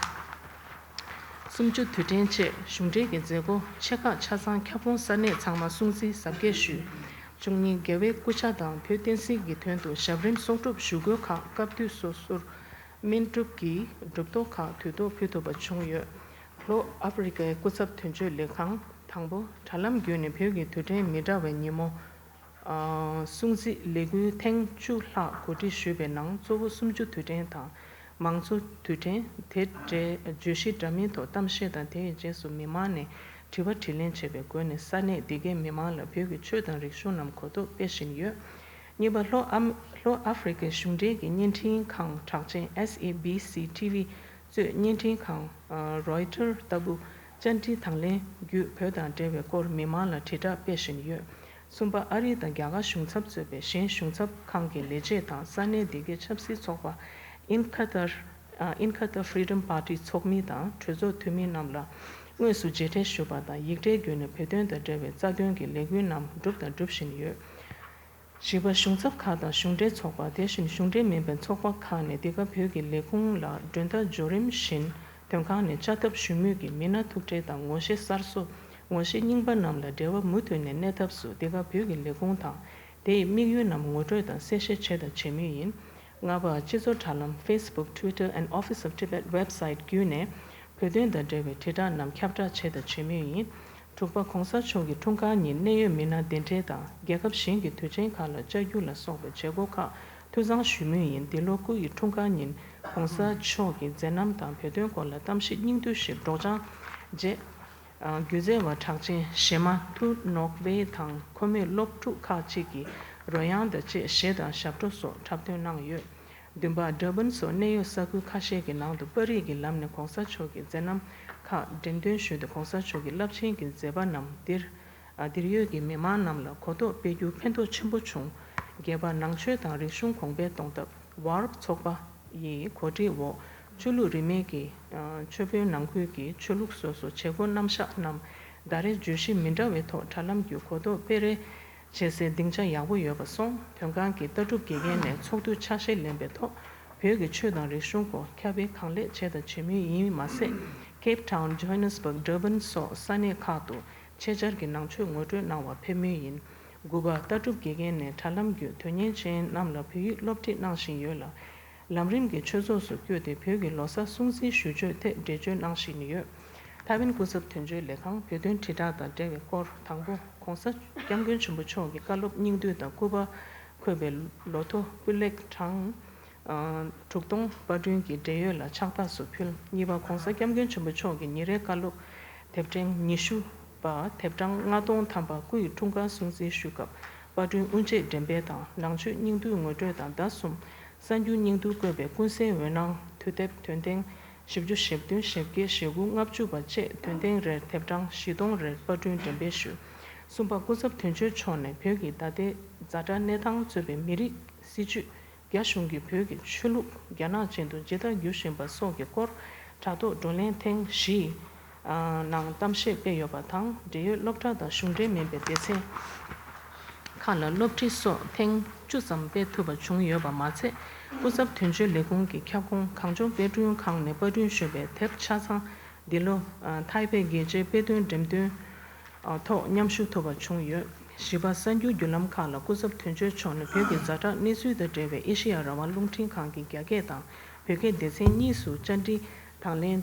གསུམ་བཅུ་དུས་དྲན་བཅས་གཞུང་འབྲེལ་གྱི་མཛད་སྒོ་ཆེ་ཁག་ཆ་ཚང་ཁྱབ་ཁོངས་ས་གནས་ཚང་མར་སྲུང་བརྩི་གཟབ་རྒྱས་ཞུས། བཅུ་གཉིས་རྒྱལ་བའི་སྐུ་ཕྱྭ་དང་བོད་བསྟན་སྲིད་ཀྱི་དོན་དུ་ཞབས་རིམ་གསོག་སྒྲུབ་ཞུ་སྒོའི་ཁག་སྐབས་དུས་སོ་སོར་སྨན་སྒྲུབ་ཀྱི་སྒྲུབ་གཏོར་ཁག་དུས་ཐོག་ཕུལ་ཐུབ་པ་བྱུང་ཡོད། ལྷོ་ཨ་ཧྥེ་རི་ཀའི་སྐུ་ཚབ་དོན་གཅོད་ལས་ཁང་དང་པོ་དྲ་ལམ་བརྒྱུད་ནས་བོད་ཀྱི་དུས་དྲན་མི་འདྲ་བའི་ཉིན་མོ། ཨ། སྲུང་བརྩི་ལས་འགུལ་ཐེངས་བཅུ་ལྷག་གོ་སྒྲིག་ཞུས་པའི་ནང་གཙོ་བོ་གསུམ་བཅུ་དུས་དྲན་དང་། མང་གཙོ་དུས་དྲན། དེ་འབྲེལ་བརྗོད་གཞི་འདྲ་མིན་ཐོག་གཏམ་བཤད་དང་། དེའི་རྗེས་སུ་མི་མང་ནས་དྲི་བ་དྲིས་ལན་བྱས་པའི་སྒོ་ནས་ས་གནས་འདི་གའི་མི་མང་ལ་བོད་ཀྱི་ཆོས་དང་རིག་གཞུང་རྣམས་གོ་རྟོགས་སྤེལ་བཞིན་ཡོད། གཉིས་པ། ལྷོ་ཨམ། ལྷོ་ཨ་ཧྥེ་རི་ཁའི་གཞུང་འབྲེལ་གྱི་བརྙན་འཕྲིན་ཁང་གྲགས་ཅན་ཨེས་ཨེ་བི་སི་ཊི་ཝི་གཙོས་བརྙན་འཕྲིན་ཁང་། ཨ། རོའི་ཊར་ལྟ་བུ་བཅར་འདྲི་དང་ལེན་བརྒྱུད་བོད་དང་འབྲེལ་བའི་སྐོར་མི་མང་ལ་དྲིལ་བསྒྲགས་སྤེལ་བཞིན་ཡོད། གསུམ་པ། ཨ་རི་དང་རྒྱ་གར་གཞུང་ཚབ་གཙོས་པའི་གཞན་གཞུང་ཚབ་ཁང་གི་ལས་བྱེད་དང་ས་གནས་འདི་གའི་ཆབ་སྲིད་ཚོགས་པ་ཨིན་ཁ་ཏར། ཨ། ཨིན་ཁ་ཏར་ཧྥི་རི་ཌམ་པར་ཊིའི་ཚོགས་མི་དང་གྲོས་ཚོགས་འཐུས་མི་རྣམས་ལ་དངོས་སུ་མཇལ་འཕྲད་ཞུས་པ་དང་། ཡིག་ཕྲའི་བརྒྱུད་ནས་བོད་དོན་དང་འབྲེལ་བའི་རྩ་དོན་གྱི་ལས་འགུལ་རྣམས་བསྒྲུབས་དང་སྒྲུབ་བཞིན་ཡོད། བཞི་པ། གཞུང་ཚབ་ཁག་དང་གཞུང་འབྲེལ་ཚོགས་པ། དེ་བཞིན་གཞུང་འབྲེལ་མིན་པའི་ཚོགས་པ་ཁག་ནས་འདི་ག་བོད་ཀྱི་ལས་ཁུངས་ལ་མགྲོན་བརྡ་འབྱོར་རིམ་བཞིན་དོན་ཁང་ནས་བཅར་ཐབས་ཞུ་མུས་ཀྱི་མི་སྣ་ཐུག་འཕྲད་དང་ངོ་ཤེས་གསར་བཟོ། ངོ་ཤེས་རྙིང་པ་རྣམས་ལ་འབྲེལ་བ་མུ་མཐུད་ནས་གནས་ཐབས་སུ་འདི་ག་བོད་ཀྱི་ལས་ཁུངས་དང་དེའི་དམིགས་ཡུལ་རྣམས་ངོ་སྤྲོད་དང་གསལ་བཤད་བྱས་དང་བྱེད་མུས་ཡིན། ལྔ་པ། སྤྱི་ཚོགས་དྲ་ལམ་Facebook, Twitter and Office of Tibet website བརྒྱུད་ནས་བོད་དོན་དང་འབྲེལ་བའི་དྲིལ་བསྒྲགས་རྣམས་ཁྱབ་བསྒྲགས་བྱས་དང་བྱེད་མུས་ཡིན། དྲུག་པ། གོང་ས་མཆོག་གི་འཁྲུངས་སྐར་ཉིན་གནད་ཡོད་མི་སྣ་གདན་འདྲེན་དང་རྒྱལ་ཁབ་གཞན་གྱི་དུས་ཆེན་ཁག་ལ་བཅར་རྒྱུ་ལ་སོགས་པའི་བྱེད་སྒོ་ཁག་འཐུས་ཚང་ཞུ་མུས་ཡིན། འདི་ལོ་སྐུ་ཡི་འཁྲུངས་སྐར་ཉིན་གོང་ས་མཆོག་གི་མཛད་རྣམ་དང་བོད་དོན་སྐོར་ལ་གཏམ་བཤད་སྙིང་བསྡུས་ཤིག་སྒྲོག་སྦྱང་རྗེས། སྒྱུ་རྩལ་བ་གྲགས་ཅན་ཞེ་མ་ཐུ་ནོག་ཝེ་དང་ཁོ་མོས་སློབ་ཕྲུག་ཁག་ཅིག་གིས་རོལ་དབྱངས་དང་བཅས་གཞས་དང་ཞབས་བྲོ་སོགས་འཁྲབ་སྟོན་གནང་ཡོད། བདུན་པ། ཌར་བན་སོགས་གནད་ཡོད་ས་ཁུལ་ཁ་ཤས་ཀྱི་ནང་དུ་པར་རིས་ཀྱི་ལམ་ནས་གོང་ས་མཆོག་གི་མཛད་རྣམ་ཁག་འགྲེམས་སྟོན་ཞུས་ཏེ། གོང་ས་མཆོག་གི་རླབས་ཆེན་གྱི་མཛད་པ་རྣམས་འདིར། ཨ། འདིར་ཡོད་ཀྱི་མི་མང་རྣམས་ལ་གོ་རྟོགས་སྤེལ་རྒྱུ་ཕན་ཐོགས་ཆེན་པོ་བྱུང་། བརྒྱད་པ། ནང་ཆོས་དང་རིག་གཞུང་གོང་འཕེལ་གཏོང་ཐབས་ཝར་ཚོགས་པ་ཡི་གོ་སྒྲིག་འོག་ཆོས་ལུགས་རིས་མེད་ཀྱི། ཨ། ཆོས་དཔོན་ནང་ཁུལ་གྱི་ཆོས་ལུགས་སོ་སོ་བྱེད་སྒོ་རྣམ་གཞག་རྣམས་ཟླ་རེར་བརྗོད་གཞི་མི་འདྲ་བའི་ཐོག་དྲ་ལམ་བརྒྱུད་གོ་རྟོགས་སྤེལ་རེས་བྱེད་སའི་སྡིངས་ཆ་ཡག་པོ་ཡོད་པ་སོང་། དོན་ཁང་གི་ལྟ་གྲུབ་དགེ་རྒན་ནས་ཚོགས་འདུའི་ཕྱག་བཞེས་ལེན་པའི་ཐོག་བོད་ཀྱི་ཆོས་དང་རིག་གཞུང་སྐོར་ཁྱབ་སྤེལ་གང་ལེགས་བྱས་དང་བྱེད་མུས་ཡིན་མ་ཟད། ཀེབ་ཊའུན། ཇོ་ཧན་ནེ་སི་བྷག། ཌར་བན་སོགས་ས་གནས་ཁག་ཏུ་ ཆེད་བཅར་གྱི་ནང་ཆོས་ངོ་སྤྲོད་གནང་བར་ཕེབས་མུས་ཡིན། དགུ་པ། ལྟ་གྲུབ་དགེ་རྒན་ནས་དྲ་ལམ་བརྒྱུད་དོན་གཉེར་ཅན་རྣམས་ལ་བོད་ཡིག་སློབ་ཁྲིད་གནང་བཞིན་ཡོད་ལ། ལམ་རིམ་གྱི་ཆོས་ཚོགས་སུ་བསྐྱོད་དེ་བོད་ཀྱི་ལོ་གསར་སྲུང་བརྩི་ཞུ་ཆོག་ཐད་འགྲེལ་བརྗོད་གནང་བཞིན་ཡོད། ཐའེ་ཝན་སྐུ་ཚབ་དོན་གཅོད་ལས་ཁང་བོད་དོན་དྲིལ་བསྒྲགས་དང་འབྲེལ་བའི་སྐོར། དང་པོ། ྋགོང་ས་ྋསྐྱབས་མགོན་ཆེན་པོ་མཆོག་གི་བཀའ་སློབ་སྙིང་བསྡུས་དང་སྐུ་པར་འཁོད་པའི་ལོ་ཐོ་སྤུས་ལེགས་གྲངས་དྲུག་སྟོང་པར་སྐྲུན་གྱི་འབྲེལ་ཡོད་ལ་ཕྱག་རྟགས་སུ་ཕུལ། གཉིས་པ། ྋགོང་ས་ྋསྐྱབས་མགོན་ཆེན་པོ་མཆོག་གི་ཉིན་རེའི་བཀའ་སློབ་དེབ་ཕྲེང་ཉི་ཤུ་པ་དེབ་གྲངས་ལྔ་སྟོང་ཐམ་པ་སྐུ་ཡི་འཁྲུངས་སྐར་སྲུང་བརྩི་ཞུ་སྐབས་པར་སྐྲུན་དབུ་འབྱེད་འགྲེམས་སྤེལ་དང་ནང་ཆོས་སྙིང་བསྡུས་ངོ་སྤྲོད་དང་ཟླ་གསུམ། གསར་འགྱུར་སྙིང་བསྡུས་བཀོད་པའི་ཀུན་གསལ་འོད་སྣང་དུས་དེབ་དོན་ལྡན་བཞི་བཅུ་ཞེ་བདུན་ཞེ་བརྒྱད་ཞེ་དགུ་ལྔ་བཅུ་པ་བཅས་དོན་ལྡན་རེར་དེབ་གྲངས་བཞི་སྟོང་རེར་པར་སྐྲུན་འགྲེམས་སྤེལ་ཞུས། གསུམ་པ། སྐུ་ཚབ་དོན་གཅོད་མཆོག་ནས་བོད་ཀྱི་ད་ལྟའི་ཛ་དྲག་གནས་སྟངས་གཙོས་པའི་མི་རིགས་སྲིད་བྱུས། རྒྱ་གཞུང་གིས་བོད་ཀྱི་ཆོས་ལུགས་རྒྱ་ནག་ཅན་དུ་ཇི་ལྟར་བསྒྱུར་བཞིན་པ་སོགས་ཀྱི་སྐོར་དྲ་ཐོག་བགྲོ་གླེང་ཐེངས་བཞིའི་ནང་གཏམ་བཤད་སྤེལ་ཡོད་པ་དང་འབྲེལ་ཡོད་སློབ་གྲྭ་དང་གཞུང་འབྲེལ་མིན་པའི་སྡེ་ཚན་ཁག་ལ་སློབ་ཁྲིད་སོགས་ཐེངས་བཅུ་ཙམ་སྤེལ་ཐུབ་པ་བྱུང་ཡོད་པ་མ་ཚད། སྐུ་ཚབ་དོན་གཅོད་ལས་ཁུངས་ཀྱི་ཁྱབ་ཁོངས་གངས་ལྗོངས་དཔེ་སྐྲུན་ཁང་ནས་པར་སྐྲུན་ཞུས་པའི་དེབ་ཆ་ཚང་འདི་ལོ་ཐའེ་པེ་རྒྱལ་སྤྱིའི་དཔེ་སྟོན་འགྲེམས་སྟོན་ཐོག་མཉམ་ཞུགས་ཐུབ་པ་བྱུང་ཡོད། བཞི་པ། གསར་འགྱུར་བརྒྱུད་ལམ་ཁག་ལ་སྐུ་ཚབ་དོན་གཅོད་མཆོག་ནས་བོད་ཀྱི་ཛ་དྲག་གནས་ཚུལ་དང་འབྲེལ་བའི་ཨེ་ཤེ་ཡ་རང་དབང་རླུང་འཕྲིན་ཁང་གི་རྒྱ་སྐད་དང་བོད་སྐད་སྡེ་ཚན་གཉིས་སུ་བཅར་འདྲི་དང་ལེན་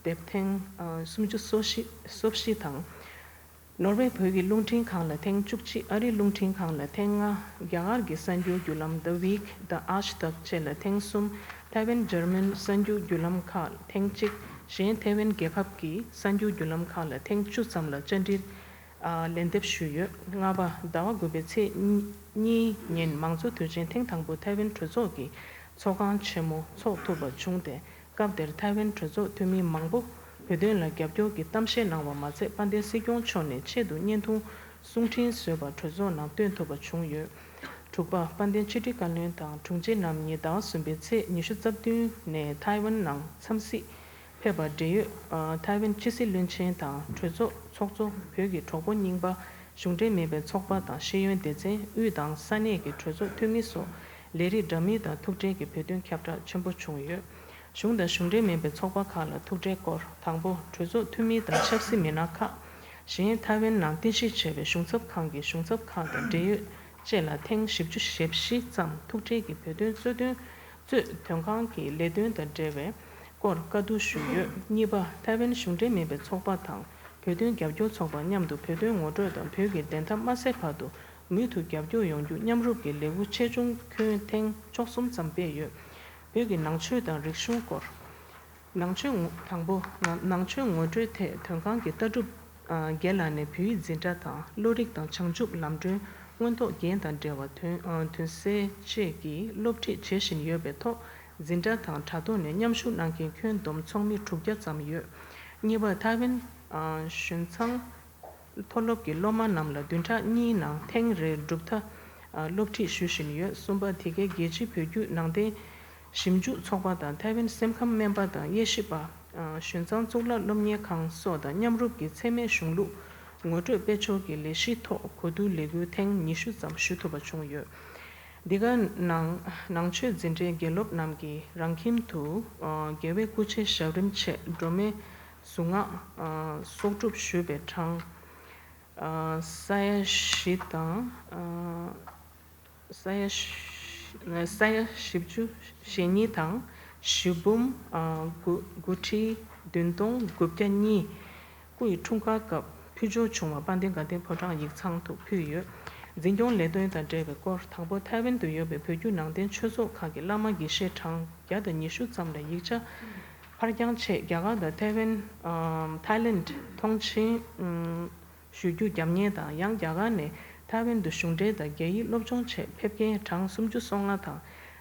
དེབ་ཐེངས་སུམ་ཅུ་སོ་བཞི་སོ་བཞི་དང་། ནོར་ཝེ་བོད་ཀྱི་རླུང་འཕྲིན་ཁང་ལ་ཐེངས་བཅུ་གཅིག་ཨ་རིའི་རླུང་འཕྲིན་ཁང་ལ་ཐེངས་ལྔ། རྒྱ་གར་གྱི་གསར་འགྱུར་བརྒྱུད་ལམ་The Week The Aaj Tak བཅས་ལ་ཐེངས་གསུམ། ཐའེ་ཝན་འཇར་མན་གསར་འགྱུར་བརྒྱུད་ལམ་ཁག་ཐེངས་གཅིག་གཞན་ཐའེ་ཝན་རྒྱལ་ཁབ་ཀྱི་གསར་འགྱུར་བརྒྱུད་ལམ་ཁག་ལ་ཐེངས་བཅུ་ཙམ་ལ་བཅར་འདྲི་ལན་འདེབས་ཞུས་ཡོད། ལྔ་པ། ཟླ་བ་དགུ་པའི་ཚེས་གཉིས་ཉིན་མང་གཙོ་དུས་ཆེན་ཐེངས་དང་པོ་ཐའེ་ཝན་གྲོས་ཚོགས་ཀྱི་ཚོགས་ཁང་ཆེན་མོ་འཚོགས་ཐུབ་པ་བྱུང་སྟེ། སྐབས་དེར་ཐའེ་ཝན་གྲོས་ཚོགས་འཐུས་མི་མང་པོ་བོད་དོན་ལ་རྒྱབ་སྐྱོར་གྱི་གཏམ་བཤད་གནང་བ་མ་ཚད། དཔལ་ལྡན་སྲིད་སྐྱོང་མཆོག་ནས་ཆེད་དུ་བརྙན་ཐུང་གསུང་འཕྲིན་བཟོས་པ་གྲོས་ཚོགས་ནང་སྟོན་ཐུབ་པ་བྱུང་ཡོད། དྲུག་པ། དཔལ་ལྡན་ཕྱི་དྲིལ་བཀའ་བློན་དང་དྲུང་ཆེ་རྣམ་གཉིས་ཟླ་བ་གསུམ་པའི་ཚེས་ཉི་ཤུ་རྩ་བདུན་ནས་ཐའེ་ཝན་ནང་འཚམས་གཟིགས་ཕེབས་པར་འབྲེལ་ཡོད། ཐའེ་ཝན་ཕྱི་སྲིད་བློན་ཆེན་དང་གྲོས་ཚོགས་ཚོགས་གཙོ། བོད་ཀྱི་གྲོགས་པོ་རྙིང་པ། གཞུང་འབྲེལ་མིན་པའི་ཚོགས་པ་དང་ཤེས་ཡོན་སྡེ་ཚན། དབུས་དང་ས་གནས་ཀྱི་གྲོས་ཚོགས་འཐུས་མི་སོགས་ལས་རིགས་འདྲ་མིན་དང་ཐུག་འཕྲད་ཀྱིས་བོད་དོན་ཁྱབ་བསྒྲགས་ཆེན་པོ་བྱུང་ཡོད། གཞུང་དང་གཞུང་འབྲེལ་མིན་པའི་ཚོགས་པ་ཁག་ལ་ཐུག་འཕྲད་སྐོར། དང་པོ། གྲོས་ཚོགས་འཐུས་མི་དང་ཆབ་སྲིད་མི་སྣ་ཁག་གཞན་ཐའེ་ཝན་ནང་རྟེན་གཞི་བྱས་པའི་གཞུང་ཚབ་ཁང་གི་གཞུང་ཚབ་ཁག་དང་འབྲེལ་ཡོད་བཅས་ལ་ཐེངས་བཞི་བཅུ་ཞེ་བཞི་ཙམ་ཐུག་འཕྲད་ཀྱིས་བོད་དོན་གཙོས་དོན་གཙོས་དོན་ཁང་གི་ལས་དོན་དང་འབྲེལ་བའི་སྐོར་བཀའ་བསྡུར་ཞུས་ཡོད། གཉིས་པ། ཐའེ་ཝན་གཞུང་འབྲེལ་མིན་པའི་ཚོགས་པ་དང་བོད་དོན་རྒྱབ་སྐྱོར་ཚོགས་པ་མཉམ་དུ་བོད་དོན་ངོ་སྤྲོད་དང་བོད་ཀྱི་བདེན་མཐའ་མ་གསལ་བར་དུ་མུ་མཐུད་རྒྱབ་སྐྱོར་ཡོང་རྒྱུ་མཉམ་རུབ་ཀྱི་ལས་འགུལ་ཆེ་ཆུང་ཁྱོན་ཐེངས་བཅུ་གསུམ་ཙམ་སྤེལ་ཡོད། བོད་ཀྱི་ནང་ཆོས་དང་རིག་གཞུང་སྐོར། ནང་ཆོས་ངོ་། དང་པོ། ནང་ཆོས་ངོ་སྤྲོད་ཐད་དོན་ཁང་གི་ལྟ་གྲུབ་བརྒྱད་ལ་ནས་བོད་ཡིག་འཛིན་གྲྭ་དང་བློ་རིག་དང་བྱང་ཆུབ་ལམ་སྒྲོན་མངོན་རྟོགས་རྒྱན་དང་འབྲེལ་བ་དོན་དོན་གསལ་བཅས་ཀྱི་སློབ་ཁྲིད་བྱེད་བཞིན་ཡོད་པའི་ཐོག་འཛིན་གྲྭ་དང་དྲ་ཐོག་ནས་མཉམ་ཞུགས་གནང་མཁན་ཁྱོན་བསྡོམས་ཚོགས་མི་དྲུག་བརྒྱ་ཙམ་ཡོད། གཉིས་པ། ཐའེ་ཝན་གཞུང་ཚང་མཐོ་སློབ་ཀྱི་སློབ་མ་རྣམས་ལ་བདུན་ཕྲག་གཉིས་ནང་ཐེངས་རེར་གྲུབ་མཐའ་སློབ་ཁྲིད་ཞུ་བཞིན་ཡོད། གསུམ་པ། དེ་གའི་རྒྱལ་སྤྱིའི་བོད་བརྒྱུད་ནང་བསྟན་ཞིབ་འཇུག་ཚོགས་པ་དང་ཐའེ་ཝན་སེམས་ཁམས་སྨན་པ་དང་དབྱེ་ཞིབ་པ། གཞུང་ཚང་གཙུག་ལག་སློབ་གཉེར་ཁང་སོགས་དང་མཉམ་རུབ་ཀྱིས་ཚད་མའི་གཞུང་ལུགས་ངོ་སྤྲོད་སྤེལ་ཕྱོགས་ཀྱི་ལས་གཞིའི་ཐོག་གོ་བསྡུར་ལས་འགུལ་ཐེངས་ཉི་ཤུ་ཙམ་ཞུ་ཐུབ་པ་བྱུང་ཡོད། འདི་ག་ནང་ནང་ཆོས་འཛིན་གྲྭའི་དགེ་སློབ་རྣམས་ཀྱིས་རང་ཁྱིམ་དུ་རྒྱལ་བའི་སྐུ་ཕྱྭའི་ཞབས་རིམ་ཆེད་སྒྲོལ་མའི་གཟུངས་སྔགས་གསོག་སྒྲུབ་ཞུས་པའི་གྲངས་ས་ཡ་བཞི་དང་ས་ཡ་ས་ཡ་བཞི་བཅུ་ཞེ་གཉིས་དང་བཞི་འབུམ་དགུ་དགུ་ཁྲི་བདུན་སྟོང་དགུ་བརྒྱ་གཉིས། སྐུ་ཡི་འཁྲུངས་སྐར་སྐབས་ཕུལ་འབྱོར་བྱུང་བ་དཔལ་ལྡན་དགའ་ལྡན་ཕོ་བྲང་ཡིག་ཚང་དུ་ཕུལ་ཡོད། འཛིན་སྐྱོང་ལས་དོན་དང་འབྲེལ་བའི་སྐོར། དང་པོ། ཐའེ་ཝན་དུ་ཡོད་པའི་བོད་བརྒྱུད་ནང་བསྟན་ཆོས་ཚོགས་ཁག་གི་བླ་མ་དགེ་བཤེས་གྲངས་བརྒྱ་དང་ཉི་ཤུ་ཙམ་ལ་ཡིག་ཆ་ཕར་འགྱངས་ཆེད་རྒྱ་གར་དང་ཐའེ་ཝན། ཐའི་ལེནྜ་ཐོངས་མཆན་ཞུ་རྒྱུ་རྒྱབ་གཉེར་དང་། ཡང་རྒྱ་གར་ནས་ཐའེ་ཝན་དུ་གཞུང་འབྲེལ་དང་རྒྱ་ཡིག་སློབ་སྦྱོང་ཆེད་ཕེབས་མཁན་གྲངས་སུམ་ཅུ་སོ་ལྔ་དང་།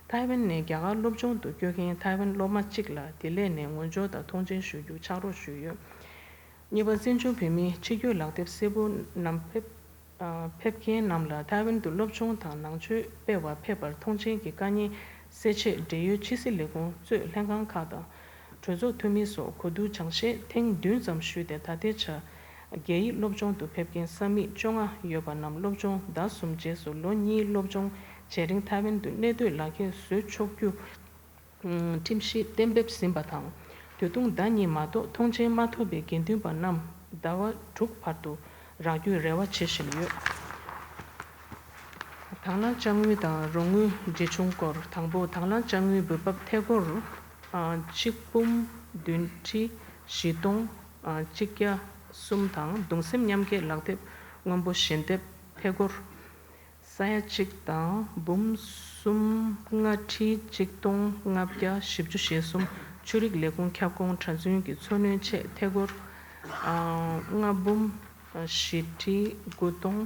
ཐའེ་ཝན་ནས་རྒྱ་གར་སློབ་སྦྱོང་དུ་བསྐྱོད་མཁན་ཐའེ་ཝན་སློབ་མ་གཅིག་ལ་དེ་ལས་ནས་ངོ་སྦྱོར་དང་ཐོངས་མཆན་ཞུ་རྒྱུ་ཕྱག་རོགས་ཞུས་ཡོད། གཉིས་པ། བཙན་བྱོལ་བོད་མིའི་ཕྱི་སྐྱོད་ལག་དེབ་སེར་པོ་རྣམས་ཕེབས། ཕེབས་མཁན་རྣམས་ལ་ཐའེ་ཝན་དུ་སློབ་སྦྱོང་དང་ནང་ཆོས་སྤེལ་བར་ཕེབས་པར་མཐོང་མཆན་གྱི་བཀའ་རྙིང་སེལ་ཆེད་འབྲེལ་ཡོད་ཕྱི་སྲིད་ལས་ཁུངས་གཙོས་ལྷན་ཁང་ཁག་དང་གྲོས་ཚོགས་འཐུས་མི་སོགས་གོ་བསྡུར་སྦྱང་བཤད་ཐེངས་བདུན་ཙམ་ཞུས་ཏེ། ད་ལྟའི་ཆར་རྒྱ་ཡིག་སློབ་སྦྱོང་དུ་ཕེབས་མཁན་ས་མིག་བཅོ་ལྔ་ཡོད་པ་རྣམས་སློབ་སྦྱོང་ཟླ་གསུམ་རྗེས་སུ་ལོ་གཉིས་སློབ་སྦྱོང་བྱེད་རིང་ཐའེ་ཝན་དུ་གནས་སྡོད་ལག་ཁྱེར་བཟོ་ཆོག་རྒྱུ། ཁྲིམས་གཞི་གཏན་འབེབས་ཟིན་པ་དང་། དུས་ཐུང་ཟླ་གཉིས་མ་གཏོགས་མཐོང་མཆན་མ་ཐོབ་པའི་དགེ་འདུན་པ་རྣམས་ ཟླ་བ་དྲུག་བར་དུ་རག་རྒྱུའི་རེ་བ་བྱེད་བཞིན་ཡོད། དང་བླངས་དཔྱ་དངུལ་དང་རོགས་དངུལ་འབྲེལ་ཆུང་སྐོར། དང་པོ། དང་བླངས་དཔྱ་དངུལ་འབུལ་འབབ་ཐད་སྐོར། ཨ། གཅིག་འབུམ་བདུན་ཁྲི་བཞི་སྟོང་གཅིག་བརྒྱ་གསུམ་དང་། གདུང་སེམས་མཉམ་སྐྱེད་ལག་དེབ་སྔོན་པོ་ཞལ་འདེབས་ཐད་སྐོར། ས་ཡ་གཅིག་དང་འབུམ་གསུམ་ལྔ་ཁྲི་གཅིག་སྟོང་ལྔ་བརྒྱ་བཞི་བཅུ་ཞེ་གསུམ། ཆོས་རིག་ལས་ཁུངས་ཁྱབ་ཁོངས་གྲྭ་བཙུན་གྱི་འཚོ་སྣོན་ཆེད་ཐད་སྐོར། ཨ། ལྔ་འབུམ་བཞི་ཁྲི་དགུ་སྟོང་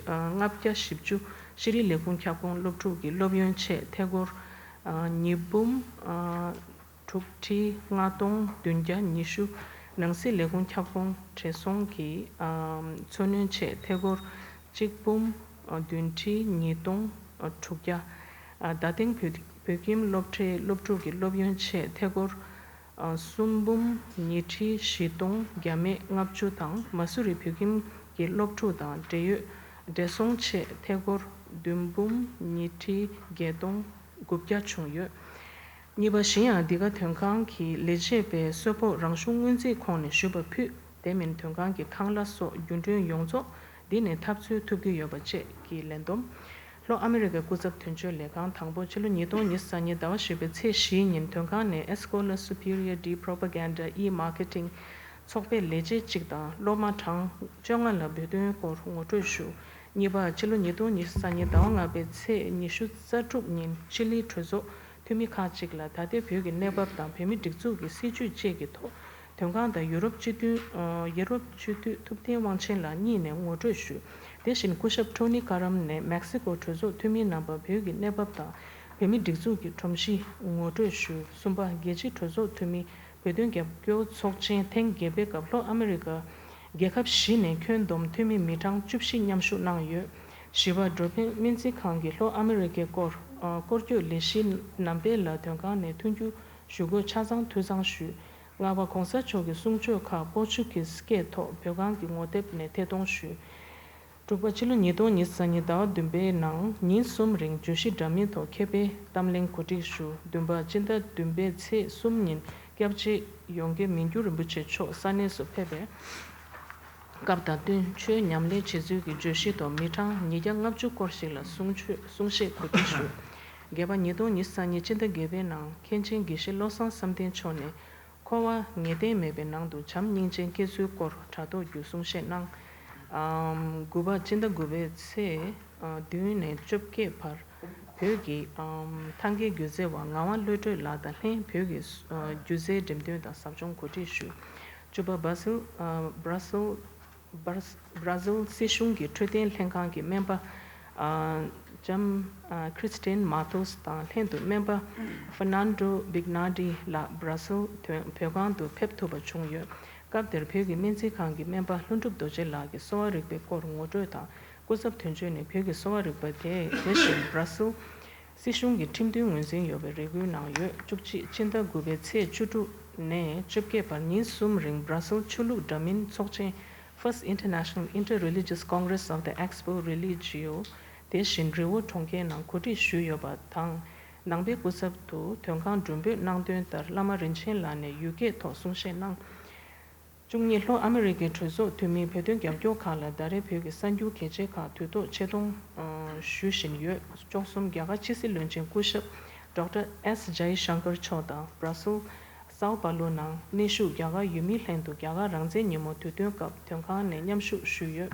ལྔ་བརྒྱ་བཞི་བཅུ། ཤེས་རིག་ལས་ཁུངས་ཁྱབ་ཁོངས་སློབ་ཕྲུག་གི་སློབ་ཡོན་ཆེད་ཐད་སྐོར། ཨ། ཉིས་འབུམ་དྲུག་ཁྲི་ལྔ་སྟོང་བདུན་བརྒྱ་ཉི་ཤུ། ནང་སྲིད་ལས་ཁུངས་ཁྱབ་ཁོངས་བགྲེས་སོང་གི་འཚོ་སྣོན་ཆེད་ཐད་སྐོར། གཅིག་འབུམ་བདུན་ཁྲི་ཉིས་སྟོང་དྲུག་བརྒྱ། བརྡ་སྟེང་བོད་བོད་ཁྱིམ་སློབ་གྲྭའི་སློབ་ཕྲུག་གི་སློབ་ཡོན་ཆེད་ཐད་སྐོར། གསུམ་འབུམ་ཉི་ཁྲི་བཞི་སྟོང་བརྒྱ་མེད་ལྔ་བཅུ་དང་། མ་སུ་རི་བོད་ཁྱིམ་གྱི་སློབ་ཕྲུག་དང་འབྲེལ་ཡོད་བགྲེས་སོང་ཆེད་ཐད་སྐོར་བདུན་འབུམ་ཉི་ཁྲི་བརྒྱད་སྟོང་དགུ་བརྒྱ་བྱུང་ཡོད། གཉིས་པ། གཞན་ཡང་འདི་ག་དོན་ཁང་གི་ལས་བྱེད་པས་གསོལ་ཕོགས་རང་གཞུང་སྔོན་རྩིས་ཁོངས་ནས་ཞུ་བ་ཕུད། དེ་མིན་དོན་ཁང་གི་ཁང་གླ་སོགས་རྒྱུན་གྲོན་ཡོངས་རྫོགས་འདི་ནས་ཐབས་འཚོལ་ཐུབ་ཀྱི་ཡོད་པ་བཅས་ཀྱི་ལན་འདེབས། ལྷོ་ཨ་མི་རི་ཀའི་སྐུ་ཚབ་དོན་གཅོད་ལས་ཁང་དང་པོ། ཕྱི་ལོ་ཉིས་སྟོང་ཉི་ཤུ་རྩ་གཉིས་ཟླ་བ་བཞི་པའི་ཚེས་བཞི་ཉིན་དོན་ཁང་ནས་Escuela Superior de Propaganda y Marketing ཚོགས་པའི་ལས་བྱེད་གཅིག་དང་སློབ་མ་གྲངས་བཅོ་ལྔ་ལ་བོད་དོན་སྐོར་ངོ་སྤྲོད་ཞུ། གཉིས་པ། ཕྱི་ལོ་ཉིས་སྟོང་ཉི་ཤུ་རྩ་གཉིས་ཟླ་བ་ལྔ་པའི་ཚེས་ཉི་ཤུ་རྩ་དྲུག་ཉིན་ཆི་ལིའི་གྲོས་ཚོགས་འཐུས་མི་ཁག་ཅིག་ལ་ད་ལྟའི་བོད་ཀྱི་གནས་བབ་དང་བོད་མིའི་སྒྲིག་འཛུགས་ཀྱི་སྲིད་བྱུས་བཅས་ཀྱི་ཐོག་དོན་ཁང་དང་ཡུ་རོབ་སྤྱི་འཐུས། ཡུ་རོབ་སྤྱི་འཐུས་ཐུབ་བསྟན་དབང་ཆེན་ལགས་གཉིས་ནས་ངོ་སྤྲོད་ཞུས། དེ་བཞིན་སྐུ་ཞབས་ཊོ་ནི་ཀ་རམ་ནས་མེག་སི་ཀོ་གྲོས་ཚོགས་འཐུས་མི་རྣམ་པར་བོད་ཀྱི་གནས་བབ་དང་བོད་མིའི་སྒྲིག་འཛུགས་ཀྱི་སྒྲོམ་གཞི་ངོ་སྤྲོད་ཞུས། གསུམ་པ། རྒྱལ་སྤྱིའི་གྲོས་ཚོགས་འཐུས་མི་བོད་དོན་རྒྱབ་སྐྱོར་ཚོགས་ཆེན་ཐེངས་བརྒྱད་པའི་སྐབས་ལྷོ་ཨ་མི་རི་ཀ་རྒྱལ་ཁབ་བཞི་ནས་ཁྱོན་བསྡོམས་འཐུས་མི་མི་གྲངས་བཅུ་བཞི་མཉམ་ཞུགས་གནང་ཡོད། བཞི་པ། འགྲོ་ཕན་སྨན་རྩིས་ཁང་གིས་ལྷོ་ཨ་མི་རི་ཀའི་སྐོར་སྐོར་སྐྱོད་ལས་གཞིའི་ནང་པའི་ལ་དོན་ཁང་ནས་མཐུན་འགྱུར་ཞུ་དགོས་ཆ་ཚང་ཐུགས་བསམ་ཞུས། ལྔ་པ། གོང་ས་མཆོག་གི་གསུང་ཆོས་ཁག་པོར་ཅུ་གིས་སྐད་ཐོག་བོད་ཁང་གི་ངོ་དེབ་ནས་ཐད་གཏོང་ཞུས། དྲུག་པ། ཕྱི་ལོ་ཉིས་སྟོང་ཉི་ཤུ་རྩ་གཉིས་ཟླ་བ་བདུན་པའི་ནང་ཉིན་གསུམ་རིང་བརྗོད་གཞི་འདྲ་མིན་ཐོག་མཁས་པའི་གཏམ་གླེང་གོ་སྒྲིག་ཞུ། བདུན་པ། སྤྱི་ཟླ་བདུན་པའི་ཚེས་གསུམ་ཉིན་སྐྱབས་རྗེ་ཡོངས་དགེ་མི་འགྱུར་རིན་པོ་ཆེ་མཆོག་ས་གནས་སུ་ཕེབས་པའི་སྐབས་དང་བསྟུན་ཆོས་ཉམས་ལེན་བྱེད་ཚུལ་གྱི་བརྗོད་གཞི་ཐོག་མི་གྲངས་ཉིས་བརྒྱ་ལྔ་བཅུ་སྐོར་ཞིག་ལ་གསུང་ཆོས་གསུང་བཤད་གོ་སྒྲིག་ཞུ། བརྒྱད་པ། ཉིས་སྟོང་ཉི་ཤུ་རྩ་གཉིས་སྤྱི་ཟླ་བརྒྱད་པའི་ནང་མཁན་ཆེན་དགེ་བཤེས་བློ་བཟང་བསམ་གཏན་མཆོག་ནས། འཁོར་བ་ངེས་གཏན་མེད་པའི་ནང་དུ་བྱམས་སྙིང་རྗེའི་སྐྱེ་ཚུལ་སྐོར་དྲ་ཐོག་བརྒྱུད་གསུང་བཤད་གནང་། ཨམ། དགུ་པ། སྤྱི་ཟླ་དགུ་པའི་ཚེས་བདུན་ནས་བཅོ་བརྒྱད་བར་བོད་ཀྱི་ཨམ། ཐང་གའི་སྒྱུ་རྩལ་བ་ངག་དབང་བློ་གྲོས་ལགས་དང་ལྷན་བོད་ཀྱི་སྒྱུ་རྩལ་འགྲེམས་སྟོན་དང་ཟབ་སྦྱོང་གོ་སྒྲིག་ཞུས། བཅུ་པ། སྦ་སིལ། སྦ་སིལ། སྦ་ར་སིལ་སྲིད་གཞུང་གི་འཕྲོད་བསྟེན་ལྷན་ཁང་གི་སྨན་པ། ཨ། ལྕམ། ཨ། Christine Matos དང་ལྷན་དུ་སྨན་པ་Fernando Bignardi ལགས་སྦ་ར་སིལ་བོད་ཁང་དུ་ཕེབས་ཐུབ་པ་བྱུང་ཡོད། སྐབས་དེར་བོད་ཀྱི་སྨན་རྩིས་ཁང་གི་སྨན་པ་ལྷུན་གྲུབ་རྡོ་རྗེ་ལགས་ཀྱིས་གསོ་བ་རིག་པའི་སྐོར་ངོ་སྤྲོད་དང་། སྐུ་ཚབ་དོན་གཅོད་ནས་བོད་ཀྱི་གསོ་བ་རིག་པ་དེ་དེ་བཞིན་སྦ་ར་སིལ་སྲིད་གཞུང་གི་ཁྲིམས་མཐུན་ངོས་འཛིན་ཡོད་པའི་རེ་སྐུལ་གནང་ཡོད། བཅུ་གཅིག་སྤྱི་ཟླ་དགུ་པའི་ཚེས་བཅུ་དྲུག་ནས་བཅོ་བརྒྱད་བར་ཉིན་གསུམ་རིང་སྦ་ར་སིལ་ཆོས་ལུགས་འདྲ་མིན་ཚོགས་ཆེན། First International Inter-Religious Congress of the Expo Religio དེ་བཞིན་རི་བོ་གྲོང་ཁྱེར་ནང་གོ་སྒྲིག་ཞུས་ཡོད་པ་དང་། ནང་པའི་སྐུ་ཚབ་ཏུ་དོན་ཁང་མགྲོན་འབོད་གནང་དོན་ལྟར་བླ་མ་རིན་ཆེན་ལགས་ནས་ཡུལ་སྐད་ཐོག་གསུང་བཤད་གནང་། བཅུ་གཉིས། ལྷོ་ཨ་མི་རི་ཀའི་གྲོས་ཚོགས་འཐུས་མིས་བོད་དོན་རྒྱབ་སྐྱོར་ཁག་ལ་ཟླ་རེའི་བོད་ཀྱི་གསར་འགྱུར་གལ་ཆེ་ཁག་དུས་ཐོག་ཆེད་གཏོང་ཞུ་བཞིན་ཡོད། བཅུ་གསུམ། རྒྱ་གར་ཕྱི་སྲིད་བློན་ཆེན་སྐུ་ཞབས་Doctor S Jaishankar མཆོག་དང་སྦ་ར་སིལ། སའོ་པ་ལོ་ནང་གནས་བཞུགས་རྒྱ་གར་ཡུལ་མིའི་ལྷན་དུ་རྒྱ་གར་རང་བཙན་ཉིན་མོ་དུས་སྟོན་སྐབས་དོན་ཁང་ནས་མཉམ་ཞུགས་ཞུས་ཡོད།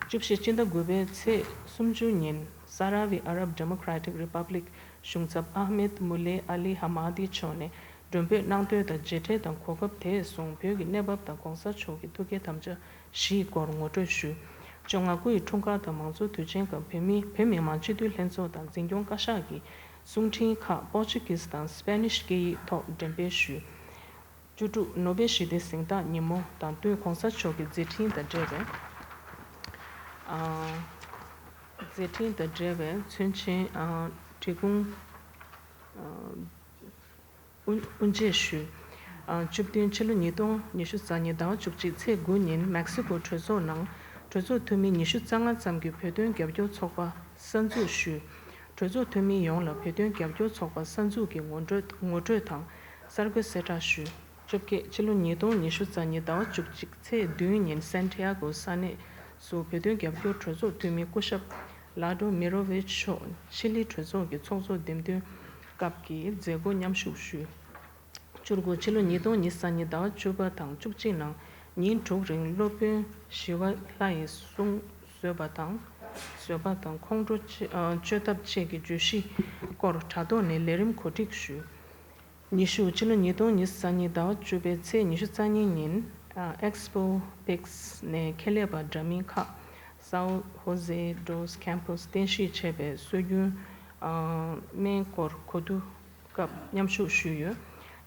བཅུ་བཞི། སྤྱི་ཟླ་དགུ་པའི་ཚེས་སུམ་ཅུ་ཉིན་ས་ཧ་ར་ཝི་ཨ་རབ་ཌེ་མོ་ཀྲ་ཊིག་རི་པབ་ལིག་གཞུང་ཚབ་ཨ་མེད་མུ་ལེ་ཨ་ལི་ཧ་མ་ཏི་མཆོག་ནས་མགྲོན་འབོད་གནང་དོན་དང་མཇལ་འཕྲད་དང་གོ་སྐབས་དེ་བཟུང་བོད་ཀྱི་གནས་བབ་དང་གོང་ས་མཆོག་གི་ཐུགས་བསྐྱེད་དམ་བཅའ་བཞིའི་སྐོར་ངོ་སྤྲོད་ཞུས། བཅོ་ལྔ། སྐུ་ཡི་འཁྲུངས་སྐར་དང་མང་གཙོ་དུས་ཆེན་སྐབས་བོད་མི་བོད་མི་མང་སྤྱི་འཐུས་ལྷན་ཚོགས་དང་འཛིན་སྐྱོང་བཀའ་ཤག་གི་གསུང་འཕྲིན་ཁག་པོར་ཅུ་གིས་དང་སྤེ་ནིཤ་སྐད་ཡིག་ཐོག་འགྲེམས་སྤེལ་ཞུས། བཅུ་དྲུག། ནོ་བེལ་ཞི་བདེའི་གཟེངས་རྟགས་ཉིན་མོ་དང་བསྟུན་གོང་ས་མཆོག་གི་མཛད་འཕྲིན་དང་འབྲེལ་བའི། ཨ། མཛད་འཕྲིན་དང་འབྲེལ་བའི་མཚོན་ཆེན། ཨ། འབྲི་གུང་། ཨ། དབུ་དབུ་འབྱེད་ཞུས། ཨ། བཅུ་བདུན། ཕྱི་ལོ་ཉིས་སྟོང་ཉི་ཤུ་རྩ་གཉིས་ཟླ་བ་བཅུ་གཅིག་ཚེས་དགུ་ཉིན་མེག་སི་ཀོ་གྲོས་ཚོགས་ནང་གྲོས་ཚོགས་འཐུས་མི་ཉི་ཤུ་རྩ་ལྔ་ཙམ་གྱིས་བོད་དོན་རྒྱབ་སྐྱོར་ཚོགས་པ་གསར་འཛུགས་ཞུས། གྲོས་ཚོགས་འཐུས་མི་ཡོངས་ལ་བོད་དོན་རྒྱབ་སྐྱོར་ཚོགས་པ་གསར་འཛུགས་ཀྱི་ངོ་སྤྲོད་ངོ་སྤྲོད་དང་གསར་འགོད་གསལ་བསྒྲགས་ཞུས། བཅོ་བརྒྱད། ཕྱི་ལོ་ཉིས་སྟོང་ཉི་ཤུ་རྩ་གཉིས་ཟླ་བ་བཅུ་གཅིག་ཚེས་བདུན་ཉིན་སན་ཏི་ཡ་གོ་ས་གནས་སུ་བོད་དོན་རྒྱབ་སྐྱོར་གྲོས་ཚོགས་འཐུས་མི་སྐུ་ཞབས་ལཱ་ཌོ་མི་རོ་ཝིཆ་མཆོག་ཆི་ལི་གྲོས་ཚོགས་ཀྱི་ཚོགས་གཙོ་འདེམས་ཐོན་སྐབས་ཀྱི་མཛད་སྒོར་མཉམ་ཞུགས་ཞུས། བཅུ་དགུ། ཕྱི་ལོ་ཉིས་སྟོང་ཉི་ཤུ་རྩ་གཉིས་ཟླ་བ་བཅུ་པ་དང་བཅུ་གཅིག་ནང་ཉིན་དྲུག་རིང་སློབ་དཔོན་ཞི་བ་ལྷ་ཡི་གསུང་བཟོད་པ་དང་། བཟོད་པ་དང་ཁོང་ཁྲོ་ཆེ་ཨ་བཅོས་ཐབས་བཅས་ཀྱི་བརྗོད་གཞི་སྐོར་དྲ་ཐོག་ནས་ལས་རིམ་གོ་སྒྲིག་ཞུས། ཉི་ཤུ། ཕྱི་ལོ་ཉིས་སྟོང་ཉི་ཤུ་རྩ་གཉིས་ཟླ་བ་བཅུ་པའི་ཚེས་ཉི་ཤུ་རྩ་གཉིས་ཉིན་ཨེགས་པོ་བིགས་ནས་ཁེ་ལས་པ་འདྲ་མིན་ཁག་སའོ་ཧོ་ཟེ་ཌོས་ཁེམ་པོས་རྟེན་གཞི་བྱས་པའི་སྲོལ་རྒྱུན་སྨན་སྐོར་གོ་བསྡུར་སྐབས་མཉམ་ཞུགས་ཞུས་ཡོད།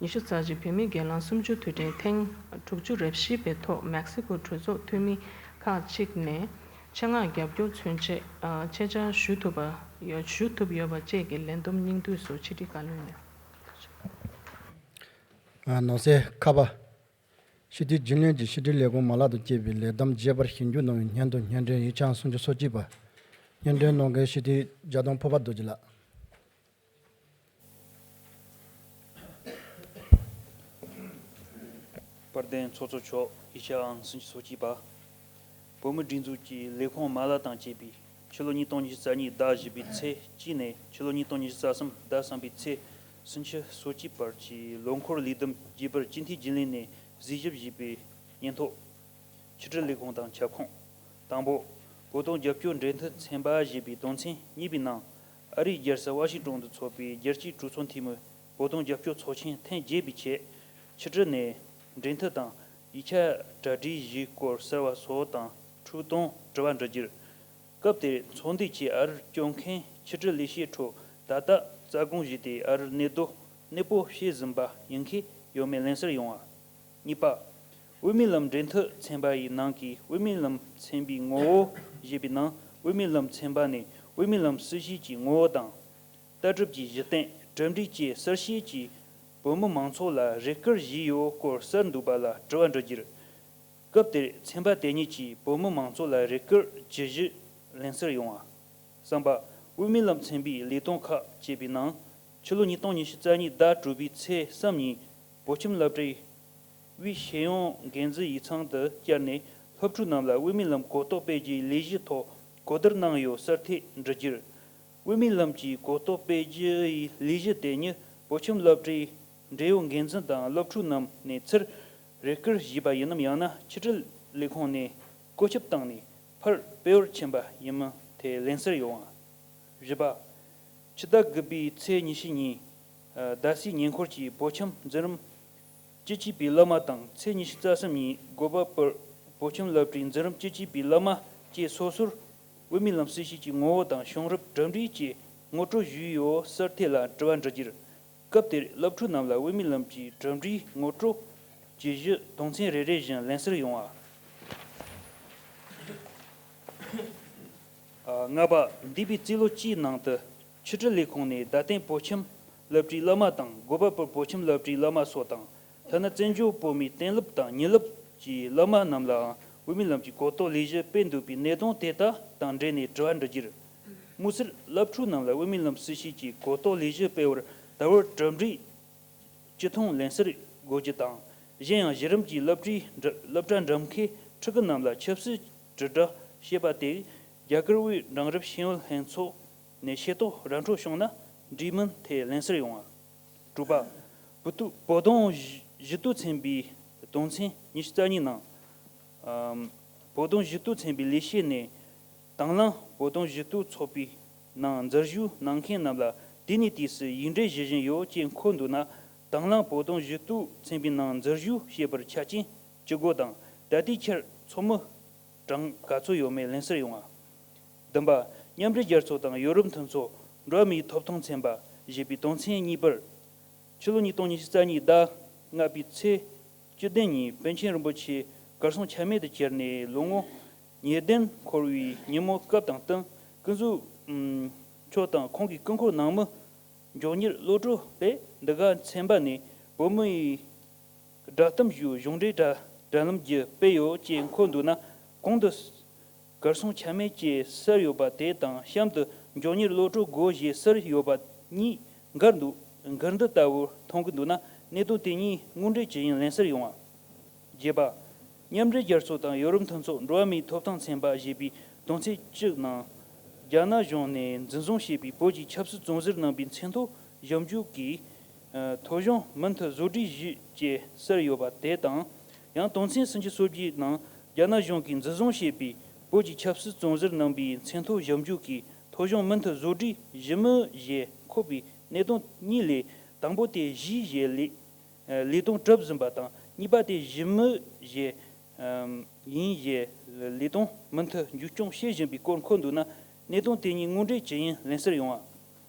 ཉི་ཤུ་རྩ་གཅིག་བོད་མི་སྒེར་ལངས་སུམ་ཅུ་དུས་དྲན་ཐེངས་དྲུག་ཅུ་རེ་བཞི་པའི་ཐོག་མེག་སི་ཀོ་གྲོས་ཚོགས་འཐུས་མི་ཁག་ཅིག་ནས་ཆེད་མངགས་རྒྱབ་སྐྱོར་མཚོན་ཆེད་ཆེད་བཅར་ཞུ་ཐུབ་པ་ཡོད་ཞུ་ཐུབ་ཡོད་པ་བཅས་ཀྱི་ལས་བསྡོམས་སྙིང་བསྡུས་སུ་ཕྱི་དྲིལ་བཀའ་བློན་ནས། ནོར་སྲིད་ཁ་པ། སྤྱི་འཐུས་རྒྱུན་ལས་ཀྱི་ཕྱི་དྲིལ་ལས་ཁུངས་མ་ལག་ཏུ་བསྐྱེད་པའི་ལས་བསྡོམས་རྒྱས་པར་ཞིབ་འཇུག་གནང་བའི་སྙན་ཐོ་སྙན་སྒྲོན་ཡིག་ཆ་ཨང་སུམ་ཅུ་སོ་གཅིག་པ། སྙན་སྒྲོན་གནང་མཁན་སྤྱི་འཐུས་རྒྱ་དོན་ཕུར་པ་རྡོ་རྗེ་ལགས། དཔལ་ལྡན་ཚོགས་གཙོ་མཆོག་ཡིག་ཆ་ཨང་སུམ་ཅུ་སོ་གཅིག་པ། བོད་མིའི་སྒྲིག་འཛུགས་ཀྱི་ལས་ཁུངས་མ་ལག་དང་བཅས་པའི་ཕྱི་ལོ་ཉིས་སྟོང་ཉི་ཤུ་རྩ་གཉིས་ཟླ་བཞི་པའི་ཚེས་གཅིག་ནས་ཕྱི་ལོ་ཉིས་སྟོང་ཉི་ཤུ་རྩ་གསུམ་ཟླ་གསུམ་པའི་ཚེས་སུམ་ཅུ་སོ་གཅིག་བར་གྱི་ལོ་འཁོར་ལས་བསྡོམས་རྒྱས་པར་སྤྱི་འཐུས་རྒྱུན་ལས་ནས་གཟིགས་ཞིབ་ཞུས་པའི་སྙན་ཐོ། ཕྱི་དྲིལ་ལས་ཁུངས་དང་ཁྱབ་ཁོངས། དང་པོ། བོད་དོན་རྒྱབ་སྐྱོར་འབྲེལ་མཐུད་ཚན་པ་ཞེས་པའི་དོན་ཚན་གཉིས་པའི་ནང་། ཨ་རིའི་རྒྱལ་ས་ཝ་ཤིང་ཏོན་དུ་འཚོགས་པའི་རྒྱལ་སྤྱིའི་གྲོས་ཚོགས་འཐུས་མི་བོད་དོན་རྒྱབ་སྐྱོར་ཚོགས་ཆེན་ཐེངས་བརྒྱད་པའི་ཆེད། ཕྱི་དྲིལ་ནས་འབྲེལ་མཐུད་དང་ཡིག་ཆ་གྲ་སྒྲིག་ཞུས་སྐོར་གསར་བ་སོགས་དང་འཁྲུག་གཏོང་དྲི་བ་འདྲི་རྒྱུར། སྐབས་དེར་ཚོགས་འདུ་གྱི་ཨ་རིར་བསྐྱོད་མཁན་ཕྱི་དྲིལ་ལས་བྱེད་ཁྲོད་ད་ལྟ་རྩ་དགོངས་བཞེས་ཏེ་ཨ་རིར་གནས་སྡོད་གནས་སྤོ་བྱེད་བཞིན་པ་ཡིན་མཁན་ཡོད་མེད་ལན་གསལ་ཡོང་བ། གཉིས་པ། དབུ་མའི་ལམ་འབྲེལ་མཐུད་ཚན་པ་ཡི་ནང་གི་དབུ་མའི་ལམ་ཚན་པའི་ངོ་བོ་ཞེས་པའི་ནང་དབུ་མའི་ལམ་ཚན་པ་ནས་དབུ་མའི་ལམ་སྲིད་བྱུས་ཀྱི་ངོ་བོ་དང་། ལྟ་གྲུབ་ཀྱི་གཞི་རྟེན་གྲུབ་འབྲས་བཅས་གསལ་བཤད་ཀྱིས་བོད་མི་མང་ཚོགས་ལ་རེ་སྐུལ་བྱས་ཡོད་སྐོར་གསར་འདུག་པ་ལ་དྲི་བ་འདྲི་རྒྱུར། སྐབས་དེར་ཚན་པ་དེ་ཉིད་ཀྱིས་བོད་མི་མང་ཚོགས་ལ་རེ་སྐུལ་ཇི་བཞིན་ལན་གསལ་ཡོང་བ། གསུམ་པ། དབུ་མའི་ལམ་ཚན་པའི་ལས་དོན་ཁག་ཅེས་པའི་ནང་ཕྱི་ལོ་ཉིས་སྟོང་ཉི་ཤུ་རྩ་གཉིས་ཟླ་དྲུག་པའི་ཚེས་གསུམ་ཉིན་བོད་ཁྱིམ་སློབ་གྲྭའི་དབུས་ཤེས་ཡོན་འགན་འཛིན་ཡིག་ཚང་དུ་བཅར་ནས་སློབ་ཕྲུག་རྣམས་ལ་དབུ་མའི་ལམ་གོ་རྟོགས་སྤེལ་རྒྱུའི་ལས་གཞིའི་ཐོག་གོ་བསྡུར་གནང་ཡོད་ཟེར་ཐད་འདྲི་རྒྱུར། དབུ་མའི་ལམ་གྱི་གོ་རྟོགས་སྤེལ་རྒྱུའི་ལས་གཞི་དེ་ཉིད་བོད་ཁྱིམ་སློབ་གྲྭའི་འབྲེལ་ཡོད་འགན་འཛིན་དང་སློབ་ཕྲུག་རྣམས་ནས་ཚུར་རེ་སྐུལ་ཞུས་པ་ཡིན་ནམ། ཡང་ན་ཕྱི་དྲིལ་ལས་ཁུངས་ནས་བཀོད་ཁྱབ་བཏང་ནས་ཕར་སྤེལ་བར་ཕྱིན་པ་ཡིན་མིན་ཐད་ལན་གསལ་ཡོང་བ། བཞི་པ། ཕྱི་ཟླ་དགུ་པའི་ཚེས་ཉི་ཤུ་ཉིན། ཟླ་སྲིད་ཉེ་འཁོར་གྱི་བོད་ཁྱིམ་འཛིན་རིམ་བཅུ་གཅིག་པའི་བླ་མ་དང་ཚེས་ཉི་ཤུ་རྩ་གསུམ་ཉིན་གོ་པལ་པུར་བོད་ཁྱིམ་སློབ་གྲྭའི་འཛིན་རིམ་བཅུ་གཅིག་པའི་བླ་མ་བཅས་སོ་སོར་དབུ་མའི་ལམ་སྲིད་བྱུས་ཀྱི་ངོ་བོ་དང་བྱུང་རབས་གྲུབ་འབྲས་བཅས་ངོ་སྤྲོད་ཞུས་ཡོད་ཟེར་ཐད་ལ་དྲི་བ་འདྲི་རྒྱུར། སྐབས་དེར་སློབ་ཕྲུག་རྣམས་ལ་དབུ་མའི་ལམ་གྱི་གྲུབ་འབྲས་ངོ་སྤྲོད་ཇི་བཞིན་དོན་ཚན་རེ་རེ་བཞིན་ལན་གསལ་ཡོང་བ། ལྔ་པ། འདས་པའི་རྩིས་ལོ་གཅིག་ནང་དུ་ཕྱི་དྲིལ་ལས་ཁུངས་ནས་རྡ་སྟེང་བོད་ཁྱིམ་སློབ་གྲྭའི་བླ་མ་དང་གོ་པལ་པུར་བོད་ཁྱིམ་སློབ་གྲྭའི་བླ་མ་སོགས་དང་། ཐ་ན་བཙན་བྱོལ་བོད་མིའི་གཏན་སློབ་དང་ཉིན་སློབ་ཀྱི་བླ་མ་རྣམས་ལའང་དབུ་མའི་ལམ་གྱི་གོ་རྟོགས་ལས་གཞི་སྤེལ་འདུག་པའི་གནད་དོན་དེ་དག་དང་འབྲེལ་ནས་དྲི་བ་འདྲི་རྒྱུར། དམིགས་བསལ་སློབ་ཕྲུག་རྣམས་ལ་དབུ་མའི་ལམ་སྲིད་བྱུས་ཀྱི་གོ་རྟོགས་ལས་གཞི་སྤེལ་བར་ད་བར་གྲུབ་འབྲས་ཇི་མཐོང་ལན་གསལ་དགོས་རྒྱུ་དང་། གཞན་ཡང་གཞི་རིམ་གྱི་སློབ་གྲྭའི་འགྲ་སློབ་གྲྭ་འགྲིམ་མཁན་ཕྲུ་གུ་རྣམས་ལ་ཆབ་སྲིད་དྲིལ་བསྒྲགས་བྱེད་པ་དེས་རྒྱ་གར་དབུས་འབྲིང་རིམ་ཤེས་ཡོན་ལྷན་ཚོགས་ནས་ཤེས་རྟོགས་ར་འཕྲོད་བྱུང་ན་འགྲིག་མིན་ཐད་ལན་གསལ་ཡོང་བ། དྲུག་པ། བོད་དུ་བོད་དོན་ཞུ་གཏུག་ཚན་པའི་དོན་ཚན་ཉི་ཤུ་རྩ་གཉིས་ནང་། ཨམ། བོད་དོན་ཞུ་གཏུག་ཚན་པའི་ལས་བྱེད་ནས་དང་བླངས་བོད་དོན་ཞུ་གཏུག་ཚོགས་པའི་ནང་འཛུལ་ཞུགས་གནང་མཁན་རྣམས་ལ་དུས་ནས་དུས་སུ་ཡིག་འབྲེལ་ཞུ་བཞིན་ཡོད་ཅེས་འཁོད་འདུག་ན། དང་བླངས་བོད་དོན་ཞུ་གཏུག་ཚན་པའི་ནང་འཛུལ་ཞུགས་བྱེད་པར་ཆ་རྐྱེན་ཅི་དགོས་དང་། ད་ལྟའི་ཆར་ཚོགས་མི་གྲངས་ག་ཚོད་ཡོད་མེད་ལན་གསལ་ཡོང་བ། བདུན་པ། མཉམ་འབྲེལ་རྒྱལ་ཚོགས་དང་ཡོ་རོབ་མཐུན་ཚོགས་འགྲོ་བ་མིའི་ཐོབ་ཐང་ཚན་པ་ཞེས་པའི་དོན་ཚན་གཉིས་པར། ཕྱི་ལོ་ཉིས་སྟོང་ཉི་ཤུ་རྩ་གཉིས་ཟླ་ལྔ་པའི་ཚེས་བཅུ་བདུན་ཉིན་པཎ་ཆེན་རིན་པོ་ཆེ་གར་སོང་ཆ་མེད་དུ་གྱུར་ནས་ལོ་ངོ་ཉེར་བདུན་འཁོར་བའི་ཉིན་མོ་སྐབས་དང་བསྟུན་སྐུ་གཟུགས་མཆོག་དང་ཁོང་གི་སྐུ་འཁོར་ནང་མི་མགྱོགས་མྱུར་གློད་གྲོལ་སླད་འདི་ག་ཚན་པ་ནས་བོད་མི་ཡི་བསྒྲགས་གཏམ་ཞུ་གཞུང་འབྲེལ་དྲ་དྲ་ལམ་བརྒྱུད་སྤེལ་ཡོད་ཅེས་འཁོད་འདུག་ན། གོང་དུ་གར་སོང་ཆ་མེད་ཅེས་ཟེར་ཡོད་པ་དེ་དང་གཤམ་དུ་མགྱོགས་མྱུར་གློད་གྲོལ་དགོས་ཞེས་ཟེར་ཡོད་པ་གཉིས་འགལ་འདུ་འགལ་འདུ་ལྟ་བུར་མཐོང་གི་འདུག་ན། གནད་དོན་དེ་གཉིས་དངོས་འབྲེལ་ཇི་ཡིན་ལན་གསལ་ཡོང་བ། བརྒྱད་པ། མཉམ་འབྲེལ་རྒྱལ་ཚོགས་དང་ཡོ་རོབ་མཐུན་ཚོགས་འགྲོ་བ་མིའི་ཐོབ་ཐང་ཚན་པ་ཞེས་པའི་དོན་ཚན་གཅིག་ནང་། རྒྱ་ནག་གཞུང་ནས་འཛིན་བཟུང་བྱས་པའི་བོད་ཀྱི་ཆབ་སྲིད་བཙོན་ཟུར་རྣམ་པའི་མཚན་ཐོ་ཞིབ་འཇུག་གིས། ཨ། ཐོ་གཞུང་མུ་མཐུད་བཟོ་སྒྲིག་ཞུས་ཅེས་གསལ་ཡོད་པ་དེ་དང་། ཡང་དོན་ཚན་སུམ་ཅུ་སོ་བརྒྱད་ནང་རྒྱ་ནག་གཞུང་གིས་འཛིན་བཟུང་བྱས་པའི་བོད་ཀྱི་ཆབ་སྲིད་བཙོན་ཟུར་རྣམ་པའི་མཚན་ཐོ་ཞིབ་འཇུག་གིས་ཐོ་གཞུང་མུ་མཐུད་བཟོ་སྒྲིག་ཞུ་མིན་ཞེས་འཁོད་པའི་གནད་དོན་གཉིས་ལས། དང་པོ་དེ་ཞུས་ཞེས་ལས། ལས་དོན་གྲུབ་ཟིན་པ་དང་། གཉིས་པ་དེ་ཞུ་མིན་ཞེས། ཨམ། ཡིན་ཞེས་ལས་དོན་མུ་མཐུད་མཇུག་སྐྱོང་བྱེད་བཞིན་པའི་སྐོར་འཁོད་འདུག་ན། གནད་དོན་དེ་གཉིས་དངོས་འབྲེལ་ཇི་ཡིན་ལན་གསལ་ཡོང་བ།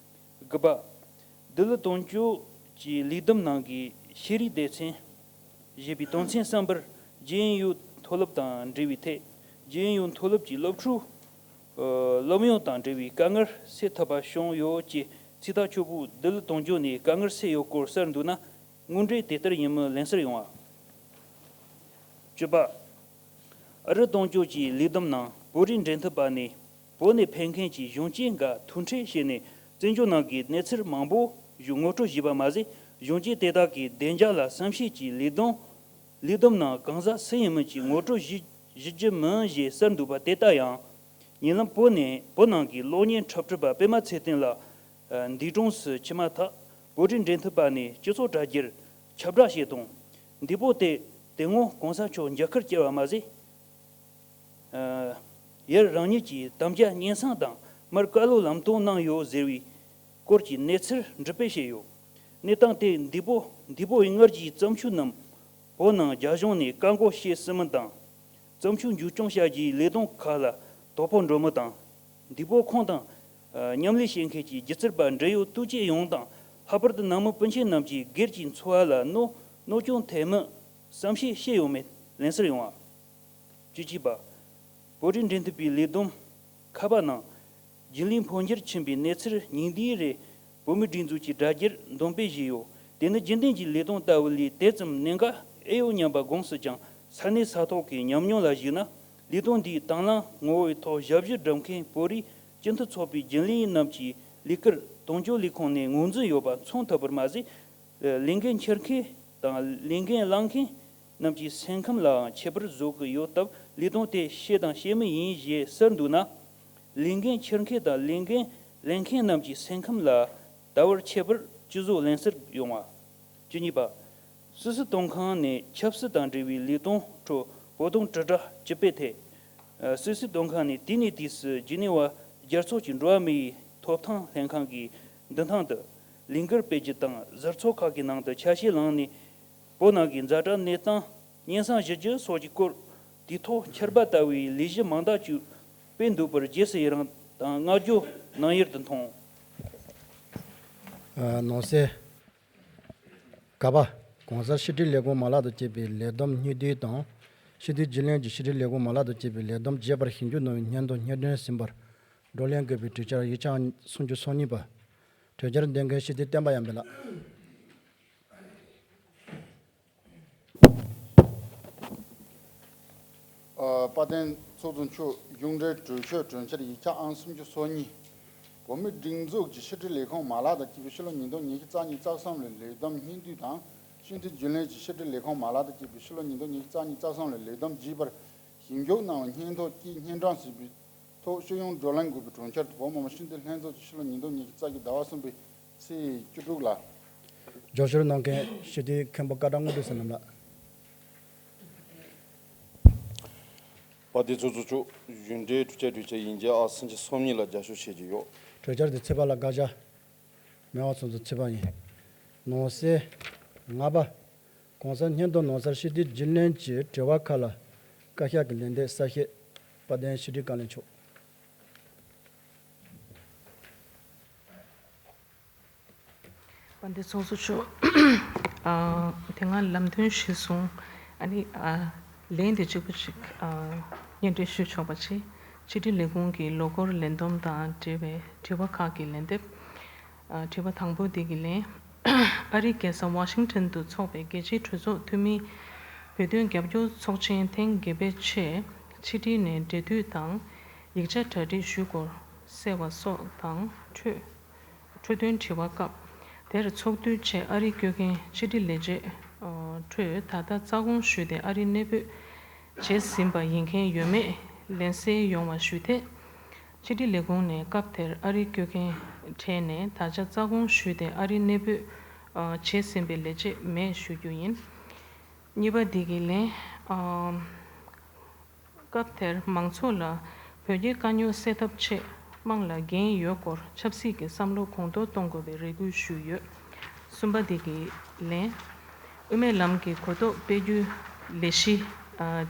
དགུ་པ། ལྡི་ལི་དོན་གཅོད་ཀྱི་ལས་བསྡོམས་ནང་གི་ཤེས་རིག་སྡེ་ཚན་ཞེས་པའི་དོན་ཚན་གསུམ་པར་རྒྱུན་ཡོད་མཐོ་སློབ་དང་འབྲེལ་བའི་ཐད། རྒྱུན་ཡོད་མཐོ་སློབ་ཀྱི་སློབ་ཕྲུག་ཨ། སློབ་ཡོན་དང་འབྲེལ་བའི་དཀའ་ངལ་སེལ་ཐུབ་པ་བྱུང་ཡོད་ཅེས་ཚེ་ཐར་ཆོས་སྐུ་ལྡི་ལི་དོན་གཅོད་ནས་དཀའ་ངལ་སེལ་ཡོད་སྐོར་གསལ་འདུག་ན། དངོས་འབྲེལ་དེ་ལྟར་ཡིན་མིན་ལན་གསལ་ཡོང་བ། བཅུ་པ། ཨ་རི་དོན་གཅོད་ཀྱི་ལས་བསྡོམས་ནང་བོད་རིགས་འབྲེལ་མཐུད་པ་ནས་བོད་ནས་ཕེབས་མཁན་གྱི་གཞོན་སྐྱེས་འགའ་ཐུག་འཕྲད་བྱས་ནས་བཙན་བྱོལ་ནང་གི་གནས་ཚུལ་མང་པོ་ཞིག་ངོ་སྤྲོད་བྱས་པ་མ་ཟད། གཞོན་སྐྱེས་དེ་དག་གི་བདེ་འཇགས་ལ་བསམ་ཤེས་ཀྱིས་ལས་བསྡོམས་ལས་བསྡོམས་ནང་གང་ཟག་སུ་ཡིན་མིན་གྱི་ངོ་སྤྲོད་ཞུ་ཞུ་རྒྱུ་མིན་ཞེས་གསལ་འདུག་པ་དེ་ལྟ་ཡང་། ཉེ་ལམ་བོད་ནས་བོད་ནང་གི་གློག་བརྙན་འཁྲབ་ཁྲིད་པ་པད་མ་ཚེ་བརྟན་ལགས་འདས་གྲོངས་སུ་ཕྱིན་མ་ཐག་བོད་རིགས་འབྲེལ་མཐུད་པ་ནས་སྤྱི་ཚོགས་དྲ་རྒྱར་ཁྱབ་བསྒྲགས་བྱས་དོན། འདས་པོ་དེ་དེ་སྔོན་གོང་ས་མཆོག་མཇལ་ཁར་བཅར་བ་མ་ཟད། ཡར་རང་ཉིད་ཀྱི་དམ་བཅའ་སྙན་སེང་དང་མར་བཀའ་སློབ་ལམ་སྟོན་གནང་ཡོད་ཟེར་བའི་སྐོར་གྱི་གནས་ཚུལ་འགྲེལ་སྤེལ་བྱས་ཡོད། གནས་སྟངས་དེ་འདས་པོ་འདས་པོ་ཡི་སྔར་གྱི་བཙུན་ཆུ་རྣམས་བོད་ནང་རྒྱ་གཞུང་ནས་བཀག་འགོག་བྱས་ཟིན་མིན་དང་། བཙུན་ཆུ་མཇུག་སྐྱོང་བྱ་རྒྱུའི་ལས་དོན་ཁག་ལ་དོ་ཕོག་འགྲོ་མུས་དང་། འདས་པོ་ཁོང་དང་མཉམ་ལས་བྱེད་མཁན་གྱི་སྒྱུ་རྩལ་པ་འབྲེལ་ཡོད་ཐུགས་བསྐྱེད་ཡོངས་དང་། ལྷག་པར་དུ་ནང་མི་སྤུན་མཆེད་རྣམས་ཀྱི་སྒེར་གྱི་འཚོ་བ་ལ་གནོད་གནོད་སྐྱོན་ཐེབས་མིན་བསམ་ཤེས་བྱས་ཡོད་མེད་ལན་གསལ་ཡོང་བ། བཅུ་གཅིག་པ། བོད་རིགས་འབྲེལ་མཐུད་པའི་ལས་བསྡོམས་ཁ་པར་ནང་། རྒྱུན་ལས་འཕོ་འགྱུར་ཕྱིན་པའི་གནས་ཚུལ་ཉིན་འདིའི་རེད། བོད་མིའི་སྒྲིག་འཛུགས་ཀྱི་དྲ་རྒྱར་འདོན་སྤེལ་བྱས་ཡོད། དེ་ནི་རྒྱུན་ལྡན་གྱི་ལས་དོན་ལྟ་བུ་ལས་དེ་ཙམ་གནད་འགག་ཨེ་ཡོད་སྙམ་པ་དགོངས་སུ་ཀྱང་། ས་གནས་ས་ཐོག་གི་ཉམས་མྱོང་ལ་གཞིགས་ན། ལས་དོན་འདིའི་དང་བླངས་ངོ་བོའི་ཐོག་ཞབས་ཞུ་སྒྲུབ་མཁན་བོད་རིགས་སྤྱི་མཐུན་ཚོགས་པའི་རྒྱུན་ལས་རྣམས་ཀྱི་ལས་ཀར་དོན་གཅོད་ལས་ཁུངས་ནས་ངོས་འཛིན་ཡོད་པ་མཚོན་ཐུབ་པར་མ་ཟད། ལས་འགན་འཁྱེར་མཁན་དང་ལས་འགན་བླངས་མཁན་རྣམས་ཀྱི་སེམས་ཁམས་ལའང་ཁྱད་པར་བཟོ་གི་ཡོད་སྟབས། ལས་དོན་དེ་བྱས་དང་བྱེད་མུས་ཡིན་ཞེས་ཟེར་འདུག་ན། ལས་འགན་འཁྱེར་མཁན་དང་ལས་འགན་ལེན་མཁན་རྣམས་ཀྱི་སེམས་ཁམས་ལ་ད་བར་ཁྱད་པར་ཅི་བཟོ་ལན་གསལ་ཡོང་བ། བཅུ་གཉིས་པ། སུད་སི་དོན་ཁང་ནས་ཆབ་སྲིད་དང་འབྲེལ་བའི་ལས་དོན་ཁྲོད་བོད་དོན་དྲིལ་བསྒྲགས་ཇི་སྤེལ་ཐད། སུད་སི་དོན་ཁང་ནས་དུས་ནས་དུས་སུ་ཇི་ནི་ཝ་རྒྱལ་ཚོགས་ཀྱི་འགྲོ་བ་མིའི་ཐོབ་ཐང་ལྷན་ཁང་གི་མདུན་ཐང་དུ་ལས་འགུལ་སྤེལ་རྒྱུ་དང་། ཟུར་ཚོགས་ཁག་གི་ནང་དུ་ཆ་ཤས་བླངས་ནས། བོད་ནང་གི་ཛ་དྲག་གནས་སྟངས་སྙན་སེང་ཞུ་རྒྱུ་སོགས་ཀྱི་སྐོར། དུས་ཐོག་ཆར་པ་ལྟ་བུའི་ལས་གཞི་མང་དག་ཅིག་སྤེལ་འདུག་པར་རྗེས་སུ་ཡི་རང་དང་བསྔགས་བརྗོད་གནང་ཡུལ་དུ་མཐོང་། ནང་གསེས། ག་པ། གོང་གསལ་ཕྱི་དྲིལ་ལས་ཁུངས་མ་ལག་དང་བཅས་པའི་ལས་བསྡོམས་སྙིང་བསྡུས་དང་། ཕྱི་དྲིལ་རྒྱུན་ལས་ཀྱི་ཕྱི་དྲིལ་ལས་ཁུངས་མ་ལག་དང་བཅས་པའི་ལས་བསྡོམས་རྒྱས་པར་ཞིབ་འཇུག་གནང་བའི་སྙན་ཐོ་སྙན་སྒྲོན་ཟིན་པར་བགྲོ་གླེང་དགོས་པའི་གྲོས་འཆར་ཡིག་ཆ་ཨང་སུམ་ཅུ་སོ་གཉིས་པ། གྲོས་འཆར་འདོན་མཁན་སྤྱི་འཐུས་བསྟན་པ་ཡར་འཕེལ་ལགས། ཨ། དཔལ་ལྡན་ཚོགས་གཙོ་མཆོག་གཞུང་འབྲེལ་གྲོས་ཆོད་གྲོས་འཆར་ཡིག་ཆ་ཨང་སུམ་ཅུ་སོ་གཉིས། བོད་མིའི་སྒྲིག་འཛུགས་ཀྱི་ཕྱི་དྲིལ་ལས་ཁུངས་མ་ལག་དང་བཅས་པའི་ཕྱི་ལོ་ཉིས་སྟོང་ཉི་ཤུ་རྩ་གཉིས་རྩ་གསུམ་ལོའི་ལས་བསྡོམས་སྙིང་བསྡུས་དང་། ཕྱི་དྲིལ་རྒྱུན་ལས་ཀྱི་ཕྱི་དྲིལ་ལས་ཁུངས་མ་ལག་དང་བཅས་པའི་ཕྱི་ལོ་ཉིས་སྟོང་ཉི་ཤུ་རྩ་གཉིས་རྩ་གསུམ་ལོའི་ལས་བསྡོམས་རྒྱས་པར་ཞིབ་འཇུག་གནང་བའི་སྙན་ཐོ་བཅས་སྙན་སྒྲོན་ཟིན་པའི་ཐོག་ཤེས་ཡོན་བགྲོ་གླེང་དགོས་པའི་གྲོས་འཆར་དུ་བོད་མི་མང་སྤྱི་འཐུས་ལྷན་ཚོགས་ཀྱི་ཕྱི་ལོ་ཉིས་སྟོང་ཉི་ཤུ་རྩ་བཞི་ཟླ་བ་གསུམ་པའི་ཚེས་བཅུ་དྲུག་ལ། རྒྱབ་སྐྱོར་གནང་མཁན་སྤྱི་འཐུས་མཁན་པོ་ཀ་བྲག་དངོས་གྲུབ་བསོད་ནམས་ལགས། དཔལ་ལྡན་ཚོགས་གཙོ་མཆོག་གཞུང་འབྲེལ་གྲོས་འཆར་གྲོས་འཆར་ཡིག་ཆ་ཨང་སུམ་ཅུ་སོ་གཉིས་ལ་རྒྱབ་སྐྱོར་བྱེད་ཀྱི་ཡོད། གྲོས་འཆར་དེ་ཚོད་དཔག་ལ་བཀའ་རྒྱ། མི་དབང་ཚོགས་གཙོ་ཚོད་དཔག་ཡིན། ནང་གསེས་ལྔ་པ། གོང་གསལ་སྙན་ཐོ་ནང་གསལ་ཕྱི་དྲིལ་རྒྱུན་ལས་ཀྱི་དྲི་བ་ཁག་ལ་བཀའ་ཤག་གི་ལན་འདེབས་གསལ་བཤད། དཔལ་ལྡན་ཕྱི་དྲིལ་བཀའ་བློན་མཆོག། དཔལ་ལྡན་ཚོགས་གཙོ་མཆོག། ཨ། དེ་སྔ་ལམ་སྟོན་ཞུས་སོང་། ཨ་ནི། ཨ། ལན་དེ་གཅིག་པ་གཅིག་ཨ། སྙན་སྒྲོན་ཞུ་ཆོག་པ་བྱས། ཕྱི་དྲིལ་ལས་ཁུངས་ཀྱི་ལོ་འཁོར་ལས་བསྡོམས་དང་འབྲེལ་བའི་དྲི་བ་ཁག་གི་ལན་འདེབས། ཨ། དྲི་བ་དང་པོ་དེ་གི་ལན། ཨ་རིའི་རྒྱལ་ས་ཝ་ཤིང་ཊོན་དུ་འཚོགས་པའི་རྒྱལ་སྤྱིའི་གྲོས་ཚོགས་འཐུས་མིའི་བོད་དོན་རྒྱབ་སྐྱོར་ཚོགས་ཆེན་ཐེངས་བརྒྱད་པའི་ཆེད་ཕྱི་དྲིལ་ནས་འབྲེལ་མཐུད་དང་ཡིག་ཆ་གྲ་སྒྲིག་ཞུ་སྐོར་གསལ་བ་སོགས་དང་འཕྲོས། འཕྲོས་དོན་དྲི་བ་སྐབས། དེར་ཚོགས་འདུའི་ཆེད་ཨ་རིར་བསྐྱོད་མཁན་ཕྱི་དྲིལ་ལས་བྱེད་ཁྲོད་ད་ལྟ་རྩ་དགོངས་ཞུས་ཏེ་ཨ་རིར་གནས་སྤོས་བྱས་ཟིན་པ་ཡིན་མཁན་ཡོད་མེད་ལན་གསལ་ཡོང་བ་ཞུས་ཏེ། ཕྱི་དྲིལ་ལས་ཁུངས་ནས་སྐབས་དེར་ཨ་རིར་བསྐྱོད་མཁན་གྲས་ནས་ད་ཆ་རྩ་དགོངས་ཞུས་ཏེ་ཨ་རིར་གནས་སྤོས་བྱས་ཟིན་པའི་ལས་བྱེད་མེད་ཞུ་རྒྱུ་ཡིན། གཉིས་པ་འདི་གི་ལན། སྐབས་དེར་མང་ཚོགས་ལ་བོད་རྒྱའི་དཀའ་རྙོག་སེལ་ཐབས་ཆེད་དམངས་ལ་འགན་ཡོད་སྐོར་ཆབ་སྲིད་ཀྱི་བསམ་བློ་གོང་མཐོར་གཏོང་དགོས་པའི་རེ་སྐུལ་ཞུས་ཡོད། གསུམ་པ་འདི་གི་ལན། དབུ་མའི་ལམ་གྱི་གོ་རྟོགས་སྤེལ་རྒྱུའི་ལས་གཞི་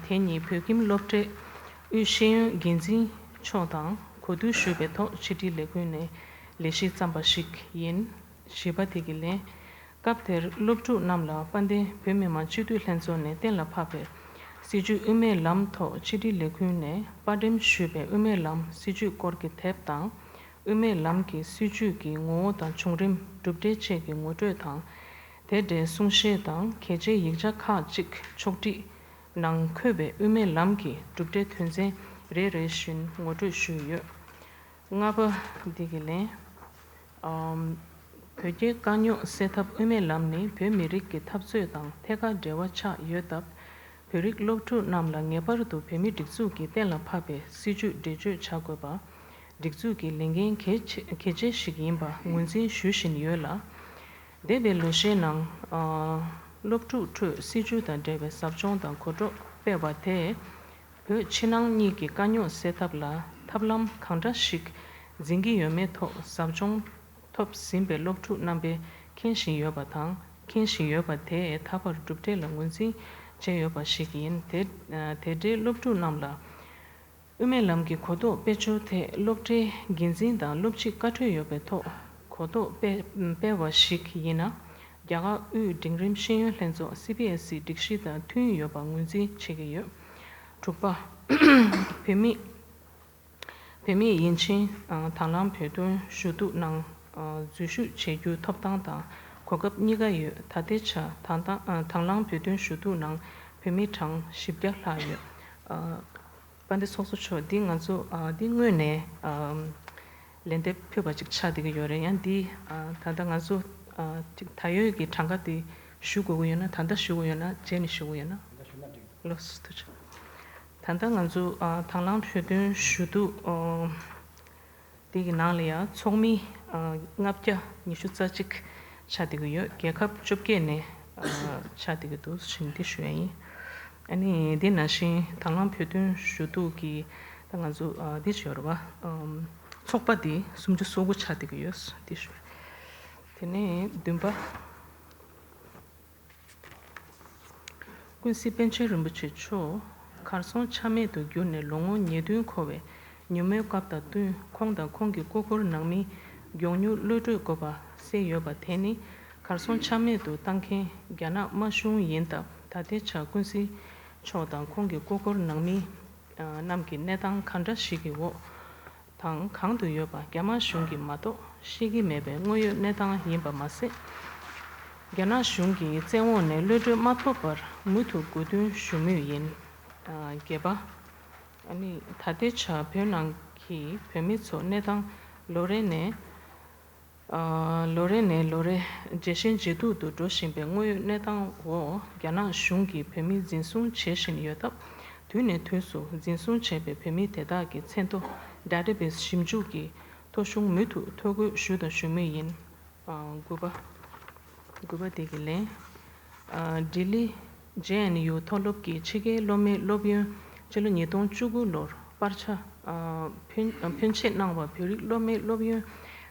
དེ་ཉིད་བོད་ཁྱིམ་སློབ་གྲྭའི་དབུས་ཤེས་ཡོན་འགན་འཛིན་མཆོག་དང་གོ་བསྡུར་ཞུས་པའི་ཐོག་ཕྱི་དྲིལ་ལས་ཁུངས་ནས་ལས་གཞི་བརྩམས་པ་ཞིག་ཡིན། བཞི་པ་དེ་གི་ལན། སྐབས་དེར་སློབ་ཕྲུག་རྣམས་ལ་དཔལ་ལྡན་བོད་མི་མང་སྤྱི་འཐུས་ལྷན་ཚོགས་ནས་གཏན་ལ་ཕབ་པའི་སྲིད་བྱུས་དབུ་མའི་ལམ་ཐོག་ཕྱི་དྲིལ་ལས་ཁུངས་ནས་དཔར་འགྲེམས་ཞུས་པའི་དབུ་མའི་ལམ་སྲིད་བྱུས་སྐོར་གྱི་དེབ་དང་། དབུ་མའི་ལམ་གྱི་སྲིད་བྱུས་ཀྱི་ངོ་བོ་དང་བྱུང་རིམ་གྲུབ་འབྲས་བཅས་ཀྱི་ངོ་སྤྲོད་དང་། དེ་འབྲེལ་གསུང་བཤད་དང་གལ་ཆེའི་ཡིག་ཆ་ཁག་ཅིག་ཕྱོགས་སྒྲིག་ནང་འཁོད་པའི་དབུ་མའི་ལམ་གྱི་གྲུབ་འབྲས་དོན་ཚན་རེ་རེ་བཞིན་ངོ་སྤྲོད་ཞུས་ཡོད། ལྔ་པ་འདི་གི་ལན། ཨམ། བོད་རྒྱའི་དཀའ་རྙོག་སེལ་ཐབས་དབུ་མའི་ལམ་ནི་བོད་མི་རིགས་ཀྱི་འཐབ་རྩོད་དང་ཐད་ཀར་འབྲེལ་བ་ཆགས་ཡོད་སྟབས། བོད་རིགས་སློབ་ཕྲུག་རྣམས་ལ་ངེས་པར་དུ་བོད་མིའི་སྒྲིག་འཛུགས་ཀྱིས་གཏན་ལ་ཕབ་པའི་སྲིད་བྱུས་འགྲེལ་བརྗོད་བྱ་དགོས་པ། སྒྲིག་འཛུགས་ཀྱི་ལས་འགན་གལ་ཆེ་གལ་ཆེ་ཞིག་ཡིན་པ་ངོས་འཛིན་ཞུ་བཞིན་ཡོད་ལ། འདས་པའི་ལོ་ཤས་ནང་། ཨ། སློབ་ཕྲུག་ཁྲོད་སྲིད་བྱུས་དང་འབྲེལ་བའི་ཟབ་སྦྱོང་དང་གོ་རྟོགས་སྤེལ་བ་དེས། བོད་ཕྱི་ནང་གཉིས་ཀྱི་དཀའ་རྙོག་སེལ་ཐབས་ལ་ཐབས་ལམ་གང་འདྲ་ཞིག་འཛིན་གྱི་ཡོད་མེད་ཐོག་ཟབ་སྦྱོང་ཐོབ་ཟིན་པའི་སློབ་ཕྲུག་རྣམ་པས་མཁྱེན་བཞིན་ཡོད་པ་དང་། མཁྱེན་བཞིན་ཡོད་པ་དེས་ད་བར་གྲུབ་འབྲས་ལ་ངོས་འཛིན་བྱས་ཡོད་པ་ཞིག་ཡིན། དེ་དེ་འབྲེལ་སློབ་ཕྲུག་རྣམས་ལ་དབུ་མའི་ལམ་གྱི་གོ་རྟོགས་སྤེལ་ཕྱོགས་ཐད་སློབ་གྲྭའི་འགན་འཛིན་དང་སློབ་སྤྱི་བཀའ་འཁྲོལ་ཡོད་པའི་ཐོག་གོ་རྟོགས་སྤེལ་སྤེལ་བ་ཞིག་ཡིན་ན། རྒྱ་གར་དབུས་འབྲིང་རིམ་ཤེས་ཡོན་ལྷན་ཚོགས་སི་བི་ཨེས་སི་སྒྲིག་གཞི་དང་མཐུན་ཡོད་པ་ངོས་འཛིན་བྱེད་ཀྱི་ཡོད། དྲུག་པ། བོད་མི། བོད་མིས་ཡིན་ཕྱིན་དང་བླངས་བོད་དོན་ཞུ་གཏུག་ནང་འཛུལ་ཞུགས་བྱེད་རྒྱུའི་ཐོབ་ཐང་དང་གོ་སྐབས་གཉིས་ཀ་ཡོད། ད་ལྟའི་ཆར་དང་དང་བླངས་བོད་དོན་ཞུ་གཏུག་ནང་བོད་མི་གྲངས་བཞི་བརྒྱ་ལྷག་ཡོད། དཔལ་ལྡན་ཚོགས་གཙོ་མཆོག་འདི་ང་ཚོ་འདི་དངོས་ནས་ལན་འདེབས་ཕུལ་བ་ཅིག་ཆགས་བསྡད་ཀྱི་ཡོད་རེད། ཡང་འདི་ད་ལྟ་ང་ཚོ་ཅིག་ད་ཡོད་ཀྱི་གྲངས་ཀ་འདི་ཞུ་དགོས་ཀྱི་ཡོད་ན། ད་ལྟ་ཞུ་དགོས་ཡོད་ན་རྗེས་ནས་ཞུ་དགོས་ཡོད་ན། ལགས་སོ། ཐུགས་རྗེ་ཆེ། ད་ལྟ་ང་ཚོ་ཨ་དང་བླངས་བོད་དོན་ཞུ་གཏུག་ཨོ་དེ་གི་ནང་ལ་ཡང་ཚོགས་མི་ཨ་ལྔ་བརྒྱ་ཉི་ཤུ་རྩ་གཅིག་ཆགས་བསྡད་ཀྱི་ཡོད། རྒྱལ་ཁབ་བཅོ་བརྒྱད་ནས་ཨ་ཆགས་བསྡད་ཀྱི་འདུག་ཟེར་འདི་ཞུ་ཡ་ཡིན། ཨ་ནི་དེ་ནང་བཞིན་དང་བླངས་བོད་དོན་ཞུ་གཏུག་གི་ད་ང་ཚོ་ཨ་འདི་ཞུ་ར་བ་ཨམ་ཚོགས་པ་འདི་སུམ་ཅུ་སོ་དགུ་ཆགས་བསྡད་ཀྱི་ཡོད་འདི་ཞུ། དེ་ནས་བདུན་པ། ཀུན་གཟིགས་པཎ་ཆེན་རིན་པོ་ཆེ་མཆོག་གར་སོང་ཆ་མེད་དུ་གྱུར་ནས་ལོ་ངོ་ཉེར་བདུན་འཁོར་བའི་ཉིན་མོའི་སྐབས་དང་བསྟུན་ཁོང་དང་ཁོང་གི་སྐུ་འཁོར་ནང་མིའི་མགྱོགས་མྱུར་གློད་བཀྲོལ་དགོས་པ་གསལ་ཡོད་པ་དེ་ནི་གར་སོང་ཆ་མེད་དུ་བཏང་མཁན་རྒྱ་ནག་དམར་གཞུང་ཡིན་སྟབས། ད་ལྟའི་ཆར་ཀུན་གཟིགས་མཆོག་དང་ཁོང་གི་སྐུ་འཁོར་ནང་མི་རྣམས་ཀྱི་གནས་སྟངས་གང་འདྲ་ཞིག་གི་འོག་དང་གང་དུ་ཡོད་པ་རྒྱ་དམར་གཞུང་གིས་མ་གཏོགས་ཤེས་ཀྱི་མེད་པའི་དངོས་ཡོད་གནས་སྟངས་ཡིན་པ་མ་ཟད། རྒྱ་ནག་གཞུང་གི་བཙན་འོག་ནས་གློད་གྲོལ་མ་ཐོབ་བར་མུ་མཐུད་དགོས་འདུན་ཞུ་མུས་ཡིན། ཨ་བརྒྱད་པ། ཨ་ནི་ད་ལྟའི་ཆར་བོད་ནང་གི་བོད་མི་ཚོ་གནས་སྟངས་ལོ་རེ་ནས་ཨ་ལོ་རེ་ནས་ལོ་རེ་ཇེ་ཞན་ཇེ་སྡུག་ཏུ་འགྲོ་བཞིན་པའི་དངོས་ཡོད་གནས་སྟངས་འོག་རྒྱ་ནག་གཞུང་གིས་བོད་མི་འཛིན་བཟུང་བྱེད་བཞིན་ཡོད་སྟབས། དུས་ནས་དུས་སུ་འཛིན་བཟུང་བྱས་པའི་བོད་མི་དེ་དག་གི་མཚན་ཐོ་ཌ་ཊ་བེ་སི་ཞིབ་འཇུག་གིས་ཐོ་གཞུང་མུ་མཐུད་ཐོ་འགོད་ཞུ་དང་ཞུ་མུས་ཡིན། ཨ་དགུ་པ། དགུ་པ་དེ་གི་ལན། ཨ་ལྡི་ལི་ཇེ་ཨེན་ཡུ་མཐོ་སློབ་ཀྱི་ཕྱི་རྒྱལ་སློབ་མའི་སློབ་ཡོན་ཕྱི་ལོ་ཉིས་སྟོང་བཅུ་དགུ་ལོར་སྤར་ཆ་ཨ་ཕོན་ཕོན་ཆེ་གནང་བ་བོད་རིགས་སློབ་མའི་སློབ་ཡོན་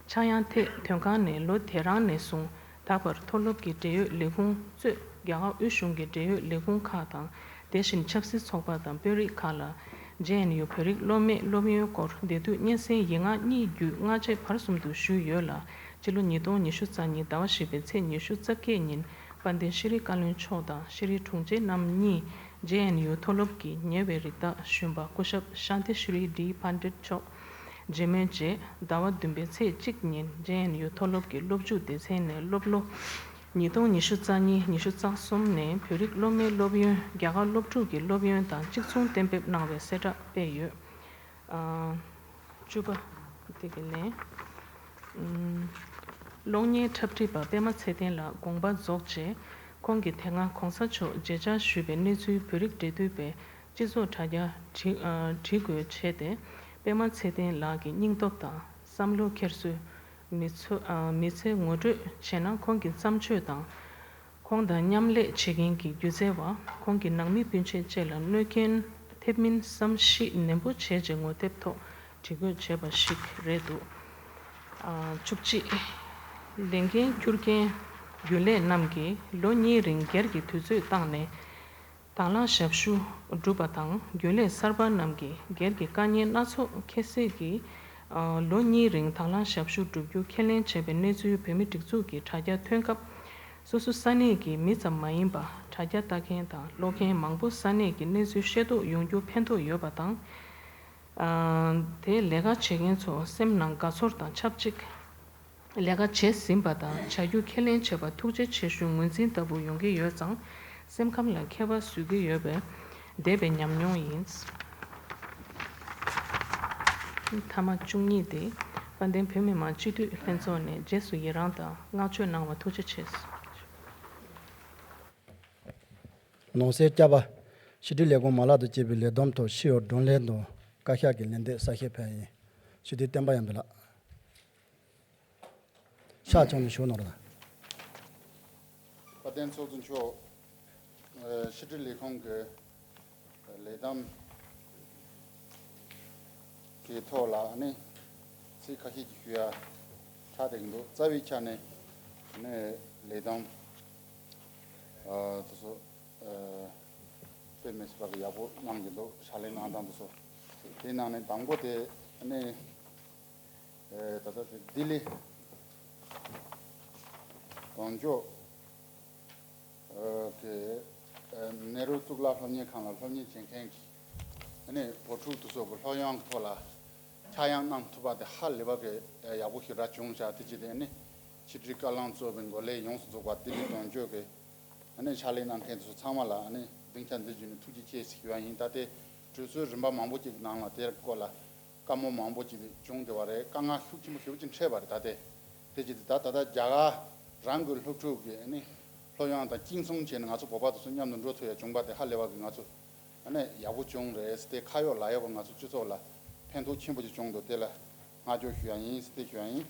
ཆག་ཡང་ཐད་དོན་ཁང་ནས་ལོ་དེ་རང་ནས་བཟུང་ད་བར་མཐོ་སློབ་ཀྱི་འབྲེལ་ཡོད་ལས་ཁུངས་གཙོས་རྒྱ་གར་དབུས་གཞུང་གི་འབྲེལ་ཡོད་ལས་ཁུངས་ཁག་དང་། དེ་བཞིན་ཆབ་སྲིད་ཚོགས་པ་དང་དཔོན་རིགས་ཁག་ལ་ཇེ་ཨེན་ཡུ་བོད་རིགས་སློབ་མའི་སློབ་ཡོན་སྐོར་བདེ་སྡུག་སྙན་སེང་ཡིག་ངག་གཉིས་བརྒྱུད་སྔ་རྗེས་བར་གསུམ་དུ་ཞུས་ཡོད་ལ། སྤྱི་ལོ་ཉིས་སྟོང་ཉི་ཤུ་རྩ་གཉིས་ཟླ་བ་བཞི་པའི་ཚེས་ཉི་ཤུ་རྩ་བརྒྱད་ཉིན་དཔལ་ལྡན་ཤྲི་བཀའ་བློན་མཆོག་དང་ཤྲི་དྲུང་ཆེ་རྣམ་གཉིས་ཇེ་ཨེན་ཡུ་མཐོ་སློབ་ཀྱི་ཉེ་བའི་རིགས་བདག་གཞོན་པ་སྐུ་ཞབས་ཤཱནྟི་ཤྲི་ཌི་པཎྜི་ཏ་མཆོག་མཇལ་མོལ་རྗེས་ཟླ་བ་བདུན་པའི་ཚེས་གཅིག་ཉིན་ཇེ་ཨེན་ཡུ་མཐོ་སློབ་ཀྱི་སློབ་འཇུག་སྡེ་ཚན་ནས་སློབ་ལོ་ཉིས་སྟོང་ཉི་ཤུ་རྩ་གཉིས་ཉི་ཤུ་རྩ་གསུམ་ནས་བོད་རིགས་སློབ་མའི་སློབ་ཡོན་རྒྱ་གར་སློབ་ཕྲུག་གི་སློབ་ཡོན་དང་གཅིག་མཚུངས་གཏན་འབེབས་གནང་བའི་གསལ་བསྒྲགས་སྤེལ་ཡོད། ཨ་བཅུ་པ་དེ་གི་ལན། ཨུམ། གློག་བརྙན་འཁྲབ་ཁྲིད་པ་པད་མ་ཚེ་བརྟན་ལགས་དགོངས་པ་རྫོགས་རྗེས། ཁོང་གིས་དེ་སྔ་གོང་ས་མཆོག་མཇལ་བཅར་ཞུས་པའི་གནས་ཚུལ་བོད་རིགས་འབྲེལ་མཐུད་པས་སྤྱི་ཚོགས་དྲ་རྒྱ་བྲིས་ཨ་བྲིས་བཀོད་བྱས་ཏེ། པད་མ་ཚེ་བརྟན་ལགས་ཀྱི་སྙིང་སྟོབས་དང་བསམ་བློ་འཁྱེར་སོའི་མི་ཚོ་ཨ་མི་ཚེ་ངོ་སྤྲོད་བྱས་ན། ཁོང་གི་བརྩམས་ཆོས་དང་། ཁོང་དང་མཉམ་ལས་བྱེད་མཁན་གྱི་སྒྱུ་རྩལ་བ། ཁོང་གི་ནང་མི་སྤུན་མཆེད་བཅས་ལ་གནོད་སྐྱོན་ཐེབས་མིན་བསམ་གཞིག་ནན་པོ་བྱས་རྗེས་ངོ་དེབ་ཐོག་བྲིས་བཀོད་བྱས་པ་ཞིག་རེད་འདུག་ཨ་བཅུ་གཅིག་ལས་འགན་འཁུར་མཁན་རྒྱུན་ལས་རྣམས་ཀྱིས་ལོ་གཉིས་རིང་སྒེར་གྱི་དུས་ཚོད་བཏང་ནས་དང་བླངས་ཞབས་ཞུ་བསྒྲུབས་པ་དང་། རྒྱུན་ལས་གསར་པ་རྣམས་ཀྱིས་སྒེར་གྱི་དཀའ་ངལ་སྣ་ཚོགས་ཁྱད་བསད་ཀྱིས། ཨ་ལོ་གཉིས་རིང་དང་བླངས་ཞབས་ཞུ་བསྒྲུབ་རྒྱུ་ཁས་ལེན་བྱས་པའི་གནས་ཚུལ་བོད་མིའི་སྒྲིག་འཛུགས་ཀྱི་དྲ་རྒྱ་ཐོན་སྐབས། སོ་སོ་ས་གནས་ཀྱི་མི་ཙམ་མ་ཡིན་པ། དྲ་རྒྱ་ལྟ་མཁན་དང་ཀློག་མཁན་མང་པོ་ས་གནས་ཀྱི་གནས་ཚུལ་ཤེས་རྟོགས་ཡོང་རྒྱུ་ཕན་ཐོགས་ཡོད་པ་དང་། ཨ་དེས་ལས་ཀ་བྱེད་མཁན་ཚོ་སེམས་ནང་དགའ་ཚོར་དང་ཆབས་ཅིག་ལས་ཀ་བྱེད་ཟིན་པ་དང་བྱ་རྒྱུ་ཁས་ལེན་བྱས་པ་ཐུགས་རྗེ་ཆེ་ཞུ་ངོས་འཛིན་ལྟ་བུ་ཡོང་གི་ཡོད་ཙང་། སེམས་ཁམས་ལ་ཁྱད་པར་བཟོ་གི་ཡོད་པའི་འདས་པའི་ཉམས་མྱོང་ཡིན། མཐའ་མ་བཅུ་གཉིས་ཏེ། དཔལ་ལྡན་བོད་མི་མང་སྤྱི་འཐུས་ལྷན་ཚོགས་ནས་རྗེས་སུ་ཡི་རང་དང་བསྔགས་བརྗོད་གནང་བར་ཐུགས་རྗེ་ཆེ། ནང་སྲིད་བསྐྱར་པ། ཕྱི་དྲིལ་ལས་ཁུངས་མ་ལག་ཏུ་སྐྱེས་པའི་ལས་བསྡོམས་ཐོག་ཕྱི་ཡོད་བགྲོ་གླེང་དང་བཀའ་ཤག་གི་ལན་འདེབས་གསལ་བཤད་ཕེབས་ཡིན། སྤྱི་འཐུས་བསྟན་པ་ཡར་འཕེལ་ལགས། ཕྱག་བརྐྱངས་ནས་བཞུགས་གནང་རོགས། དཔལ་ལྡན་ཚོགས་གཙོ་མཆོག་ཕྱི་དྲིལ་ལས་ཁུངས་ཀྱི་ལས་བསྡོམས་ཀྱི་ཐོག་ལ་ནི་ཚིག་ཁ་ཤས་ཀྱི་ཞུ་ཡ་ཆགས་བསྡད་ཀྱི་འདུག་རྩ་བའི་ཆ་ནས་ནི་ལས་བསྡོམས་དེ་ཚོ་དཔེ་མི་སྲིད་པ་གི་ཡག་པོ་གནང་གི་འདུག་ཕྱག་ལས་གནང་སྟངས་དེ་ཚོ། དེའི་ནང་ནས་དང་པོ་དེ་ནི། ཨེ་ད་ལྟ་དེ་ལྡི་ལི་དོན་གཅོད་ཨེ་གི་ཨེ་ནེ་རུ་གཙུག་ལག་སློབ་གཉེར་ཁང་ལ་སློབ་གཉེར་བྱེད་མཁན་གྱི་ཨ་ནི་བུ་ཕྲུག་དེ་ཚོ་གི་སློབ་ཡོན་གྱི་ཐོག་ལ་ཆག་ཡང་གནང་ཐུབ་པ་དེ་ཧ་ལས་པ་གི་ཡག་པོ་ཞེ་དྲག་བྱུང་ཤག་དེ་བྱས་ཏེ་ཨ་ནི་ཕྱི་དྲིལ་བཀའ་བློན་གཙོས་པའི་འགོ་ལས་ཡོངས་སུ་རྫོགས་པ་ལྡི་ལི་དོན་གཅོད་ཀྱི་ཨ་ནི་ཕྱག་ལས་གནང་མཁན་དེ་ཚོ་ཚང་མ་ལ་ཨ་ནི་སྡིངས་ཆ་འདི་བརྒྱུད་ནས་ཐུགས་རྗེ་ཆེ་ཞུ་བ་ཡིན། ད་ལྟའི་གྲོས་ཚོགས་རིམ་པ་མང་པོ་ཅིག་གི་ནང་ལ་དེའི་སྐོར་ལ། བཀའ་མོལ་མང་པོ་ཅིག་བྱུང་བསྡད་པ་རེད། དཀའ་ངལ་ཤུགས་ཆེན་པོ་ཞེ་པོ་ཅིག་འཕྲད་པ་རེད། ད་ལྟའི་དེ་བྱས་ཏེ་ད་ད་ལྟ་རྒྱ་གར་རང་གི་སློབ་ཕྲུག་གི་ཨ་ནི་སློབ་ཡོན་དང་གཅིག་མཚུངས་བྱས་ནས་ང་ཚོ་བོད་པ་དེ་ཚོ་མཉམ་དུ་འགྲོ་ཐུབ་ཡ་བྱུང་པ་དེ་ཧ་ལས་པ་གི་ང་ཚོ་ཨ་ནི་ཡག་པོ་བྱུང་རེད། དེ་ཁ་ཡོད་ལག་ཡོད་པ་ང་ཚོ་སྤྱི་ཚོགས་ལ་ཕན་ཐོགས་ཆེན་པོ་ཅིག་བྱུང་འདུག་དེ་ལ་བསྔགས་བརྗོད་ཞུ་ཡ་ཡིན། དེ་ཞུ་ཡ་ཡིན།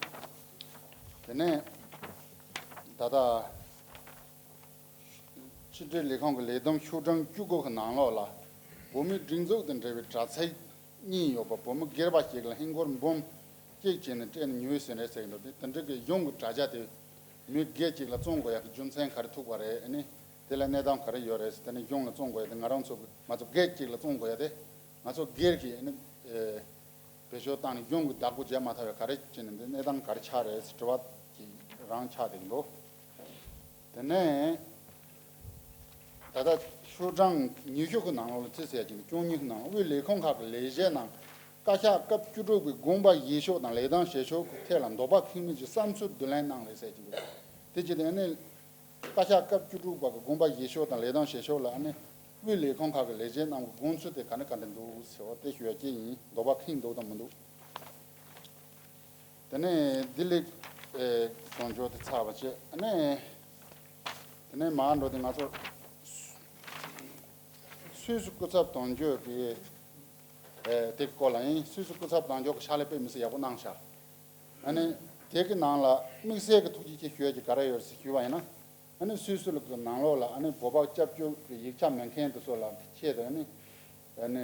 དེ་ནས་ད་ལྟ། ཕྱི་དྲིལ་ལས་ཁང་གི་ལས་བསྡོམས་ཤོག་གྲངས་བཅུ་དགུ་གི་ནང་ལོགས་ལ། བོད་མིའི་སྒྲིག་འཛུགས་དང་འབྲེལ་བའི་དྲ་ཚིགས་གཉིས་ཡོད་པ། བོད་མི་སྒེར་པ་ཞིག་ལ་ཧིན་སྒོར་འབུམ་གཅིག་བྱས་ནས་སྤྲད་ནས་ཉོས་ཟིན་རེད་ཟེར་གྱི་འདུག་དེ་དེ་འདྲ་གི་གཞུང་གི་དྲ་རྒྱ་དེ་མི་སྒེར་གཅིག་ལ་བཙོང་དགོས་ཡག་གི་རྒྱུ་མཚན་ག་རེ་ཐུག་པ་རེད། ཨ་ནི་དེ་ལ་གནས་སྟངས་ག་རེ་ཡོད་རེད་ཟེར། དེ་ནི་གཞུང་ལ་བཙོང་དགོས་ཡག་དེ་ང་རང་ཚོ་གི་ང་ཚོ་སྒེར་གཅིག་ལ་བཙོང་དགོས་ཡག་དེ་ང་ཚོ་སྒེར་གྱི་ཨ་ནི། བེད་སྤྱོད་བཏང་ནས་གཞུང་གི་བདག་པོ་བྱས་མ་ཐུབ་པའི་ག་རེ་བྱས་ནས་འདི་གནས་སྟངས་ག་རེ་ཆགས་རེད་ཟེར་དྲི་བ་ཅིག་རང་ཆགས་བསྡད་ཀྱི་འདུག་དེ་ནས་ད་ལྟ་ཤོག་གྲངས་ཉི་ཤུ་གི་ནང་ལོགས་ལ་ཅི་ཟེར་གྱི་འདུག་བཅུ་གཉིས་གི་ནང་ལ་དབུས་ལས་ཁུངས་ཁག་གི་ལས་བྱེད་རྣམས་བཀའ་ཤག་སྐབས་བཅུ་དྲུག་པའི་དགོངས་པ་བཞེས་ཕྱོགས་དང་ལས་དོན་བྱེད་ཕྱོགས་ཀྱི་ཐད་ལ་འདོད་པ་ཁེངས་མེད་ཀྱི་བསམ་ཚུལ་བསྡུ་ལེན་གནང་རེད་ཟེར་གྱི་འདུག་དེ་བྱས་ཏེ་ཨ་ནི། བཀའ་ཤག་སྐབས་བཅུ་དྲུག་པ་གི་དགོངས་པ་བཞེས་ཕྱོགས་དང་ལས་དོན་བྱེད་ཕྱོགས་ལ་ཨ་ནི་དབུས་ལས་ཁུངས་ཁག་གི་ལས་བྱེད་རྣམས་ཀྱི་དགོངས་ཚུལ་དེ་ག་འདྲ་ག་འདྲ་འདུག་ཟེར་བ་དེ་ཞུ་ཡ་སྐད་ཡིན། འདོད་པ་ཁེངས་འདུག་དང་མི་འདུག་དེ་ནས་ལྡི་ལི་ཨེ་དོན་གཅོད་དེ་ཚར་བ་བྱས། ཨ་ནི་དེ་ནས་མར་འགྲོ་དེ་ང་ཚོ་སུད་སི་སྐུ་ཚབ་དོན་གཅོད་ཀྱི་ཨེ་དེ་གི་སྐོར་ལ་ཡིན། སུད་སི་སྐུ་ཚབ་དོན་གཅོད་ཀྱི་ཕྱག་ལས་དཔེ་མི་སྲིད་ཡག་པོ་གནང་ཤག་ཨ་ནི་དེ་གི་ནང་ལ་དམིགས་བསལ་གྱི་ཐུགས་རྗེ་ཆེ་ཞུ་ཡ་གི་ག་རེ་ཡོད་ཟེར་ཞུས་པ་ཡིན་ན། ཨ་ནི་སུད་སི་ལ་གི་ནང་ལོགས་ལ་ཨ་ནི་བོད་པ་སྐྱབས་བཅོལ་གྱི་ཡིག་ཆ་མེད་མཁན་དེ་ཚོ་ལ་ཆེད་དུ་ཨ་ནི་ཨ་ནི་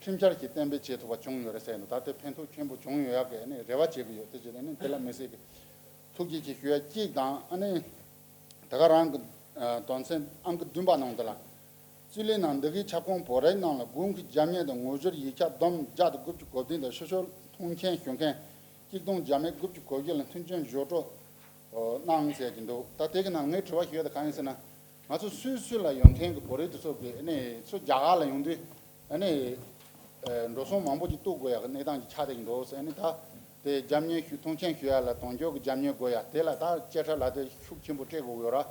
ཁྲིམས་འཆར་ཞིག་གཏན་འབེབས་བྱེད་ཐུབ་པ་བྱུང་ཡོད་རེད་ཟེར་འདུག་ད་དེ་ཕན་ཐོགས་ཆེན་པོ་བྱུང་ཡོད་ཡག་གི་ཨ་ནི་རེ་བ་བྱེད་ཀྱི་ཡོད། དེ་བྱས་ཨ་ནི་དེ་ལ་དམིགས་བསལ་གྱི་ཐུགས་རྗེ་ཆེ་ཞུ་ཡ་གཅིག་དང་། ཨ་ནི་ད་ག་རང་གི་དོན་ཚན་ཨང་ཀི་བདུན་པ་ནང་དུ་ལ། རྩིས་ལེན་ནང་འདི་གའི་ཁྱབ་ཁོངས་བོད་རིགས་རྣམས་ལ་དགུང་གི་རྒྱབ་གཉེར་དང་ངོ་སྦྱོར་ཡིག་ཆ་བསྡོམས་བརྒྱ་དང་དགུ་བཅུ་གོ་བདུན་དང་ཕྱི་ཕྱོགས་ཐོངས་མཆན་ཞུ་མཁན་གཅིག་སྟོང་བརྒྱ་མེད་དགུ་བཅུ་གོ་བཞི་ལ་མཐུན་རྐྱེན་ཞུ་སྤྲོད་གནང་ཟེར་གྱི་འདུག་ད་དེ་གི་ནང་ངས་དྲི་བ་ཞུ་ཡ་དེ་གང་ཡིན་ཟེར་ན། ང་ཚོ་སུད་སི་ལ་ཡོད་མཁན་གྱི་བོད་རིགས་དེ་ཚོ་གི་ཨ་ནི་ཚུར་རྒྱ་གར་ལ་ཡོང་དུས་ཨ་ནི་འགྲོ་སོང་མང་པོ་ཅིག་གཏུག་དགོས་ཡ་གི་གནས་སྟངས་ཅིག་ཆགས་བསྡད་ཀྱི་འདུག་ཟེར། ཨ་ནི་ད་དེ་རྒྱབ་གཉེར་ཞུ་མཐོང་མཆན་ཞུ་ཡ་ལ་དོན་གཅོད་ཀྱི་རྒྱབ་གཉེར་དགོས་ཡ་དེ་ལ་ད་བཅད་ཁྲ་ལ་དེ་ཤུགས་ཆེན་པོ་སྤྲད་དགོས་ཡོད་ར།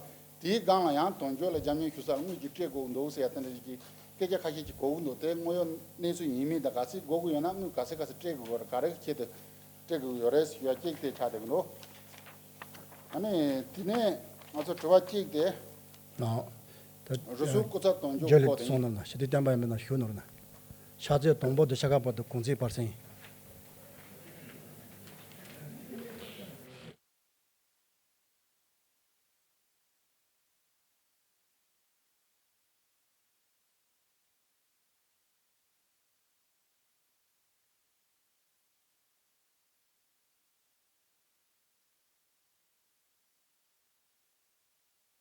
དེའི་སྒང་ལ་ཡང་དོན་གཅོད་ལ་རྒྱབ་གཉེར་ཞུ་ས་ལ་དངུལ་ཅིག་སྤྲད་དགོས་འདུག་ཟེར་ཡ་དེ་འདྲ་ཞིག་གི་སྐད་ཆ་ཁ་ཤས་ཅིག་གོ་གི་འདུག་དེ་དངོས་ཡོད་གནས་ཚུལ་ཡིན་མིན་དང་ག་ཚད་དགོས་ཀྱི་ཡོད་ན་དངུལ་ག་ཚད་ག་ཚད་སྤྲད་དགོས་ཡོད་ར། ག་རེ་གི་ཆེད་དུ་སྤྲད་དགོས་ཡོད་རེད་ཞུ་ཡ་གཅིག་དེ་ཆགས་བསྡད་ཀྱི་འདུག་ཨ་ནི་དེ་ནས་ང་ཚོ་དྲི་བ་གཅིག་དེ། ནའོ། ད་རུ་སུའི་སྐུ་ཚབ་དོན་གཅོད་རྒྱུད་ལས་སྐོར་དེ་གསུང་ཡིན། ནོར་ན་ཞི་བདེ་བསྟན་པ་ཡིན་པས་ན་ཞུ་ནོར་ན། ཕྱག་ཚོད་དང་པོ་དེ་ཤ་ཁ་བར་དུ་གུང་ཚིགས་བར་གསེང་ཡིན།